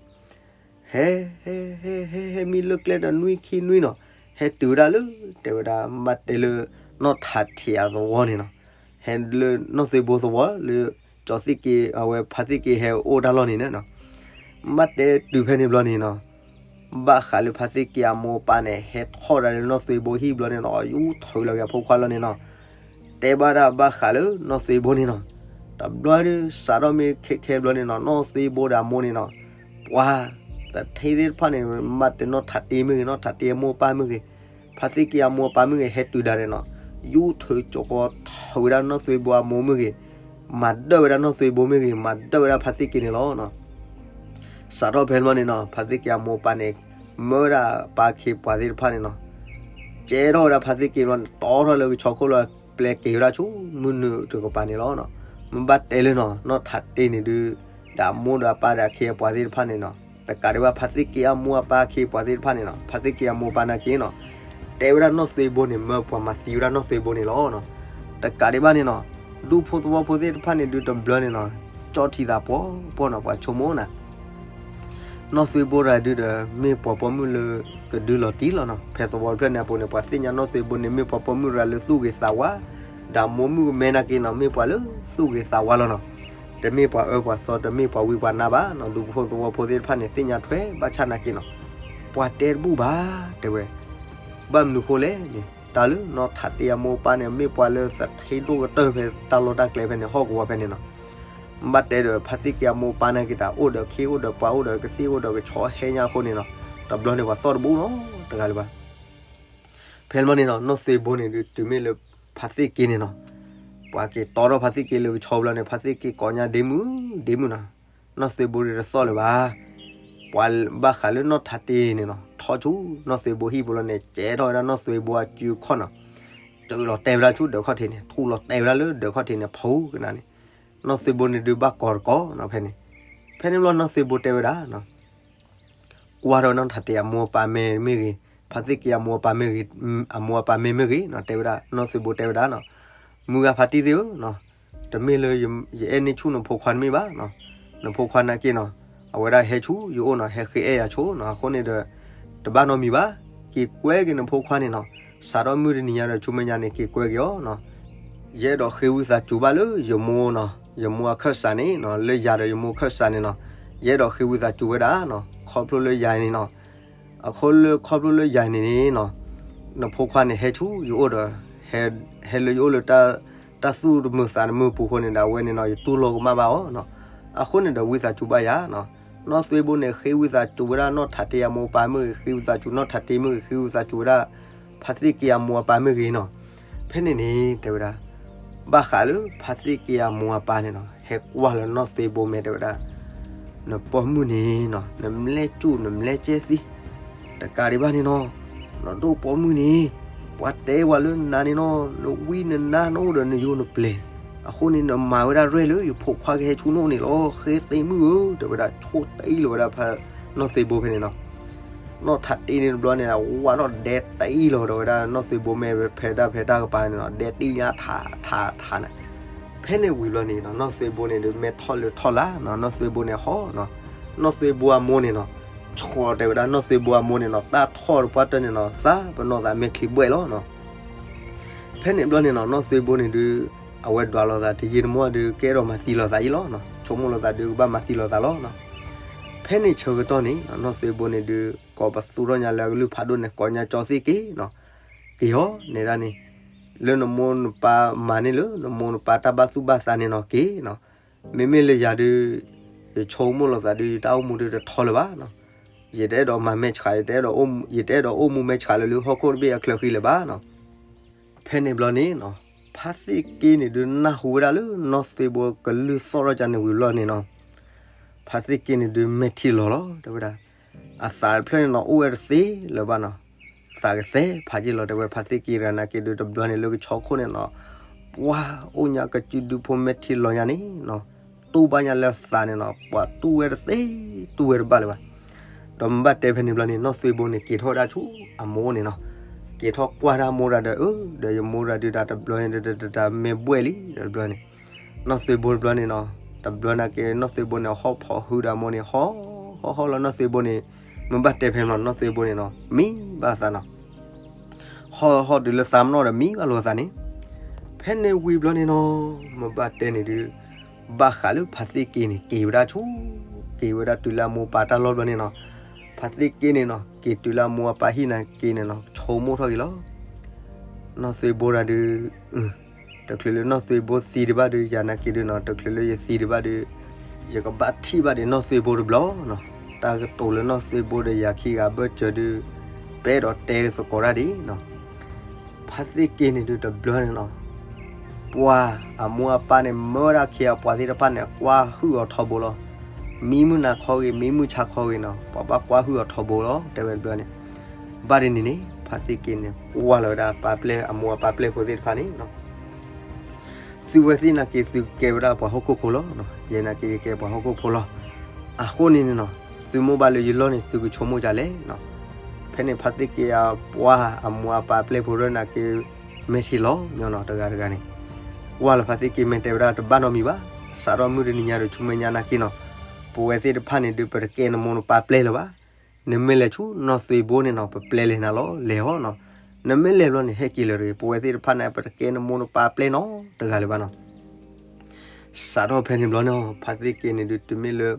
ဟဲ ဟဲ ဟဲ ဟဲ ဟဲမံလၢကျဲဒီးနွံခံနွံနီၤ, ဟဲတုၤဝဲဒၣ်လၢ တဲဝဲဒၣ် ဘၣ်တဲလၢ နီၢ်ထးတ့အသဝီန့ၣ်နီၤ, ဟဲလၢနီၢ်သ့ဘိသဝီလၢ ကၠီသ့ၣ်က့ အဝဲဖါသ့ၣ်က့ဟဲအိၣ်တၢ်လီၢ်န့ၣ်နီၤ, ဘၣ်တဲတုၤဖဲန့ၣ်ဘျီန့ၣ်နီၤ ဘၣ်ဃးလၢဖါသ့ၣ်က့အမိၢ်အပၢ်န့ၣ် ဟဲထီၣ်ဒၣ်လၢနီၢ်သ့ဘိဟံၣ်ဘျီန့ၣ်နီၤ ယူၤထုးလီၤက့ၤအဖိခွါလီၤန့ၣ်နီၤ, တဲဘၣ်ဒၣ်ဘၣ်ဃးလၢနီၢ်သ့ဘိန့ၣ်နီၤ, တဘျီဒုးစးထီၣ်မ့ၢ်ခဲခဲဘျီန့ၣ်နီၤ နီၢ်သ့ဘိဒီးအမိၢ်န့ၣ်နီၤ, ပှၤ သထ့သ့ၣ်တဖၣ်န့ၣ် ဘၣ်တဲနီၢ်ထးတ့မ့ၢ်ဂ့ၤ နီၢ်ထးတ့အမိၢ်အပၢ်မ့ၢ်ဂ့ၤ ဖါသ့ၣ်က့အမိၢ်အပၢ်မ့ၢ်ဂ့ၤ ဟဲတုၤဒၣ်န့ၣ်နီၤ, ယူၤထုးကၠီကီးထုးဝဲဒၣ်နီၢ်သ့ဘိအမိၢ်မ့ၢ်ဂ့ၤ, မၤဒၢၣ်ဝဲဒၣ်နီၢ်သ့ဘိမ့ၢ်ဂ့ၤ မၤဒၢၣ်ဝဲဒၣ်ဖါသ့ၣ်က့န့ၣ်လီၤနီၤ. စးထီၣ်ဖဲန့ၣ်ဘျီန့ၣ်နီၤ ဖါသ့ၣ်က့အမိၢ်အပၢ်န့ၣ် မၢဝဲဒၣ်ပၢ်ခ့ပှၤသ့ၣ်တဖၣ်န့ၣ်နီၤ, ကဲထီၣ်ဝဲဒၣ်ဖါသ့ၣ်က့ဘျီန့ၣ် တီထီၣ်လၢကဆီခိၣ်လီၤ ပျဲက့ၤဝဲဒၣ်ဆူမုၢ်နုာ်တကပၤန့ၣ်လီၤ. မ့ၢ်ဘၣ်တဲလၢနီၤ နီၢ်ထးတ့န့ၣ်ဒုး ဒီးအမိၢ်ဒီးအပၢ်ဒီးအခ့အပှၤသ့ၣ်တဖၣ်န့ၣ်နီၤ, တကးဒံးဘၣ်ဖါသ့ၣ်က့အမိၢ်အပၢ်အခ့အပှၤသ့ၣ်တဖၣ်န့ၣ်နီၤ ဖါသ့ၣ်က့အမိၢ်အပၢ်နာ်က့နီၤ, တဲဝဲဒၣ်နီၢ်သ့ဘိန့ၣ် မၢပှၤမၤသံဝဲဒၣ်နီၢ်သ့ဘိန့ၣ်လီၤနီၤ. တကးဒံးဘၣ်န့ၣ်နီၤ ဒူဖိသဝီဖိသ့ၣ်တဖၣ်န့ၣ်ဒုးတဘျီန့ၣ်နီၤ ကၠီထံသးပှီၤပှီၤနီၤ ပှၤဆိကမိၣ်နၤ နီၢ်သ့ဘိတဂၤဒုးဒီး မ့ၢ်ပှၤပိာ်မုၣ်လၢကဒုလီၤတံၢ်လီၤနီၤ, ဖဲသဝီတဖျၢၣ်န့ၣ်အပူၤန့ၣ် ပှၤသ့ၣ်ညါနီၢ်သ့ဘိန့ၣ် မ့ၢ်ပှၤပိာ်မုၣ်တဂၤလၢသူၣ်ဂ့ၤသးဝါ, ဒီးမိၢ်မုၣ်ကမဲနာ်က့နီၤ မ့ၢ်ပှၤလၢသူၣ်ဂ့ၤသးဝါလီၤနီၤ, တမ့ၢ်ပှၤအၢပှၤသီ တမ့ၢ်ပှၤဝံပှၤနါဘၣ်နီၤ, ဒူဖိသဝီဖိသ့ၣ်တဖၣ်န့ၣ် သ့ၣ်ညါထွဲဘၣ်ဆၣ်နာ်က့နီၤ, ပှၤတဲတဘူၣ်ဘၣ် တဲဝဲ ဘၣ်မနုၤဃိလဲၣ်န့ၣ် တၢ်လၢနီၢ်ထးတ့အမိၢ်အပၢ်န့ၣ် မ့ၢ်ပှၤလၢသထ့ဒိၣ်ကတၢၢ်ဖဲတၢ်လီၢ်တၢ်ကျဲဖဲန့ၣ် ဟီၣ်ကဝီၤဖဲန့ၣ်နီၤ, ဘၣ်တဲဒီးဖါသ့ၣ်က့အမိၢ်အပၢ်နာ်က့တၢ် အိၣ်ဒီးခ့အိၣ်ဒီးပှၤအိၣ်ဒီးကသ့ၣ်အိၣ်ဒီးကဆီဟဲညါအဃိန့ၣ်နီၤ, တဘျီန့ၣ်ပှၤသီၣ်တဘူၣ်နီၤ တဂၤလၢၤဘၣ်. ဖဲန့ၣ်ဘျီန့ၣ်နီၤ နီၢ်သ့ဘိန့ၣ်ဒုးတုၤမ့ၢ်လၢဖါသ့ၣ်က့န့ၣ်နီၤ, ပှၤက့ၤတီထီၣ်ဖါသ့ၣ်က့လၢကဆီဘျီန့ၣ် ဖါသ့ၣ်က့ကိးညါဒ့မုၣ် ဒ့မုၣ်နီၤ, နီၢ်သ့ဘိဒုးတသီၣ်လၢၤဘၣ်. ပှၤဘၣ်ဃးလၢနီၢ်ထးတ့န့ၣ်နီၤ ထီၣ်ဆူနီၢ်သ့ဘိဟံၣ်ပူၤလီၤန့ၣ် ကဲထီၣ်ဝဲဒၣ်နီၢ်သ့ဘိအစုခီၣ်နီၤ, တုၤလီၤတဲာ်ဝဲဒၣ်ဆူဒၢးခီၣ်ထံးန့ၣ် ထူၣ်လီၤတဲာ်ဝဲဒၣ်လၢဒၢးခီၣ်ထံးန့ၣ် ဖူကနၣ်န့ၣ်, နီၢ်သ့ဘိန့ၣ်ဒုးဘၣ်ကီၤတကီၤနီၤဖဲန့ၣ်, ဖဲန့ၣ်ဘျီနီၢ်သ့ဘိတဲဝဲဒၣ် ကွၢ်ထီၣ်နီၢ်ထးတ့အမိၢ်အပၢ်မ့ၢ်မ့ၢ်ဂ့ၤ, ဖါသ့ၣ်က့အမိၢ်အပၢ်မ့ၢ်ဂ့ၤ, အမိၢ်အပၢ်မ့ၢ်မ့ၢ်ဂ့ၤနီၤ တဲဝဲဒၣ် နီၢ်သ့ဘိတဲဝဲဒၣ်နီၤ, မုၢ်ဂၤဖါတံၢ်သ့ၣ်ဧၢနီၤ, တမ့ၢ်လၢယအဲၣ်န့ၢ်ဆူၣ်နဖိခွါတမ့ၢ်ဘၣ်နီၤ, နဖိခွါနာ်က့နီၤ, အဝဲဒၣ်ဟဲဆူယအိၣ်နီၤ, ဟဲဃ့အဲၣ်ယၤဆိနီၤ, အဃိန့ၣ်ဒီး တဘၣ်နီတမံၤဘၣ်, က့ၤကွဲက့ၤနဖိခွါန့ၣ်နီၤ, စးထီၣ်မုၢ်တနံၤညါဒီးဆူမဲာ်ညါန့ၣ် က့ၤကွဲက့ၤအီၤနီၤ ယအဲၣ်ဒိးဃ့ဝံသးစူၤဘၣ်လၢယမိၢ်နီၤ, ယမိၢ်အခၢၣ်စးန့ၣ်နီၤ, လၢယၤဒီးယမိၢ်အခၢၣ်စးန့ၣ်နီၤ, ယအဲၣ်ဒိးဃ့ဝံသးစူၤဝဲဒၣ်နီၤ, ခီဖျိလၢယၤန့ၣ်နီၤ, အဃိလၢခီဖျိလၢယၤန့ၣ်နီၤ, နဖိခွါန့ၣ်ဟဲဆူယအိၣ်ဒီး ဟဲလၢယအိၣ်လၢ တၢ်သူၣ်တမုာ်သးတမုာ်ပူၤအဃိန့ၣ်ဒီး အဝဲန့ၣ်နီၤ ယတူၢ်လိာ်ကမၣ်ဘၣ်အီၤနီၤ, အဃိန့ၣ်ဒီးဝံသးစူၤဘၣ်ယၤနီၤ, နီၢ်သ့ဘိန့ၣ် ဃ့ဝံသးစူၤဝဲဒၣ်နီၢ်ထးတ့အမိၢ်အပၢ်မ့ၢ်ဂ့ၤ, ဃ့ဝံသးစူၤနီၢ်ထးတ့မ့ၢ်ဂ့ၤ, ဃ့ဝံသးစူၤဝဲဒၣ် ဖါသ့ၣ်က့အမိၢ်အပၢ်မ့ၢ်ဂ့ၤနီၤ, ဖဲန့ၣ်န့ၣ် တဲဝဲဒၣ် ဘၣ်ဃးလၢဖါသ့ၣ်က့အမိၢ်အပၢ်န့ၣ်နီၤ ဟဲကွၢ်လၢနီၢ်သ့ဘိမဲာ် တဲဝဲဒၣ်, နပိာ်မုၣ်န့ၣ်နီၤ နမလဲၤကူၣ် နမလဲၤကဲသံ တကးဒံးဘၣ်န့ၣ်နီၤ, နဒိၣ်ပိာ်မုၣ်န့ၣ် ပှၤတဲဝဲလၢနၤန့ၣ်နီၤ နဝံနနါ နအိၣ်ဒီးနယိနပျဲၤ, အဃိန့ၣ် နမၤဝဲဒၣ်ရဲၣ်လၢယဖိခွါကဟဲဆူနအိၣ်န့ၣ်လီၤ ဃ့သ့မုၣ်ဧၢ, တဲဝဲဒၣ် ဆိတအံၣ်လီၤဝဲဒၣ်ဖဲနီၢ်သ့ဘိဖဲန့ၣ်နီၤ. နီၢ်ထးတ့န့ၣ်တဘျီန့ၣ် ဝးထီၣ်ဒဲတအံၣ်လီၤ တဲဝဲဒၣ် နီၢ်သ့ဘိမဲာ်ဖဲတၢ်ဖဲတၢ်ကပၤန့ၣ်နီၤ ဒဲတံၣ်ညါထးထးထးန့ၣ်. ဖဲန့ၣ်ဝံၤဘျီန့ၣ်နီၤ နီၢ်သ့ဘိန့ၣ်ဒုး မဲထီၣ်လၢထီၣ်လၢနီၤ နီၢ်သ့ဘိန့ၣ်ဟီနီၤ, နီၢ်သ့ဘိအမိၢ်န့ၣ်နီၤ ဆိတဲဝဲဒၣ်နီၢ်သ့ဘိအမိၢ်န့ၣ်နီၤ တၢ်ထီၣ်တပှၢ်တၢၢ်န့ၣ်နီၤ သးပနီၣ်သးမဲာ်ချံဘှဲၣ်လီၤနီၤ. ဖဲန့ၣ်ဘျီန့ၣ်နီၤ နီၢ်သ့ဘိန့ၣ်ဒုး အဝဲဒွးလိာ်သးတယံာ်တမီၢ်ဒုး ကအဲၣ်ဒိးမၤသံလိာ်သးအံၤလီၤနီၤ ဆိကမိၣ်လိာ်သးဒုး ကဘၣ်မၤသံလိာ်သးလီၤနီၤ. ဖဲန့ၣ်ဆၢကတီၢ်န့ၣ် နီၢ်သ့ဘိန့ၣ်ဒုး ကိးပသူထီၣ်ညါလၢအကလုၢ်ဖးဒိၣ်န့ၣ် ကိးညါကၠီသ့ၣ်က့ၤနီၤ, က့ၤဟီန့ၣ်ဒၣ်န့ၣ် လၢနမိၢ်နပၢ်မၤန့ၢ်လၢ နမိၢ်နပၢ်တၢ်ဘၣ်သူၣ်ဘၣ်သးန့ၣ်နီၤက့ၤနီၤ, မ့မ့ၢ်လၢယၤဒုး ယဆိကမိၣ်လိာ်သးဒုး ယတၢ်အိၣ်မူဒုးတထီလၢၤဘၣ်နီၤ, ယတအဲၣ်ဒိးမၤမဲာ်ဆှး ယတအဲၣ်ဒိးအိၣ်မူမဲာ်ဆှးလၢဟီၣ်ခိၣ်တဘ့ၣ်အချၢဃံလၢၤဘၣ်နီၤ. ဖဲန့ၣ်ဘျီန့ၣ်နီၤ ဖါသ့ၣ်က့န့ၣ်ဒုးနၢ်ဟူဝဲဒၣ်လၢနီၢ်သ့ဘိကလုၢ်သီၣ်ထီၣ်ကန့ၣ်ဝံၤဘျီန့ၣ်နီၤ, ဖါသ့ၣ်က့န့ၣ်ဒုးမဲာ်ထံလီၤလီၤ တဲဝဲဒၣ်, အသးတဖျၢၣ်န့ၣ်နီၤ အိၣ်ဝဲတသ့လၢၤဘၣ်နီၤ, သးကသဲဖးက့လီၤ တဲဝဲ ဖါသ့ၣ်က့တဂၤနာ်က့ဒုး တဘျီန့ၣ်လၢကဆီခိၣ်န့ၣ်နီၤ ပှၤအိၣ်ညါကစုဒုဖိမဲာ်ထံလီၤညါန့ၣ်နီၤ, တူၢ်ဘၣ်ညါလၢသးန့ၣ်နီၤ ပှၤတူၢ်ဝဲတသ့ တူၢ်ဝဲတဘၣ်လၢၤဘၣ်. ဒီးမ့ၢ်ဘၣ်တဲဖဲန့ၣ်ဘျီန့ၣ် နီၢ်သ့ဘိန့ၣ် က့ၤထီၣ်ဝဲဒၣ်ဆူအမိၢ်န့ၣ်နီၤ, က့ၤထီၣ်ကွၢ်တၢ်မိၢ်တၢ်ဒီး အၢ ဒီးယမိၢ်တၢ်ဒုးတၢ်တဘျီန့ၣ် တၢ်မဲာ်ဘှဲၣ်လံ တဘျီန့ၣ် နီၢ်သ့ဘိတဘျီန့ၣ်နီၤ, တဘျီနာ်က့ နီၢ်သ့ဘိန့ၣ် ဟီၣ်ဖီၣ်ဟုဒီးအမိၢ်န့ၣ် ဟီၣ်ဟီၣ်ဟီၣ်လီၤနီၢ်သ့ဘိန့ၣ်, မ့ၢ်ဘၣ်တဲဖဲန့ၣ်လီၤ နီၢ်သ့ဘိန့ၣ်နီၤ မံဘၣ်သးနီၤ, ဟီၣ်ဟီၣ်တုၤလၢသးမနီၣ်ဒီးမံဘၣ်လိာ်သးန့ၣ်, ဖဲန့ၣ်ဝံၤဘျီန့ၣ်နီၤ, မ့ၢ်ဘၣ်တဲန့ၣ်ဒုး ဘၣ်ဃးလၢဖါသ့ၣ်က့န့ၣ် က့ၤဝဲဒၣ်ဆူ, က့ၤဝဲဒၣ်တုၤလၢအမိၢ်ပၢ်တၢ်လီၢ်ဘျီန့ၣ်နီၤ, ဖါသ့ၣ်က့န့ၣ်နီၤ က့ၤတုၤလၢအမိၢ်အပၢ်ဟံၣ်နာ်က့န့ၣ်နီၤ ဆိကမိၣ်ထီၣ်က့ၤလီၤ နီၢ်သ့ဘိတၢ်ဒုး, တချုးလၢနီၢ်သ့ဘိသံဒံးဘၣ်ဒုး ယၤနာ်က့ဒုးနီၤ တချုးလၢယသံဒံးဘၣ်ဒုး, ယကဘၣ်ထံၣ်ဘၣ်ဒံးနီၢ်သ့ဘိတဘျီနီၤ, တၢ်ကတိၤလၢနီၢ်သ့ဘိဒီးယၤခံဂၤအဘၢၣ်စၢၤဒုး, ပအဲၣ်ဒိးတဲသကိးတၢ်ဒံးနီၤ, ဖါသ့ၣ်က့န့ၣ်ဒုးတဘျီန့ၣ်နီၤ, ပှၤအမိၢ်အပၢ်န့ၣ် မၢဝဲဒၣ်ခ့အပှၤသ့ၣ်တဖၣ်န့ၣ် ကွၢ်ဟုၣ်အီၤထီဘိလီၤ, မံမုၢ်နၤခီဂ့ၤ မံမုၢ်ဆါခီဂ့ၤနီၤ ပှၤဘၣ်ကွၢ်ဟုၣ်အီၤထီဘိလီၤ တဲဝဲတဘျီန့ၣ်, ဘၣ်ဒ်န့ၣ်န့ၣ် ဖါသ့ၣ်က့န့ၣ် ကွၢ်လီၤဝဲဒၣ်ပၢ်ပျဲၢ် အမိၢ်အပၢ်ပျဲၢ်ဖိသ့ၣ်တဖၣ်န့ၣ်နီၤ သုဝဲသ့ၣ်နာ်က့သုကဲဝဲဒၣ်ပှၤဟီၣ်ခိၣ်ဖိလီၤ, ယဲနာ်က့ယကဲပှၤဟီၣ်ခိၣ်ဖိလီၤ, အဃိန့ၣ်န့ၣ်နီၤ သုမိၢ်ဘၣ်လၢယလီၢ်န့ၣ် သုကဆိကမိၣ်ဒ်လဲၣ်နီၤ, ဖဲန့ၣ်ဖါသ့ၣ်က့အပှၤအမိၢ်အပၢ်ပျဲၢ်ဖိရၢနာ်က့ မဲာ်ထံလီၤညီနီၤ တဂၤတဂၤန့ၣ်, ကွၢ်လီၤဖါသ့ၣ်က့မဲာ်တဲဝဲဒၣ်တဘၣ်နီတမံၤဘၣ်, စးထီၣ်မုၢ်တနံၤညါဒီးဆူမဲာ်ညါနာ်က့နီၤ, ပဝဲသ့ၣ်တဖၣ်န့ၣ်ဒုး ပတကဲနမိၢ်နပၢ်ပျဲၢ်လၢၤဘၣ်, နမ့ၢ်လဲၤဆူနီၢ်သ့ဘိန့ၣ်နီၤ ပပျဲၢ်လဲၤနၤလီၤ လဲၤအီၤနီၤ, နမ့ၢ်လဲၤဘျီန့ၣ် ဟဲက့ၤလၢၤတဂ့ၤ, ပဝဲသ့ၣ်တဖၣ်န့ၣ် ပတကဲနမိၢ်နပၢ်ပျဲၢ်နီတဂၤလၢၤဘၣ်နီၤ စးထီၣ်ဖဲန့ၣ်ဘျီန့ၣ် ဖါသ့ၣ်က့န့ၣ်ဒုး တမ့ၢ်လၢ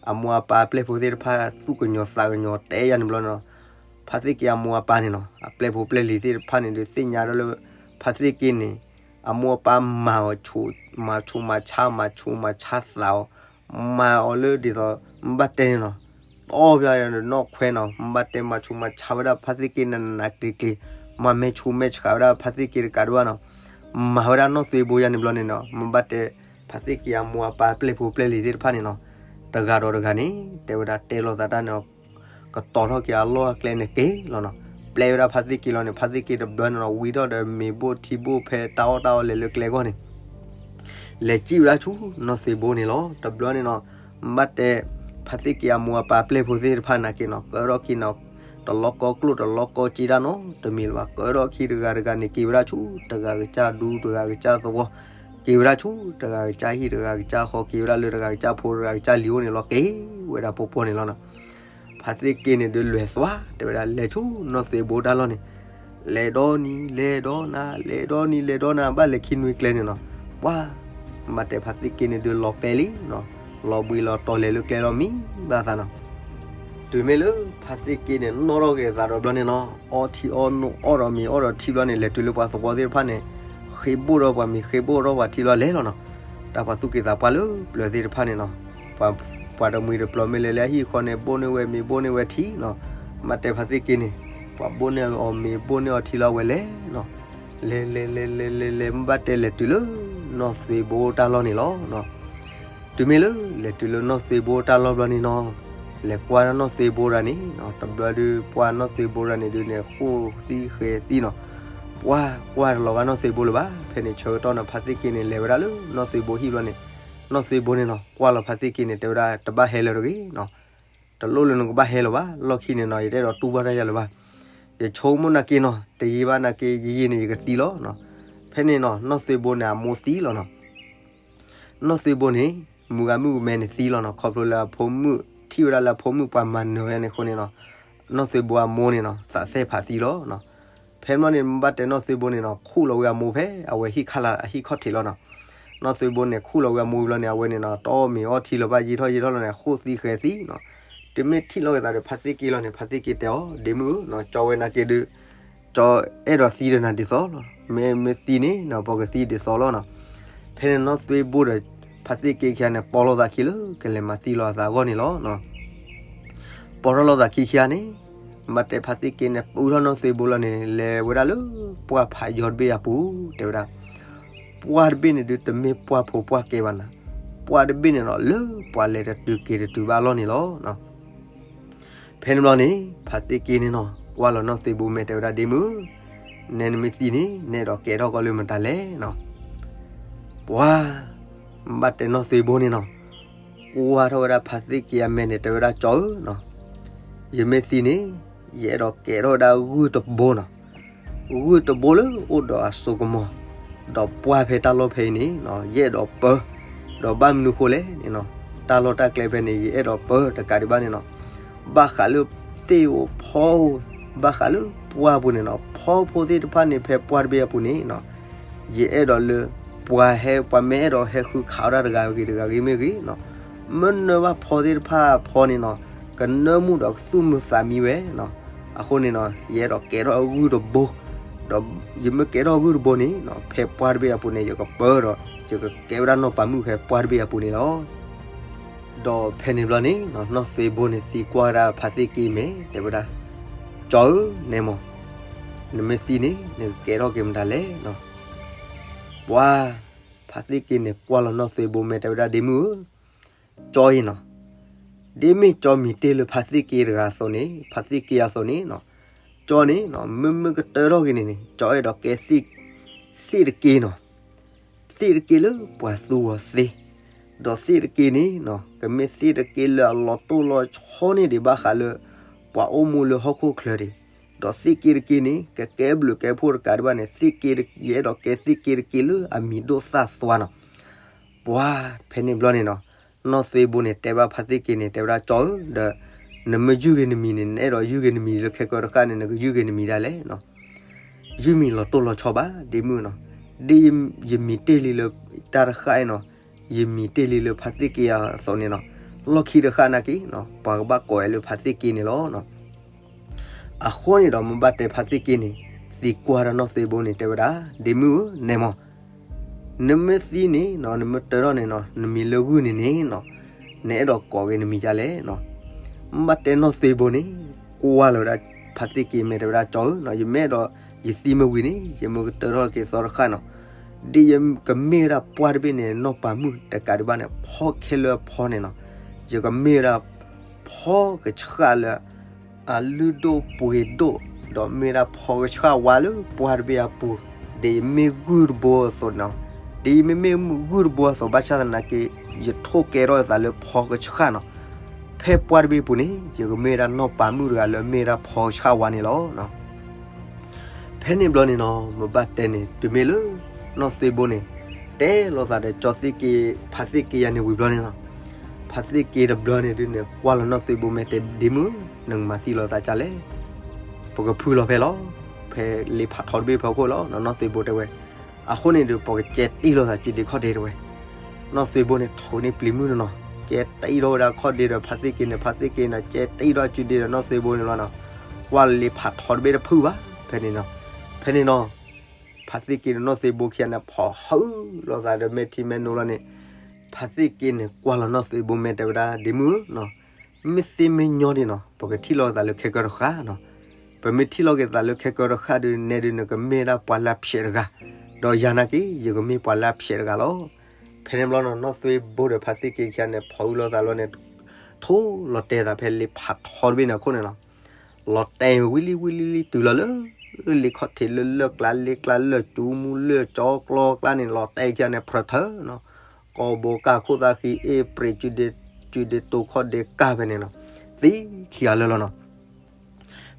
အမိၢ်အပၢ်အပျဲၢ်ဖိသ့ၣ်တဖၣ် သူၣ်ကညီၤသးကညီၤတဲယၤန့ၣ်ဘျီန့ၣ်နီၤ, ဖါသ့ၣ်က့အမိၢ်အပၢ်န့ၣ်နီၤ အပျဲၢ်ဖိပျဲၢ်လံၤသ့ၣ်တဖၣ်န့ၣ်ဒုး သ့ၣ်ညါဒီးလၢ ဖါသ့ၣ်က့န့ၣ် အမိၢ်အပၢ်မၤအီၤ မၤဆူးမၤဆါ မၤဆူးမၤဆါသးအီၤ, မၤအီၤလၢဒ်သိး မ့ၢ်ဘၣ်တဲန့ၣ်နီၤ တီၢ်ပျၢ်ဒီးနီၣ်ခွဲနီၤ, မ့ၢ်ဘၣ်တဲ မၤဆူးမၤဆါဝဲဒၣ်ဖါသ့ၣ်က့နးနးကျံၤကျံၤ, မၤမဲာ်ဆူးမဲာ်ဆှးဝဲဒၣ်ဖါသ့ၣ်က့တကးဒံးဘၣ်နီၤ, မၤဝဲဒၣ်နီၢ်သ့ဘိယၤန့ၣ်ဘျီန့ၣ်နီၤ, မ့ၢ်ဘၣ်တဲ ဖါသ့ၣ်က့အမိၢ်အပၢ်ပျဲၢ်ဖိပျဲၢ်လံၤသ့ၣ်တဖၣ်န့ၣ်နီၤ, တဂၤဒီးတဂၤန့ၣ် တဲဝဲဒၣ်တဲလိာ်သးတၢ်န့ၣ် ကတီၤထီၣ်က့ၤအလီၢ်အကျဲန့ၣ်က့ၤလီၤနီၤ, ပျဲဝဲဒၣ်ဖါသ့ၣ်က့လီၤန့ၣ် ဖါသ့ၣ်က့တဘျီန့ၣ်နီၤ ဝံထီၣ်ဒီးမ့ၤဘိၣ်ထံဘိၣ်ဖဲတၢ်အီၣ်တၢ်အီလဲၤလၢကျဲဂီၢ်န့ၣ် လဲၤစံၣ်ဝဲဒၣ်ဆူနီၢ်သ့ဘိန့ၣ်လီၤ. တဘျီန့ၣ်နီၤ, ဘၣ်တဲ ဖါသ့ၣ်က့အမိၢ်အပၢ်ပျဲၢ်ဖိသ့ၣ်တဖၣ်နာ်က့နီၤ, ကၢထီၣ်ခံနီၤ, တလီၢ်ကီကျိၣ်တလီၢ်ကီက့ဒၣ်နီတမံၤလၢၤဘၣ်, ကၢထီၣ်ခံတဂၤတဂၤန့ၣ် က့ၤဝဲဒၣ်ဆူတဂၤကစၢ်ဒူတဂၤကစၢ်သဝီ, က့ၤဝဲဒၣ်ဆူတဂၤကစၢ်ဟံၣ်တဂၤကစၢ်ဃီ, က့ၤဝဲဒၣ်လၢတဂၤကစၢ်ဖိတဂၤကစၢ်လံၤအိၣ်န့ၣ်လီၤ. က့ၤဝဲဒၣ်ပီပီန့ၣ်လီၤနီၤ. ဖါသ့ၣ်က့န့ၣ်ဒုးလဲၤသွါ တဲဝဲဒၣ်လဲၤဆူနီၢ်သ့ဘိတၢ်လီၢ်န့ၣ်, လဲၤဒီနံၤလဲၤဒီနၤ လဲၤဒီနံၤလဲၤဒီနၤ ဘၣ်လဲၤခံနွံကျဲန့ၣ်နီၤ, ပှၤ ဘၣ်တဲဖါသ့ၣ်က့န့ၣ်ဒုးလီၤပဲာ်လံနီၤ, လီၤဘှံးလီၤတီၤလဲၤလၢကျဲလီၤမံဘၣ်သးနီၤ. တုၤမ့ၢ်လၢဖါသ့ၣ်က့န့ၣ် နီၣ်ထီၣ်က့ၤအသးဒီးဘျီန့ၣ်နီၤ, အီထံအီနိၣ် အီၣ်ဒီးမ့ၤအီၣ်ဒီးထံဘျီန့ၣ် လဲၤတုၤလၢပှၤသဝီသ့ၣ်တဖၣ်န့ၣ်, ဃ့ဘိၣ်ဒီးပှၤမ့ၤ ဃ့ဘိၣ်ဒီးပှၤထံလီၤလဲၤလီၤနီၤ. တၢ်ပှၤသူၣ်က့သးပှၢ်လၢပျၢၤသ့ၣ်တဖၣ်န့ၣ်နီၤ, ပှၤတမှံၤတပျီၤမ့ၢ်လဲၤလၢအဟံၣ်ဃီန့ၣ် ဘိၣ်န့ၢ်ဝဲမ့ၤ ဘိၣ်န့ၢ်ဝဲထံနီၤ. ဘၣ်တဲဖါသ့ၣ်က့န့ၣ် ပှၤဘိၣ်န့ၢ်အီၤမ့ၤ ဘိၣ်န့ၢ်အီၤထံလီၤ ဝဲလဲၤနီၤ. လဲၤလဲၤလဲၤလဲၤလဲၤလဲၤ ဘၣ်တဲလဲၤတုၤလၢ နီၢ်သ့ဘိတၢ်လီၢ်န့ၣ်လီၤ. တုၤမ့ၢ်လၢလဲၤတုၤလၢနီၢ်သ့ဘိတၢ်လီၢ်ဘျီန့ၣ်နီၤ, လဲၤကွၢ်နီၢ်သ့ဘိတၢ်န့ၣ်, တဘျီဒုးပှၢ်နီၢ်သ့ဘိတၢ်န့ၣ်ဒုးန့ၣ် ဃိၣ်သံဃဲၤသံနီၤ, ပှၢ်ကွၢ်တလီၤဂာ်နီၢ်သ့ဘိလၢၤဘၣ်. ဖဲန့ၣ်ဆၢကတီၢ်န့ၣ် ဖါသ့ၣ်က့န့ၣ် လဲၤဝဲဒၣ်လၢနီၢ်သ့ဘိဟံၣ်ဘျီန့ၣ်, နီၢ်သ့ဘိန့ၣ်နီၤ ကွၢ်လီၤဖါသ့ၣ်က့န့ၣ် တဲဝဲဒၣ် တဘၣ်ဟဲလၢၤတဂ့ၤနီၤ, တလိၣ်လၢနကဘၣ်ဟဲလၢၤဘၣ်, လီၢ်ခံန့ၣ်နီၤ ယတအဲၣ်ဒိးတူၢ်ဘၣ်တၢ်ယၤလၢၤဘၣ်, ယဆိကမိၣ်နာ်က့နီၤ တယံာ်ဘၣ်နာ်က့ ယယံာ်န့ၣ် ယကသံလီၤနီၤ. ဖဲန့ၣ်နီၤ နီၢ်သ့ဘိန့ၣ် အမိၢ်သံလီၤနီၤ. နီၢ်သ့ဘိန့ၣ် မုၢ်ဂၤမုၣ်ကမဲန့ၣ်သံလီၤနီၤ, ခီဖျိလၢအဖိမုၣ်ထံၣ်ဝဲဒၣ်လၢအဖိမုၣ်ပှၤမၤနၢၤဝဲန့ၣ်အဃိန့ၣ်နီၤ, နီၢ်သ့ဘိအမိၢ်န့ၣ်နီၤ သးသ့ၣ်ဖးသံလီၤနီၤ. ဖဲန့ၣ်န့ၣ် မ့ၢ်ဘၣ်တဲနီၢ်သ့ဘိန့ၣ်နီၤ ခူၣ်လီၤဝဲအမိၢ်ဖဲအဝဲဟံၣ်ခါလၢအဟံၣ်ခီၣ်ထံးလီၤနီၤ. နီၢ်သ့ဘိန့ၣ် ခူၣ်လီၤဝဲအမိၢ်ဘျီန့ၣ် အဝဲန့ၣ်နီၤ တအီၣ်မ့ၤအီထံလၢၤဘၣ် ယံာ်ထီၣ်ယံာ်ထီၣ်လီၤန့ၣ် ဃိၣ်သံဃဲၤသံနီၤ. တုၤမ့ၢ်ထံၣ်လိာ်က့ၤသးဒီးဖါသ့ၣ်က့လီၤန့ၣ် ဖါသ့ၣ်က့တဲအီၤ ဒ့မုၣ်ဧၢနီၤ, ကၠီဝဲနာ်က့ဒုး ကၠီအဲၣ်ဒိးသံဒီးနၤဒ်သိးလီၤ. မ့ၢ်မ့ၢ်သံန့ၣ်နီၤ ပကသံဒ်သိးလီၤနီၤ. ဖဲန့ၣ်နီၢ်သ့ဘိဒီး ဖါသ့ၣ်က့ခံဂၤန့ၣ် ပိာ်လိာ်သးခံလၢကလဲၤမၤသံလီၤအသးအဂီၢ်န့ၣ်လီၤ. ပိာ်ထီၣ်လိာ်သးခံခံဂၤန့ၣ် မ့ၢ်ဘၣ်တဲဖါသ့ၣ်က့န့ၣ် ပုၢ်ထီၣ်နီၢ်သ့ဘိလီၤန့ၣ် လဲၤဝဲဒၣ်လၢပှၢ်ဖးယီၤတဘ့ၣ်အပူၤ တဲဝဲဒၣ် ပှၢ်တဘ့ၣ်န့ၣ်ဒုး တမ့ၢ်ပှၢ်ဖိပှၢ်ကဲဘၣ်နၤ, ပှၢ်တဘ့ၣ်န့ၣ်ဒီး လၢပှၢ်လဲၤတတုၤက့ၤတတုၤဘၣ်လီၢ်န့ၣ်လီၤ. ဖဲန့ၣ်ဘျီန့ၣ် ဖါသ့ၣ်က့န့ၣ်နီၤ ကွၢ်လီၤနီၢ်သ့ဘိမဲာ်တဲဝဲဒၣ် ဒ့မုၣ်ဧၢ, နဲနမ့ၢ်သံန့ၣ် နအဲၣ်ဒိးကဲထီၣ်ကီးလၢမတၤလဲၣ်နီၤ. ပှၤ ဘၣ်တဲနီၢ်သ့ဘိန့ၣ်နီၤ ကွၢ်ထီၣ်ဝဲဒၣ်ဖါသ့ၣ်က့အမဲာ်န့ၣ် တဲဝဲဒၣ် ကၠီဧၢနီၤ, ယမ့ၢ်သံန့ၣ် ယအဲၣ်ဒိးကဲထီၣ်ဝဲဒၣ်ဂုၢ်တဘိနီၤ, ဂုၢ်တဘိလၢအိၣ်ဒီးအစိကမီၤ, ဒီးပှၢ်ဖဲတၢ်လီၢ်ဖဲအံၤန့ၣ်နီၤ ယအဲၣ်ဒိးပၢ, ဒီးဘၣ်မနုၤဃိလဲၣ်န့ၣ်နီၤ, တၢ်လီၢ်တၢ်ကျဲဖဲန့ၣ် ယအဲၣ်ဒိးပၢတကးဒံးဘၣ်န့ၣ်နီၤ, ဘၣ်ဃးလၢသ့ၣ်ဧိၤဖီဧိၤ, ဘၣ်ဃးလၢပှၢ်ပူၤန့ၣ်နီၤ, ဖီဖိသ့ၣ်တဖၣ်န့ၣ် ဖဲပှၢ်တဘ့ၣ်အပူၤန့ၣ်နီၤ ယအဲၣ်ဒိးလၢ ပှၤဟဲ ပှၤမ့ၢ်အဲၣ်ဒိးဟဲဃုခးဝဲဒၣ်တဂၤဂ့ၤတဂၤဂ့ၤမ့ၢ်ဂ့ၤနီၤ, မ့ၢ်နၢဘၣ်ဖီသ့ၣ်တဖၣ်အဖီန့ၣ်နီၤ ကနၢမူဒီးကသူၣ်မုာ်သးမံဝဲနီၤ, အဃိန့ၣ်နီၤ ယအဲၣ်ဒိးကဲထီၣ်ဂုၢ်တဘိ, ဒီးယမ့ၢ်ကဲထီၣ်ဂုၢ်တဘိန့ၣ်နီၤ ဖဲပှၢ်တဘ့ၣ်အပူၤန့ၣ် ယကပၢဒီး ယကကဲဝဲဒၣ်နီၢ်ပၤမုၣ်ဖဲပှၢ်တဘ့ၣ်အပူၤန့ၣ်လီၤ. ဒီးဖဲန့ၣ်ဘျီန့ၣ်နီၤ နီၢ်သ့ဘိန့ၣ်သံကွၢ်ဝဲဒၣ်ဖါသ့ၣ်က့မဲာ် တဲဝဲဒၣ် ကၠီဧၢ နဲမီၤ, နမ့ၢ်သံန့ၣ် နကကဲထီၣ်က့ၤမတၤလဲၣ်နီၤ. ပှၤ ဖါသ့ၣ်က့န့ၣ် ကွၢ်လီၤနီၢ်သ့ဘိမဲာ် တဲဝဲဒၣ် ဒ့မုၣ်ဧၢ, ကၠီအံၤနီၤ, ဒ်မ့ၢ်ကၠီမံၤတ့ၢ်လၢဖါသ့ၣ်က့တဂၤအသိးန့ၣ်, ဖါသ့ၣ်က့အသိးန့ၣ်နီၤ, ကၠီန့ၣ်နီၤ မ့မ့ၢ်ကတၢၢ်ထီၣ်က့ၤန့ၣ်န့ၣ် ကၠီအဲၣ်ဒိးကဲသ့ၣ်, သ့ၣ်တက့နီၤ, သ့ၣ်တက့လၢပှၤသူအီၤသ့, ဒီးသ့ၣ်တက့န့ၣ်နီၤ ကမ့ၢ်သ့ၣ်တက့လၢအလီၤတိၢ်လီၤဆီန့ၣ်ဒံး ဘၣ်ဃးလၢ ပှၤအိၣ်မူလၢဟီၣ်ခိၣ်ချၢဒံး, ဒီးသ့ၣ်က့တက့န့ၣ် ကကဲဘျုးကဲဖှိၣ်တကးဒံးဘၣ်န့ၣ် သ့ၣ်က့ ယအဲၣ်ဒိးကဲသ့ၣ်က့တက့လၢအမံၤဒိၣ်သၣ်သွါနီၤ. ပှၤ ဖဲန့ၣ်ဘျီန့ၣ်နီၤ နီၢ်သ့ဘိန့ၣ် တဲဘၣ်ဖါသ့ၣ်က့န့ၣ် တဲဝဲဒၣ် ကၠီဧၢ, ဒီး နမ့ၢ်ယုၢ်ဂ့ၤနမံၤန့ၣ် နအဲၣ်ဒိးယုၢ်ဂ့ၤနမံၤလၢခဲကၢတဃၣ်န့ၣ် နကယုၢ်ဂ့ၤနမံၤဒ်လဲၣ်နီၤ. ယုၢ်မံၤလီၤတိၢ်လီၤဆီဘၣ် ဒ့မုၣ်နီၤ, ဒ်ယမံၤတ့ၢ်လံလၢတၢ်တဃၣ်အံၤနီၤ, ယမံၤတ့ၢ်လံလၢဖါသ့ၣ်က့အသိးန့ၣ်နီၤ, လီၢ်ခံတဃၣ်နာ်က့နီၤ ပှၤကဘၣ်ကိးဝဲလၢဖါသ့ၣ်က့န့ၣ်လီၤနီၤ. အဃိန့ၣ်ဒီး မ့ၢ်ဘၣ်တဲဖါသ့ၣ်က့န့ၣ် သံကွၢ်ဒီးနီၢ်သ့ဘိန့ၣ် တဲဝဲဒၣ် ဒ့မုၣ်ဧၢ နဲမီၤ, နမ့ၢ်သံန့ၣ်နီၤ နမ့ၢ်တၢၢ်ထီၣ်န့ၣ်နီၤ နမံၤလၢဂုၢ်န့ၣ်န့ၣ်နီၤ နအဲၣ်ဒိးကိးက့ၤနမံၤဒ်လဲၣ်နီၤ. မ့ၢ်ဘၣ်တဲနီၢ်သ့ဘိန့ၣ် ကွၢ်လီၤဝဲဒၣ်ဖါသ့ၣ်က့မဲာ် တဲဝဲဒၣ် ကၠီဧၢနီၤ, ယမ့ၢ်အဲၣ်ဒိး ယသံမ့ၢ်ဝံၤန့ၣ် ယမ့ၢ်ကတၢၢ်ထီၣ်က့ၤသီတဃၣ်နီၤ, ဒ်ယကမ့ၢ်ဝဲဒၣ်ပှၢ်တဘ့ၣ်န့ၣ် နီၢ်ပၤမုၣ်တကးဒံးဘၣ်န့ၣ် ဖီခဲလၢာ်အဖီန့ၣ်နီၤ, ယကမ့ၢ်ဝဲဒၣ် ဖီကဆှၣ်လၢ အလုၢ်ဒိၣ်ပှ့ၤဒိၣ်, ဒီးမ့ၢ်ဒၣ်ဖီကဆှၣ်ဝါလၢပှၢ်တဘ့ၣ်အပူၤ, ဒ်ယမ့ၢ်ဂုၢ်တဘိအသိးနီၤ, ဒ်ယမ့မ့ၢ်ဂုၢ်တဘိအသိး ဘၣ်ဆၣ်သနာ်က့ ယထိၣ်ကဲထီၣ်ယသးလၢဖီကဆှၣ်နီၤ, ဖဲပှၢ်တဘ့ၣ်အပူၤန့ၣ် ယကမ့ၢ်ဝဲဒၣ်နီၢ်ပၤမုၣ်တဂၤလၢမ့ၢ်ဝဲဒၣ်ဖီကဆှၣ်ဝါန့ၣ်လီၤ. ဖဲန့ၣ်ဘျီန့ၣ်နီၤ မ့ၢ်ဘၣ်တဲန့ၣ် တုၤမ့ၢ်လၢ နီၢ်သ့ဘိန့ၣ် တဲလိာ်သးဒီးကၠီသ့ၣ်က့ ဖါသ့ၣ်က့ယၤန့ၣ်ဝံၤဘျီန့ၣ်နီၤ, ဖါသ့ၣ်က့တဘျီန့ၣ်ဒုးန့ၣ် ကွၢ်လီၤနီၢ်သ့ဘိမဲာ် တဲ ဒ့မုၣ် နကမၤသံလိာ်သးကလဲၣ်, ပကဖုလီၤဖဲလီၤ, ဖဲလ့ဖးထီတဘ့ၣ်ဖီခိၣ်လီၤ နီၢ်သ့ဘိတဲဝဲ, အဃိန့ၣ်ဒီး ပကကဲတံၢ်လိာ်သးစုဒ့ခီၣ်ဒ့တဲဝဲ, နီၢ်သ့ဘိန့ၣ် ထိးန့ၢ်ပျံၤမုၣ်န့ၣ်နီၤ, ကဲတံၢ်ထီၣ်ဝဲဒၣ်ခီၣ်ဒ့ဒီးဖါသ့ၣ်က့န့ၣ်, ဖါသ့ၣ်က့န့ၣ် ကဲတံၢ်ထီၣ်စုဒ့ဒီးနီၢ်သ့ဘိန့ၣ်လီၤနီၤ, ကွၢ်လၢလ့ဖးထီတဘ့ၣ်တဖုဘၣ်, ဖဲန့ၣ်နီၤ, ဖဲန့ၣ်နီၤ, ဖါသ့ၣ်က့န့ၣ်နီၢ်သ့ဘိခံဂၤန့ၣ် ဖီၣ်ဟုလိာ်သးဒီးမဲာ်ထံမဲာ်နိလီၤန့ၣ်, ဖါသ့ၣ်က့န့ၣ် ကွၢ်လီၤနီၢ်သ့ဘိမဲာ်တဲဝဲဒၣ် ဒ့မုၣ်ဧၢ, မ့ၢ်သ့မ့ၢ်ညီဒံးနီၤ ပကထံၣ်လိာ်က့ၤသးလၢခဲကၢတဃၣ်နီၤ, ပမ့ၢ်ထံၣ်လိာ်က့ၤသးလၢခဲကၢတဃၣ်ဒုး နဲဒုးနကမ့ၢ်ဒၣ်ပှၤလၢဖျဲးတဂၤ, ဒီးယၤနာ်က့ ယကမ့ၢ်ပှၤလၢအဖျဲးတဂၤလီၤ. ဖဲန့ၣ်ဘျီနီၤ နီၢ်သွ့ဘိဒီးဖါသ့ၣ်က့ခံဂၤန့ၣ် ဖီၣ်အုၣ်လိာ်သးလီၤန့ၣ် ထိၣ်လီၤတဲာ်သးဖဲလ့ဖးထီတဘ့ၣ်န့ၣ်အခိၣ်န့ၣ်နီၤ. လီၤတဲာ်ဝံၤလံဝံၤလံလံ တုၤလီၤလၢ လ့ခီၣ်ထံးလၢလၢၢ်ကျါ လ့ကျါလၢၢ်ကၠူမူလၢၢ်ကၠီကျီကျါန့ၣ် လီၤတဲာ်ခံဂၤန့ၣ် ဖြၢထၢနီၤ. ကီၢ်ဘိကၢ်ခိၣ်သၣ်ဃံ အ့ၣ်ပြံး ကုဒ့တိခီၣ်ဒ့ကၢ်ဖဲန့ၣ်နီၤ. သံခံဂၤလၢာ်လီၤနီၤ.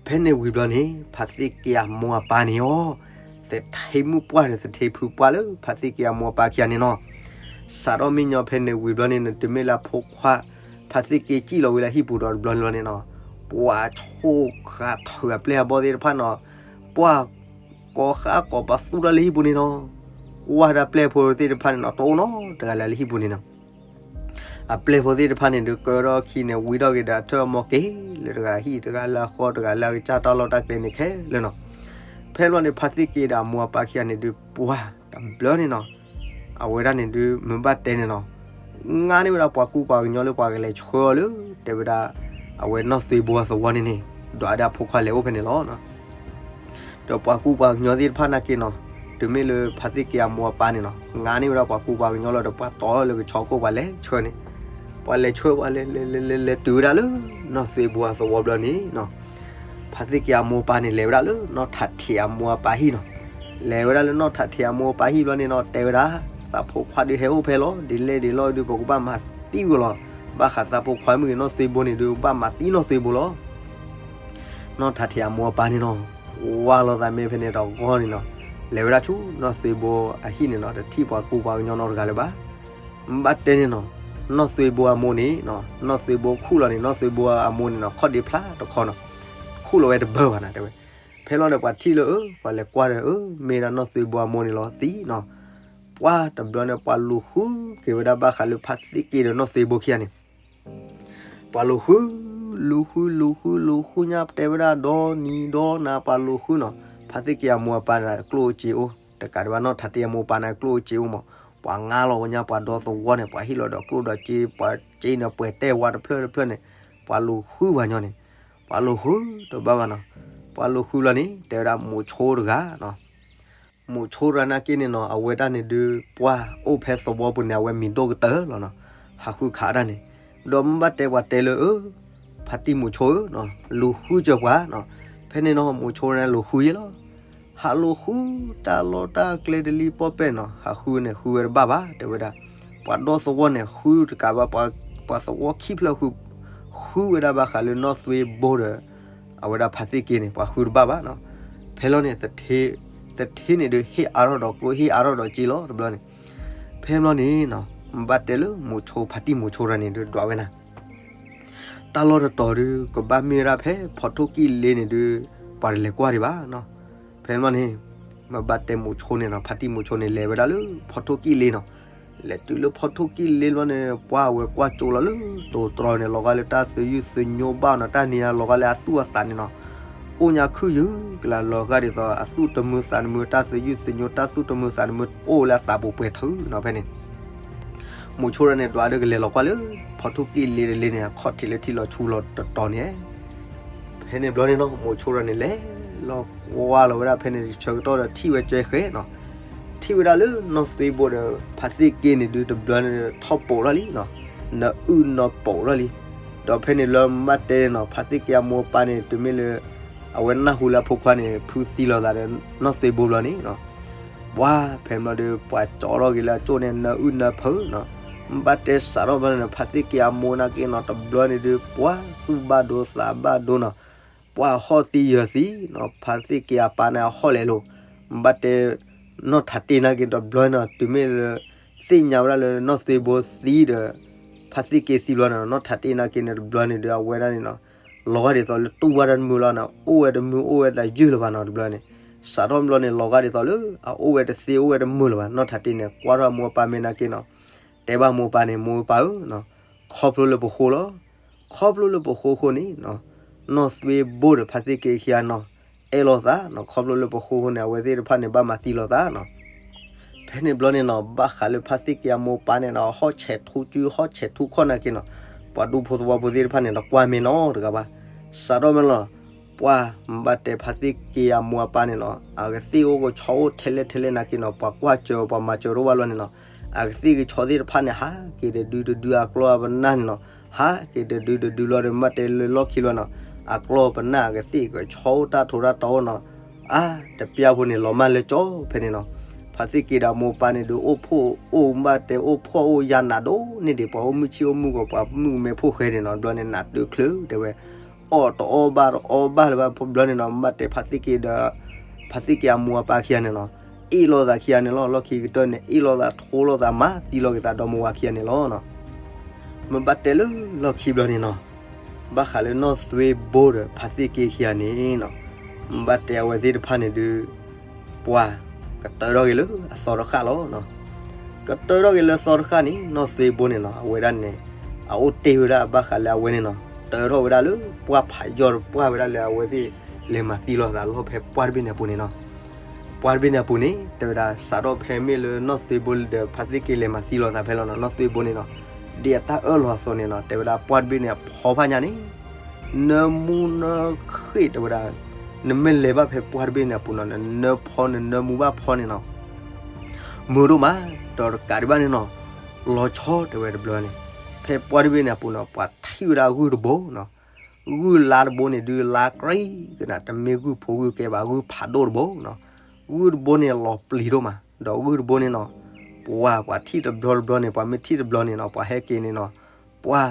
ဖဲန့ၣ်ဝံၤဘျီန့ၣ် ဖါသ့ၣ်က့အမိၢ်အပၢ်န့ၣ်အီၤ သထ့မုၣ်ပှၢ်ဒီးသထ့ဖုပှၢ်လၢဖါသ့ၣ်က့အမိၢ်အပၢ်ခံဂၤန့ၣ်နီၤ. စးထီၣ်မ့ၢ်ညီဖဲန့ၣ်ဝံၤဘျီန့ၣ် နတမ့ၢ်လၢအဖိခွါ ဖါသ့ၣ်က့စံၣ်လီၤဝံၤလၢဟံၣ်ပူၤဒီးတဘျီန့ၣ်လီၤန့ၣ်နီၤ, ပှၤဆိၣ်ဃာ်ထုးအပျဲၢ်အဘီၣ်သ့ၣ်တဖၣ်နီၤ, ပှၤကိးဃာ်ကိးပသူတၢ်လၢဟံၣ်ပူၤန့ၣ်နီၤ, ကွၢ်ဒၣ်ပျဲၢ်ဖိသ့ၣ်တဖၣ်န့ၣ်နီၤ တအိၣ်နီတဂၤလၢလၢဟံၣ်ပူၤန့ၣ်နီၤ. အပျဲၢ်ဖိသ့ၣ်တဖၣ်န့ၣ်ဒုး ကၢထီၣ်ခံန့ၣ် ဝံထီၣ်က့ၤဒီးအထၢၣ်အမိၢ်က့ၤ လၢတဂၤဟံၣ်တဂၤလၢအဃီ တဂၤလၢအကစၢ်တၢ်လီၢ်တၢ်ကျဲန့ၣ်ခဲလၢာ်နီၤ. ဖဲလီၤန့ၣ် ဖါသ့ၣ်က့ဒီးအမိၢ်အပၢ်ခံဂၤန့ၣ်ဒုး ပှၤတဘျီန့ၣ်နီၤ, အဝဲဒၣ်န့ၣ်ဒုး မ့ၢ်ဘၣ်တဲန့ၣ်နီၤ, ငါန့ၢ်ဝဲဒၣ်ပှၤကူပှၤကညီလၢပှၤကလဲၤဆှၢအီၤလၢ တဲဝဲဒၣ် အဝဲနီၢ်သွ့ဘိအသဝီန့ၣ်န့ၣ်, ဒွးဒၣ်အဖိခွါလဲၤအိၣ်ဖဲန့ၣ်လီၤ. ဒီးပှၤကူပှၤကညီသ့ၣ်တဖၣ်နာ်က့နီၤ, တုၤမ့ၢ်လၢဖါသ့ၣ်က့အမိၢ်အပၢ်န့ၣ်နီၤ, ငါန့ၢ်ဝဲဒၣ်ပှၤကူပှၤကညီလီၤဒီးပှၤတီလၢကဆီခိၣ်ပှၤလဲၤဆှၢန့ၣ်, ပှၤလဲၤဆှၢပှၤလဲၤလဲၤလဲၤလဲၤလဲၤတုၤဝဲဒၣ်လၢ နီၢ်သွ့ဘိအသဝီဘျီန့ၣ်နီၤ, ဖါသ့ၣ်က့အမိၢ်အပၢ်န့ၣ် လဲၤဝဲဒၣ်လၢနီၢ်ထးထံးအမိၢ်အပၢ်ဟံၣ်နီၤ, လဲၤဝဲဒၣ်လၢနီၢ်ထးထံးအမိၢ်အပၢ်ဟံၣ်ဘျီန့ၣ်နီၤ တဲဝဲဒၣ်, သးဖိခွါဒုးဟဲအိၣ်ဖဲလီၤ, ဒ်လဲၣ်ဒ်လဲၣ်ဒုး ပကဘၣ်မၤသံဝဲလီၤ, ဘၣ်ဃးသးဖိခွါမ့ၢ်ဂ့ၤနီၢ်သွ့ဘိန့ၣ်ဒုး ဘၣ်မၤသံနီၢ်သွ့ဘိလီၤ. နီၢ်ထးထံးအမိၢ်အပၢ်န့ၣ်နီၤ, ဝါလိာ်သးမ့ၢ်ဖဲန့ၣ်တဂီၢ်န့ၣ်နီၤ, လဲၤဝဲဒၣ်ဆူနီၢ်သွ့ဘိအဟံၣ်န့ၣ်နီၤ, တထံၣ်ပှၤကူပှၤကညီနီတဂၤလၢၤဘၣ်. ဘၣ်တဲန့ၣ်နီၤ, နီၢ်သွ့ဘိအမိၢ်န့ၣ်နီၤ, နီၢ်သွ့ဘိခူၣ်လီၤန့ၣ် နီၢ်သွ့ဘိအမိၢ်န့ၣ်နီၤ ခီၣ်ဒ့ဖျါတခီနီၤ, ခူၣ်လီၤဝဲတဘၢဘၣ်နၤတဲဝဲ. ဖဲလီၤန့ၣ် ပှၤထံၣ်လၢအၢ ပှၤလဲၤကွၢ်ဒီးအၢ မ့ၢ်ဒၣ်နီၢ်သွ့ဘိအမိၢ်န့ၣ်လီၤသံနီၤ. ပှၤတဘျီန့ၣ် ပှၤလူၤဃုက့ၤဝဲဒၣ်ဘၣ်ဃးလၢဖါသ့ၣ်က့ဒီးနီၢ်သွ့ဘိခံဂၤန့ၣ် ပှၤလူၤဃု, လူၤဃု လူၤဃု လူၤဃုညါ တဲဝဲဒၣ်ဒီနံၤဒီနၤ ပှၤလူၤဃုနီၤ, ဖါသ့ၣ်က့အမိၢ်အပၢ်န့ၣ် ကျိၣ်အိၣ်စ့အိၣ်, တကးဒံးဘၣ်နီၢ်ထးထံးအမိၢ်အပၢ်န့ၣ် ကျိၣ်အိၣ်စ့အိၣ်မး, ပှၤငါလီၤဝဲညါ ပှၤဒီသဝီန့ၣ် ပှၤဟ့ၣ်လီၤဒီးကျိၣ်ဒီးစ့, ပှၤစ့န့ၣ် ပှဲၤတဲာ်ဝါတဖျၢၣ်တဖျၢၣ်န့ၣ်, ပှၤလူၤဃုပှၤညီန့ၣ်, ပှၤလူၤဃုတဘၣ်ဘၣ်နီၤ, ပှၤလူၤဃုလီၤန့ၣ် တဲဝဲဒၣ်မိၤဆိတဂၤနီၤ မိၤဆိတဂၤနာ်က့န့ၣ်နီၤ အဝဲဒၣ်န့ၣ်ဒုး ပှၤအိၣ်ဖဲသဝီပူၤန့ၣ် အဝဲမံၤဒိၣ်ကတၢၢ်လီၤနီၤ, ဟးဃုခးဒၣ်န့ၣ်, ဒီးမ့ၢ်ဘၣ်တဲပှၤတဲလၢအၢ, ဖါတံၢ်မိၤဆိဧၢနီၤ လူၤဃုစၢၤပှၤနီၤ, ဖဲန့ၣ်နီၤ မိၤဆိန့ၣ်လူၤဃုယဲလီၤ ဟးလူၤဃုတၢ်လီၢ်တၢ်ကျဲတလံပီၢ်ပဲၢ်နီၤ, ဟးဃုန့ၣ်ဃုဝဲတဘၣ်ဘၣ် တဲဝဲဒၣ်, ပှၤဒီသဝီန့ၣ် ဃုတကးဘၣ် ပှၤသဝီခံဖျၢၣ်ဃု, ဃုဝဲဒၣ်ဘၣ်ဃးလၢနီၢ်သွ့ဘိဒီး အဝဲဒၣ်ဖါသ့ၣ်က့န့ၣ် ပှၤဃုတဘၣ်ဘၣ်နီၤ, ဖဲလီၤန့ၣ် သထ့န့ၣ်ဒုး ဟ့ၣ်အါထီၣ်ဒီးကျိၣ် ဟ့ၣ်အါထီၣ်ဒီးစ့လီၤတဘျီန့ၣ်, ဖဲဘျီန့ၣ်နီၤ ဘၣ်တဲလၢမိၤဆိ ဖါတံၢ်မိၤဆိတဂၤန့ၣ်ဒုး ဒွးဝဲနၤ တၢ်လီၢ်တတီၤဒုး ကဘၣ်မ့ၢ်ဝဲဒၣ်ဖဲ ဖီထိၣ်ကံၣ်လ့န့ၣ်ဒုး ပှၤတလဲၤကွၢ်ဒံးဘၣ်နီၤ, ဖဲဘျီန့ၣ် မ့ၢ်ဘၣ်တဲမိၤဆိန့ၣ်နီၤ ဖါတံၢ်မိၤဆိန့ၣ် လဲၤဝဲဒၣ်လၢဖီထိၣ်ကံၣ်လ့နီၤ, လဲၤတုၤလၢဖီထိၣ်ကံၣ်လ့ဘျီန့ၣ် ပှၤဝဲကွၢ်ကၠိလီၤလၢတိၤတြီန့ၣ် လီၤဂာ်လၢတၢ်သယုၢ်သညိဘၣ်နီၤ တၢ်န့ၣ်လီၤဂာ်လၢအသူၣ်အသးန့ၣ်နီၤ အိၣ်ညါခုၣ်ယုၢ်ကလၢလီၤဂာ်ဒ်သိး အသူၣ်တမုာ်သးတမုာ် တၢ်သယုၢ်သညိ တၢ်သူၣ်တမုာ်သးတမုာ် အိၣ်လၢအသးပူၤပှဲၤထုးနီၤ ဖဲန့ၣ် မိၤဆိတဂၤန့ၣ် ဒွးဒုးကလဲၤလီၤကွၢ်လၢ ဖီထိၣ်ကံၣ်လ့တလ့န့ၣ် အခီၣ်ထံးလၢထံလီၤဆူလီၤတတီၤန့ၣ် ဖဲန့ၣ်ဘျီန့ၣ်နီၤ မိၤဆိတဂၤန့ၣ် လဲၤလီၤကွၢ်လီၤဝဲဒၣ်ဖဲန့ၣ် ဆၢကတီၢ်ဒီးထံၣ်ဝဲကၠဲဃဲနီၤ ထံၣ်ဝဲဒၣ်လၢနီၢ်သွ့ဘိဒီး ဖါသ့ၣ်က့န့ၣ်ဒုး တဘျီန့ၣ်ထီၣ်ပိာ်ထီၣ်လံနီၤ နအုၣ်နီၢ်ပိာ်ထီၣ်လံ ဒီးဖဲန့ၣ်လၢမ့ၢ်ဘၣ်တဲနီၤ ဖါသ့ၣ်က့အမိၢ်အပၢ်န့ၣ် တုၤမ့ၢ်လၢ အဝဲနၢ်ဟူလၢအဖိခွါန့ၣ် ဖုသံလီၤသးဒီးနီၢ်သွ့ဘိဘျီန့ၣ်နီၤ ပှၤဖဲဘျီဒီး ပှၤကၠီထီၣ်က့ၤလၢအကၠိန့ၣ် နအုၣ်နၢဖုနီၤ မ့ၢ်ဘၣ်တဲစးထီၣ်ဘျီန့ၣ် ဖါသ့ၣ်က့အမိၢ်နာ်က့နီၤ တဘျီန့ၣ်ဒုး ပှၤသူၣ်ဘၣ်ဒိသးဘၣ်ဒိနီၤ ပှၤဟီၣ်သံယၢၤသံနီၤ ဖါသ့ၣ်က့အပၢ်န့ၣ်အဟီၣ်လဲၤလိၤ မ့ၢ်ဘၣ်တဲ နီၢ်ထးတ့ၢ်နာ်က့တဘျီနီၤ တုၤမ့ၢ်လၢ သ့ၣ်ညါဝဲဒၣ်လၢနီၢ်သွ့ဘိသံဒီး ဖါသ့ၣ်က့သံဘျီန့ၣ် နီၢ်ထးတ့ၢ်နာ်က့န့ၣ်တဘျီန့ၣ်ဒီး အဝဲဒၣ်န့ၣ်နီၤ လီၤဂာ်ဒ်သိးလၢတူၢ်ဘၣ်တၢ်တမုာ်လီၤနီၤ အိၣ်ဝဲတမုာ်အိၣ်ဝဲတယုၢ်လၢၤဘၣ်နီၤ တဘျီန့ၣ် စးထီၣ်ဘျီန့ၣ် လီၤဂာ်ဒ်သိးလၢ အအိၣ်ဝဲတသ့အိၣ်ဝဲတမုာ်လၢၤဘၣ် နီၢ်ထးတ့ၢ်န့ၣ် ကွၢ်ထီၣ်အမိၢ်အပၢ်မ့ၢ်နာ်က့နီၤ တဲဘၣ်မိၢ်ပၢ်န့ၣ် မိၢ်ပၢ်ဧၢ, ခီဖျိလၢပဃိလီၤ. ခီဖျိလၢပဃိအဃိန့ၣ်, နီၢ်သွ့ဘိဒီးဖါသ့ၣ်က့ခံဂၤနီၤ, အဲၣ်လိာ်သးနီၤ, ခီဖျိလၢပဃိအဃိန့ၣ် အဝဲသ့ၣ်တဖၣ်န့ၣ် ဘၣ်မၤသံလိာ်သးနီၤ. ဖဲန့ၣ်ဘျီန့ၣ်နီၤ, ဘၣ်ဃးလၢဖါသ့ၣ်က့အမိၢ်ပၢ်န့ၣ်နီၤ, ဟီၣ်ဆဲးထူစု ဟီၣ်ဆဲးထူခီၣ်နာ်က့နီၤ, ပှၤဒူဖိသဝီဖိသ့ၣ်တဖၣ်န့ၣ် တကွၢ်မဲာ်နီတဂၤဘၣ်. စးထီၣ်မ့ၢ်လီၤ, ပှၢ်မ့ၢ်ဘၣ်တဲဖါသ့ၣ်က့ၤအမိၢ်အပၢ်န့ၣ်နီၤ, အကသ့ၣ်အိၣ်ကဆီအိၣ်ထဲလဲၣ်ထဲလဲၣ်နာ်က့နီၤ, ပှၤကွၢ်စၢၤပှၤမၤစၢၤတအိၣ်ဘၣ်လီၤန့ၣ်နီၤ, အကသ့ၣ်ကဆီသ့ၣ်တဖၣ်န့ၣ် ဟးက့ၤတဒုတဒုအကျီၢ်အပနၢ်န့ၣ်နီၤ, ဟးက့ၤတဒုတဒုလီၤဒီး မ့ၢ်ဘၣ်တဲလၢလီၢ်ခံလီၤနီၤ, အကျီၢ်အပနၢ်အကသ့ၣ်ကဆီအိၣ်တၢ်ထိးတၢ်တီအိၣ်နီၤ, အါ တပျၢ်ဖိန့ၣ် လီၤမၢ်လၢကၠီဖဲန့ၣ်နီၤ, ဖါသ့ၣ်က့ၤဒီးအမိၢ်အပၢ်န့ၣ်ဒုး အိၣ်ဖှိၣ်အိၣ်မ့ၢ်ဘၣ်တဲအိၣ်ဖှီၣ်အိၣ်ယာ်နးဒိၣ်န့ၢ်ဒံး ပှၤအိၣ်မုၢ်ဆ့ၣ်အိၣ်မုၢ်ဂီၤ ပှၤမုၣ်ကမဲဖိဃဲန့ၣ်နီၤ, တဘျီန့ၣ်နးတၢ်ချုးတဲဝဲ အီၣ်တအီၣ်ဘၣ်တအီၣ်ဘၣ်လၢၤဘၣ် တဘျီန့ၣ်နီၤ, မ့ၢ်ဘၣ်တဲဖါသ့ၣ်က့ၤဒီး ဖါသ့ၣ်က့ၤအမိၢ်အပၢ်ခံဂၤန့ၣ်နီၤ, အ့ၣ်လိာ်သးခံဂၤန့ၣ်လီၤ, လီၢ်ခံကတၢၢ်န့ၣ် အ့ၣ်လိာ်သးထိလိာ်သးမၤသံလိာ်က့ၤသးဒီမါဝၤခံဂၤန့ၣ်လီၤနီၤ. မ့ၢ်ဘၣ်တဲလၢလီၢ်ခံဘျီန့ၣ်နီၤ, ဘၣ်ဃးလၢနီၢ်သွ့ဘိဒီးဖါသ့ၣ်က့ၤခံဂၤန့ၣ်နီၤ, မ့ၢ်ဘၣ်တဲအဝဲသ့ၣ်တဖၣ်န့ၣ်ဒုး ပှၢ်ကတၢထီၣ်က့ၤလၢအသီတဃၣ်လီၤနီၤ. ကတၢထီၣ်က့ၤလၢအသီတဃၣ်န့ၣ် နီၢ်သွ့ဘိန့ၣ်နီၤ, အဝဲဒၣ်န့ၣ် အအိၣ်တ့ၢ်ဝဲဒၣ်ဘၣ်ဃးလၢအဝဲန့ၣ်နီၤ, တၢထီၣ်ဝဲဒၣ်လၢပှၢ်ဖးယီၢ်တပှၢ်ဝဲဒၣ်လၢအဝဲသ့ၣ်လဲၤမၤသံလိာ်သးလီၢ်ဖဲပှၢ်တဘ့ၣ်န့ၣ်အပူၤန့ၣ်နီၤ. ပှၢ်တဘ့ၣ်န့ၣ်အပူၤန့ၣ် တဲဝဲဒၣ် စးထီၣ်ဖဲမ့ၢ်လၢနီၢ်သွ့ဘိဒီးဖါသ့ၣ်က့ၤလဲၤမၤသံလိာ်သးဖဲလီၤနီၤ, နီၢ်သွ့ဘိန့ၣ်နီၤ, ဒ်အတၢ်အၢၣ်လီၤအသိးန့ၣ်နီၤ, တဲဝဲဒၣ်ပှၢ်တဘ့ၣ်န့ၣ်အဖီဖးညါန့ၣ် နၢမူနၢဃ့ၢ်တဲဝဲဒၣ်, နမ့ၢ်လဲၤဘၣ်ဖဲပှၢ်တဘ့ၣ်န့ၣ်အပူၤနီၤ, နနၢဖီနနၢမူဘၣ်ဖီန့ၣ်နီၤ, မုာ်ဒိၣ်မး, ဒီးတကးဒံးဘၣ်န့ၣ်နီၤ, လီၤဆီတဲဝဲတဘျီန့ၣ်, ဖဲပှၢ်တဘ့ၣ်န့ၣ်အပူၤနီၤ, ပှၤထံၣ်ဝဲဒၣ်ဂုၢ်တဘိနီၤ, ဂုၢ်လါတဘိန့ၣ်ဒုး လါကြ့ကနၤ, တမ့ၢ်ဂုၢ်ဖိဂုၢ်ကဲဘၣ်, ဂုၢ်ဖးဒိၣ်တဘိနီၤ, ဂုၢ်တဘိန့ၣ်လီၤပျံၤဒိၣ်မး, ဒီးဂုၢ်တဘိန့ၣ်နီၤ, ပှၤ ပှၤထံၣ်တဘျီတဘျီန့ၣ်, ပှၤမ့ၢ်ထံၣ်တဘျီန့ၣ်နီၤ, ပှၤဟဲက့ၤန့ၣ်နီၤ, ပှၤ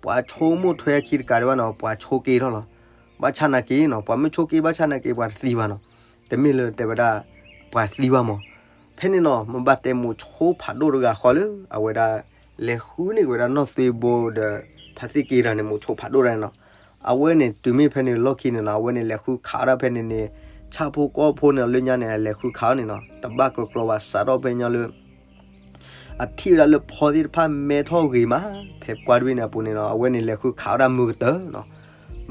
ပှၤဆိကမိၣ်ထွဲအခံတကးဒံးဘၣ်နီၤ, ပှၤဆိက့ၤထီၣ်လီၤ. ဘၣ်ဆၣ်နာ်က့နီၤ, ပှၤမ့ၢ်ဆိက့ၤဘၣ်ဆၣ်နာ်က့ ပှၤတသံဘၣ်နီၤ, တမ့ၢ်လၢတဲဝဲဒၣ် ပှၤသံဘၣ်မး. ဖဲန့ၣ်နီၤ, မ့ၢ်ဘၣ်တဲမိၤဆိဖးဒိၣ်တဂၤဃီလၢ အဝဲဒၣ် လဲၤဃုန့ၢ်က့ၤဝဲဒၣ်နီၢ်သွ့ဘိဒီး ဖါသ့ၣ်က့ၤတဂၤန့ၣ်, မိၤဆိဖးဒိၣ်တဂၤန့ၣ်နီၤ, အဝဲန့ၣ်တုၤမ့ၢ်ဖဲန့ၣ်လီၢ်ခံန့ၣ်နီၤ, အဝဲန့ၣ်လဲၤဃုခးဝဲဒၣ်ဖဲန့ၣ်န့ၣ်, ဆၣ်ဖိကီၢ်ဖိန့ၣ်လၢညါန့ၣ် အလဲၤဃုခးအီၤန့ၣ်နီၤ, တဘၣ်ကြီကြီဘၣ်, စးထီၣ်ဖဲညီလၢ အထံၣ်ဝဲဒၣ်လၢဖီသ့ၣ်တဖၣ်မဲထီၣ်ဂ့ၤမး, ဖဲပှၢ်တဘ့ၣ်န့ၣ်အပူၤန့ၣ်နီၤ, အဝဲန့ၣ်လဲၤဃုခးဝဲဒၣ်မုာ်ကတၢၢ်နီၤ,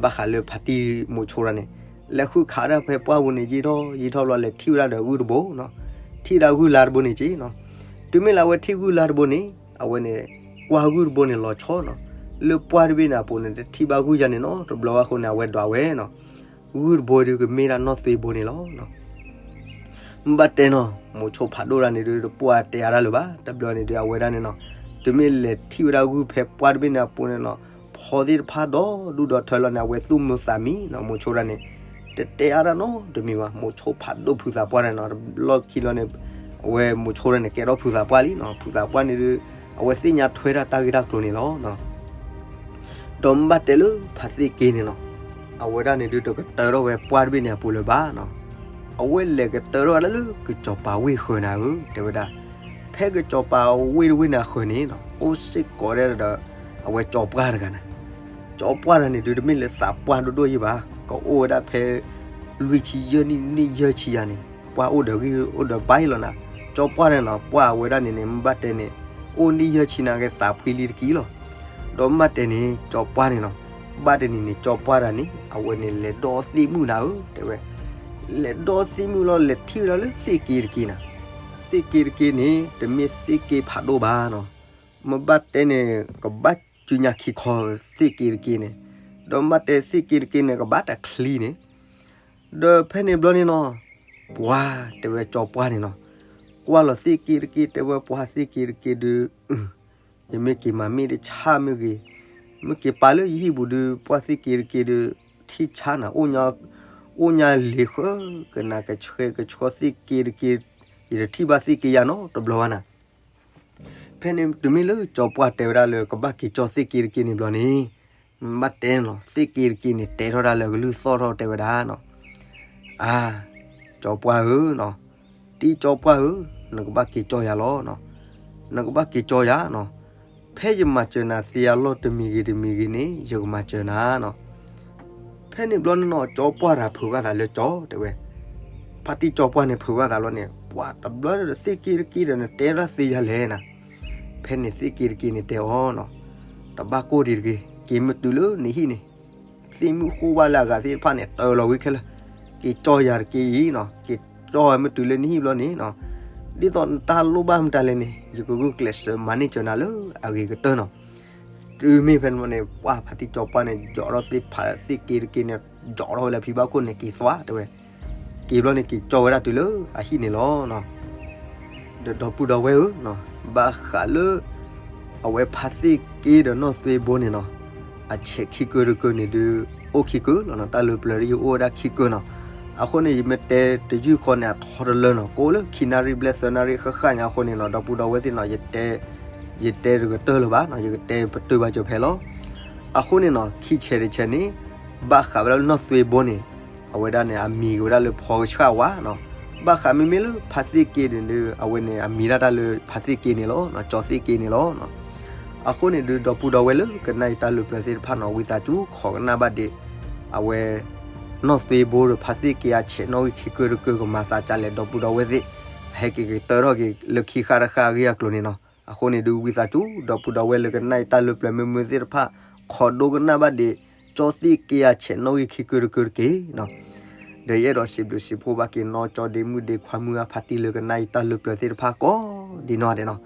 ဘၣ်ဃးလၢဖါတံၢ်မိၤဆိတဂၤန့ၣ်, လဲၤဃုခးဝဲဒၣ်ဖဲပှၢ်ပူၤန့ၣ် ယံာ်ထီၣ်ယံာ်ထီၣ်ဘျီ လဲၤထံၣ်ဝဲဒၣ်ဒီးဂုၢ်တဘိနီၤ, ထံၣ်ဝဲဒၣ်ဂုၢ်လါတဘိန့ၣ်က့နီၤ, တုၤမ့ၢ်လၢအဝဲထံၣ်ဂုၢ်လါတဘိန့ၣ်, အဝဲန့ၣ် ကွၢ်ဂုၢ်တဘိန့ၣ်လီၤဆီနီၤ, လၢပှၢ်တဘ့ၣ်န့ၣ်အပူၤန့ၣ် တထံၣ်ဘၣ်ဂုၢ်ယၤန့ၣ်နီတဘျီဘၣ်အဃိန့ၣ် အဝဲဒွးဝဲနီၤ, ဂုၢ်တဘိဒုးကမ့ၢ်ဒၣ်နီၢ်သွ့ဘိန့ၣ်လီၤ. မ့ၢ်ဘၣ်တဲနီၤ, မိၤဆိဖးဒိၣ်တဂၤန့ၣ်ဒုး တပှၢ်တဲအါတၢ်လၢၤဘၣ်, တဘျီန့ၣ်ဒုး အဝဲဒၣ်န့ၣ်နီၤ, တုၤမ့ၢ်လဲၤထံၣ်ဝဲဒၣ်ဂုၢ်ဖဲပှၢ်တဘ့ၣ်န့ၣ်အပူၤန့ၣ်နီၤ, ဖီသ့ၣ်တဖၣ်ဒီဒူၣ်ဒီထၢလီၤန့ၣ် အဝဲသူၣ်မုာ်သးမံနီၤ, မိၤဆိတဂၤန့ၣ် တတဲအါတၢ်နီတမံၤဘၣ်, မိၤဆိဖးဒိၣ်ဖုးသးပှၢ်တဂၤန့ၣ်နီၤ, လီၢ်ခံလီၤန့ၣ်, အဝဲမိၤဆိတဂၤန့ၣ် ကဲထီၣ်ဖုးသးပှၢ်လံနီၤ, ဖုးသးပှၢ်န့ၣ်ဒုး အဝဲသ့ၣ်ညါထွဲဒၣ်တၢ်ဂ့ၢ်တၢ်ကျိၤန့ၣ်လီၤ. ဒီးမ့ၢ်ဘၣ်တဲလၢဖါသ့ၣ်က့ၤန့ၣ်နီၤ, အဝဲဒၣ်န့ၣ်ဒုး တကတၢၢ်ထီၣ်ဝဲပှၢ်တဘ့ၣ်န့ၣ်အပူၤလၢၤဘၣ်နီၤ, အဝဲလဲၤကတၢၢ်ထီၣ်ဝဲဒၣ်လၢကစီၤပၤဝ့ၢ်ဃၢၤနၤဧၢ, တဲဝဲဒၣ်, ဖဲကစီၤပၤဝ့ၢ်တဝ့ၢ်န့ၣ်အဃၢၤန့ၣ်နီၤ, အိၣ်စ့ၢ်ကီးဒၣ်ဒီး အဝဲကၠီပှၢ်တဂၤန့ၣ်, ကၠီပှၢ်တဂၤန့ၣ်ဒုး တမ့ၢ်လၢသးပှၢ်ဒိၣ်ဒိၣ်ယံၤဘၣ်, ကအိၣ်ဝဲဒၣ်ဖဲ လွံၢ်ဆံယဲၢ်နံၣ် နံၣ်ယဲၢ်ဆံယၤန့ၣ်, ပှၢ်အိၣ်ဒီးဂံၢ်အိၣ်ဒီးဘါအံၤလီၤနၤ, ကၠီပှၢ်န့ၣ်နီၤ, ပှၢ်အဝဲဒၣ်န့ၣ်န့ၣ် မ့ၢ်ဘၣ်တဲန့ၣ်, အိၣ်နံၣ်ယဲၢ်ဆံနၤက့ၤသးဖှံလံတက့ၢ်လီၤ. ဒီးမ့ၢ်ဘၣ်တဲန့ၣ် ကၠီပှၢ်န့ၣ်နီၤ, ဘၣ်တနံၤန့ၣ် ကၠီပှၢ်တဂၤန့ၣ် အဝဲန့ၣ်လဲၤဒီသ့ၣ်မုၣ်နၤဧၢ, တဲဝဲ, လဲၤဒီသ့ၣ်မုၣ်လီၤ, လဲၤထံၣ်ဝဲဒၣ်လၢသ့ၣ်က့ၤတက့ၢ်နၤ, သ့ၣ်က့ၤတက့ၢ်န့ၣ် တမ့ၢ်သ့ၣ်က့ၤဖးဒိၣ်ဘၣ်နီၤ, မ့ၢ်ဘၣ်တဲန့ၣ် ကဘၣ်စုညါခံခီသ့ၣ်က့ၤတက့ၢ်န့ၣ်, ဒီးမ့ၢ်ဘၣ်တဲသ့ၣ်က့ၤတက့ၢ်န့ၣ် ကဘၣ်တချံန့ၣ်, ဒီးဖဲန့ၣ်ဘျီန့ၣ်နီၤ, ပှၢ်တဲဝဲကၠီပှၢ်န့ၣ်နီၤ, ကွၢ်လီၤသ့ၣ်က့ၤတက့ၢ်, တဲဝဲပှၢ်သ့ၣ်က့ၤတက့ၢ်ဒုး, ယမ့ၢ်က့ၤမၤမ့ၢ်တဆၣ်မ့ၢ်ဂ့ၤ, မ့ၢ်က့ၤပာ်လၢယဟံၣ်ပူၤဒုး ပှၢ်သ့ၣ်က့ၤတက့ၢ်ဒုး, ထံၣ်ဆါနၤ, အိၣ်ညါလ့ၤဃၢကနၤ ကဆှဲကဆှီသ့ၣ်က့ၤတက့ၢ်, ယတထံၣ်ဘၣ်သ့ၣ်က့ၤယၤနီတဘျီဘၣ်နၤ. ဖဲန့ၣ်တုၤမ့ၢ်လၢကၠီပှၢ်တဲဝဲဒၣ်လၢကဘၣ်က့ၤကၠီသ့ၣ်က့ၤတက့ၢ်န့ၣ်ဘျီန့ၣ်, ဘၣ်တဲန့ၣ်လီၤ, သ့ၣ်က့ၤတက့ၢ်န့ၣ် တဲထီၣ်ဒၣ်လၢကလုၢ်သီၣ်ထီၣ်တဲဝဲဒၣ်နီၤ, အါ, ကၠီပှၢ်ဧၢနီၤ, တံၢ်ကၠီပှၢ်ဧၢ, နကဘၣ်က့ၤကၠီယၤလီၤနီၤ, နကဘၣ်က့ၤကၠီယၤနီၤ, ဖဲယမၤစၢၤနၤသ့အလီၢ်တမံၤဂ့ၤတမံၤဂ့ၤန့ၣ် ယကမၤစၢၤနၤနီၤ. ဖဲန့ၣ်ဘျီန့ၣ်နီၤ ကၠီပှၢ်တဂၤဖုးဘၣ်သးလၢကၠီတဲဝဲ, ဖါတံၢ်ကၠီပှၢ်န့ၣ်ဖုးဘၣ်သးလီၤန့ၣ် ပှၤတဘျီဒီးသ့ၣ်က့ၤတက့ၢ်ဒီးနတဲဒၣ်သ့ယၤလဲၣ်နၤ. ဖဲန့ၣ်သ့ၣ်က့ၤတက့ၢ်န့ၣ်တဲအီၤနီၤ, တဘၣ်ကိၢ်ဒံးတဂ့ၤ, က့ၤမ့ၢ်တုၤလၢနဟံၣ်န့ၣ် သ့ၣ်မုၣ်ဃိဘၣ်လၢအဂၤသ့ၣ်တဖၣ်န့ၣ် တၢလီၤဝံၤခဲလၢာ်, က့ၤကၠီယၤတက့ၢ်အံၤနီၤ, က့ၤကၠီမ့ၢ်တုၤလၢနဟံၣ်ဘျီန့ၣ်နီၤ, ဒ်သိးနတၢ်လိၣ်ဘၣ်မတၤလဲၣ်န့ၣ် ယကဂုာ်ကျဲးစၢးမၤန့ၢ်စၢၤနၤလၢအဂ့ၤကတၢၢ်နီၤ. တုၤမ့ၢ်ဖဲန့ၣ် ပှၢ်ဖါတံၢ်စီၤပၤန့ၣ် ယိးထီၣ်သ့ၣ်ဖးသ့ၣ်က့တက့န့ၣ် ယိးထီၣ်ဝဲလၢဖံဘၣ်ခိၣ်န့ၣ် က့ၤသွါတဲဝဲ, က့ၤဘျီန့ၣ် က့ၤကၠီဝဲဒၣ်တုၤလၢအဟံၣ်န့ၣ်လီၤ. ဒီးဒီပုၢ်ဒီဝဲၢ်ဧၢ, ဘၣ်ဃးလၢ အဝဲဖါသ့ၣ်က့ဒီးနီၢ်သွ့ဘိန့ၣ်နီၤ, အဆဲးခံကၢတကၢန့ၣ်ဒုး အိၣ်ခံကၢလီၤနီၤ, တၢ်လၢပျၢၤဒ်ယအိၣ်ဝဲဒၣ်ခံကၢနီၤ. အဃိန့ၣ် ယမ့ၢ်တဲတယုၢ်ဃီန့ၣ် အထီတလၢနီၤ, ကအိၣ်လၢခံနၣ်ရံၣ်ဘျဲၣ်သၢနၣ်ရံၣ်ဃၣ်ဃၣ်ညါအဃိန့ၣ်နီၤ, ဒီပုၢ်ဒီဝဲၢ်သ့ၣ်နီၤ, ယတဲ ယတဲတကတၢၢ်လၢၤဘၣ်နီၤ, ယကတဲပတုာ်ဘၣ်စၢၤဖဲလီၤ. အဃိန့ၣ်နီၤ, ခံဆဲးတဆဲးန့ၣ် ဘၣ်ဃးဝဲဒၣ်လၢနီၢ်သွ့ဘိန့ၣ် အဝဲဒၣ်န့ၣ် အမံၤက့ၤဝဲဒၣ်လၢဖီကဆှၣ်ဝါနီၤ. ဘၣ်ဃးမ့မ့ၢ်လၢဖါသ့ၣ်က့န့ၣ်ဒုး အဝဲန့ၣ် အမံၤဒၣ်တၢ်လၢဖါသ့ၣ်က့န့ၣ်လီၤ, ကၠီသ့ၣ်က့န့ၣ်လီၤ. အဃိန့ၣ်ဒုး ဒီပုၢ်ဒီဝဲၢ်လၢကနၣ်ယတၢ်လၢပျၢၤသ့ၣ်တဖၣ်နီၤ, ဝံသးစူၤခိးကနၣ်ဘၣ်ဒံး အဝဲ နီၢ်သွ့ဘိဒီးဖါသ့ၣ်က့အဆဲးနီၣ်ဂံၢ်ခံကၢတကၢကမၤသးဒ်လဲၣ်, ဒီပုၢ်ဒီဝဲၢ်သ့ၣ် ဟဲက့ၤကတၢၢ်ထီၣ်က့ၤလၢခံဃၣ်တဃၣ်အဂ့ၢ်အကျိၤန့ၣ်နီၤ. အဃိန့ၣ်ဒုး ဝံသးစူၤ ဒီပုၢ်ဒီဝဲၢ်လၢကနၣ်ယတၢ်လၢပျၢၤမုာ်မုာ်သ့ၣ်တဖၣ် ခိးဒိကနၣ်ဘၣ်ဒံး ကၠီသ့ၣ်က့အဆဲးနီၣ်ဂံၢ်ခံကၢတကၢတက့ၢ်နီၤ. ဒီးယအဲၣ်ဒိးစံးဘျုးစံးဖှိၣ်ဘၣ်က့ၤနီၢ်ကၠီဒ့မုၣ်ဒ့ခွါမုၣ်အါဖးတံၢ်လၢကနၣ်ယတၢ်လၢပျၢၤသ့ၣ်တဖၣ်ကိးဒ်နီၢ်ဂ့ၤနီၤ,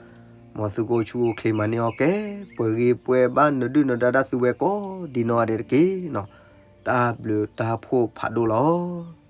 မ်သုကအိၣ်ဆူၣ်အိၣ်ချ့မၤန့ၢ်အီၣ်ကဲ ပှဲၤဂ့ၤပှဲၤဘၣ်နဒုၣ်နဒါတၢ်သုဝဲကိးဒ်နီၢ်ဂ့ၤတက့ၢ်နီၤ. တၢ်ဘျုးတၢ်ဖှိၣ်ဖးဒိၣ်လီၤ.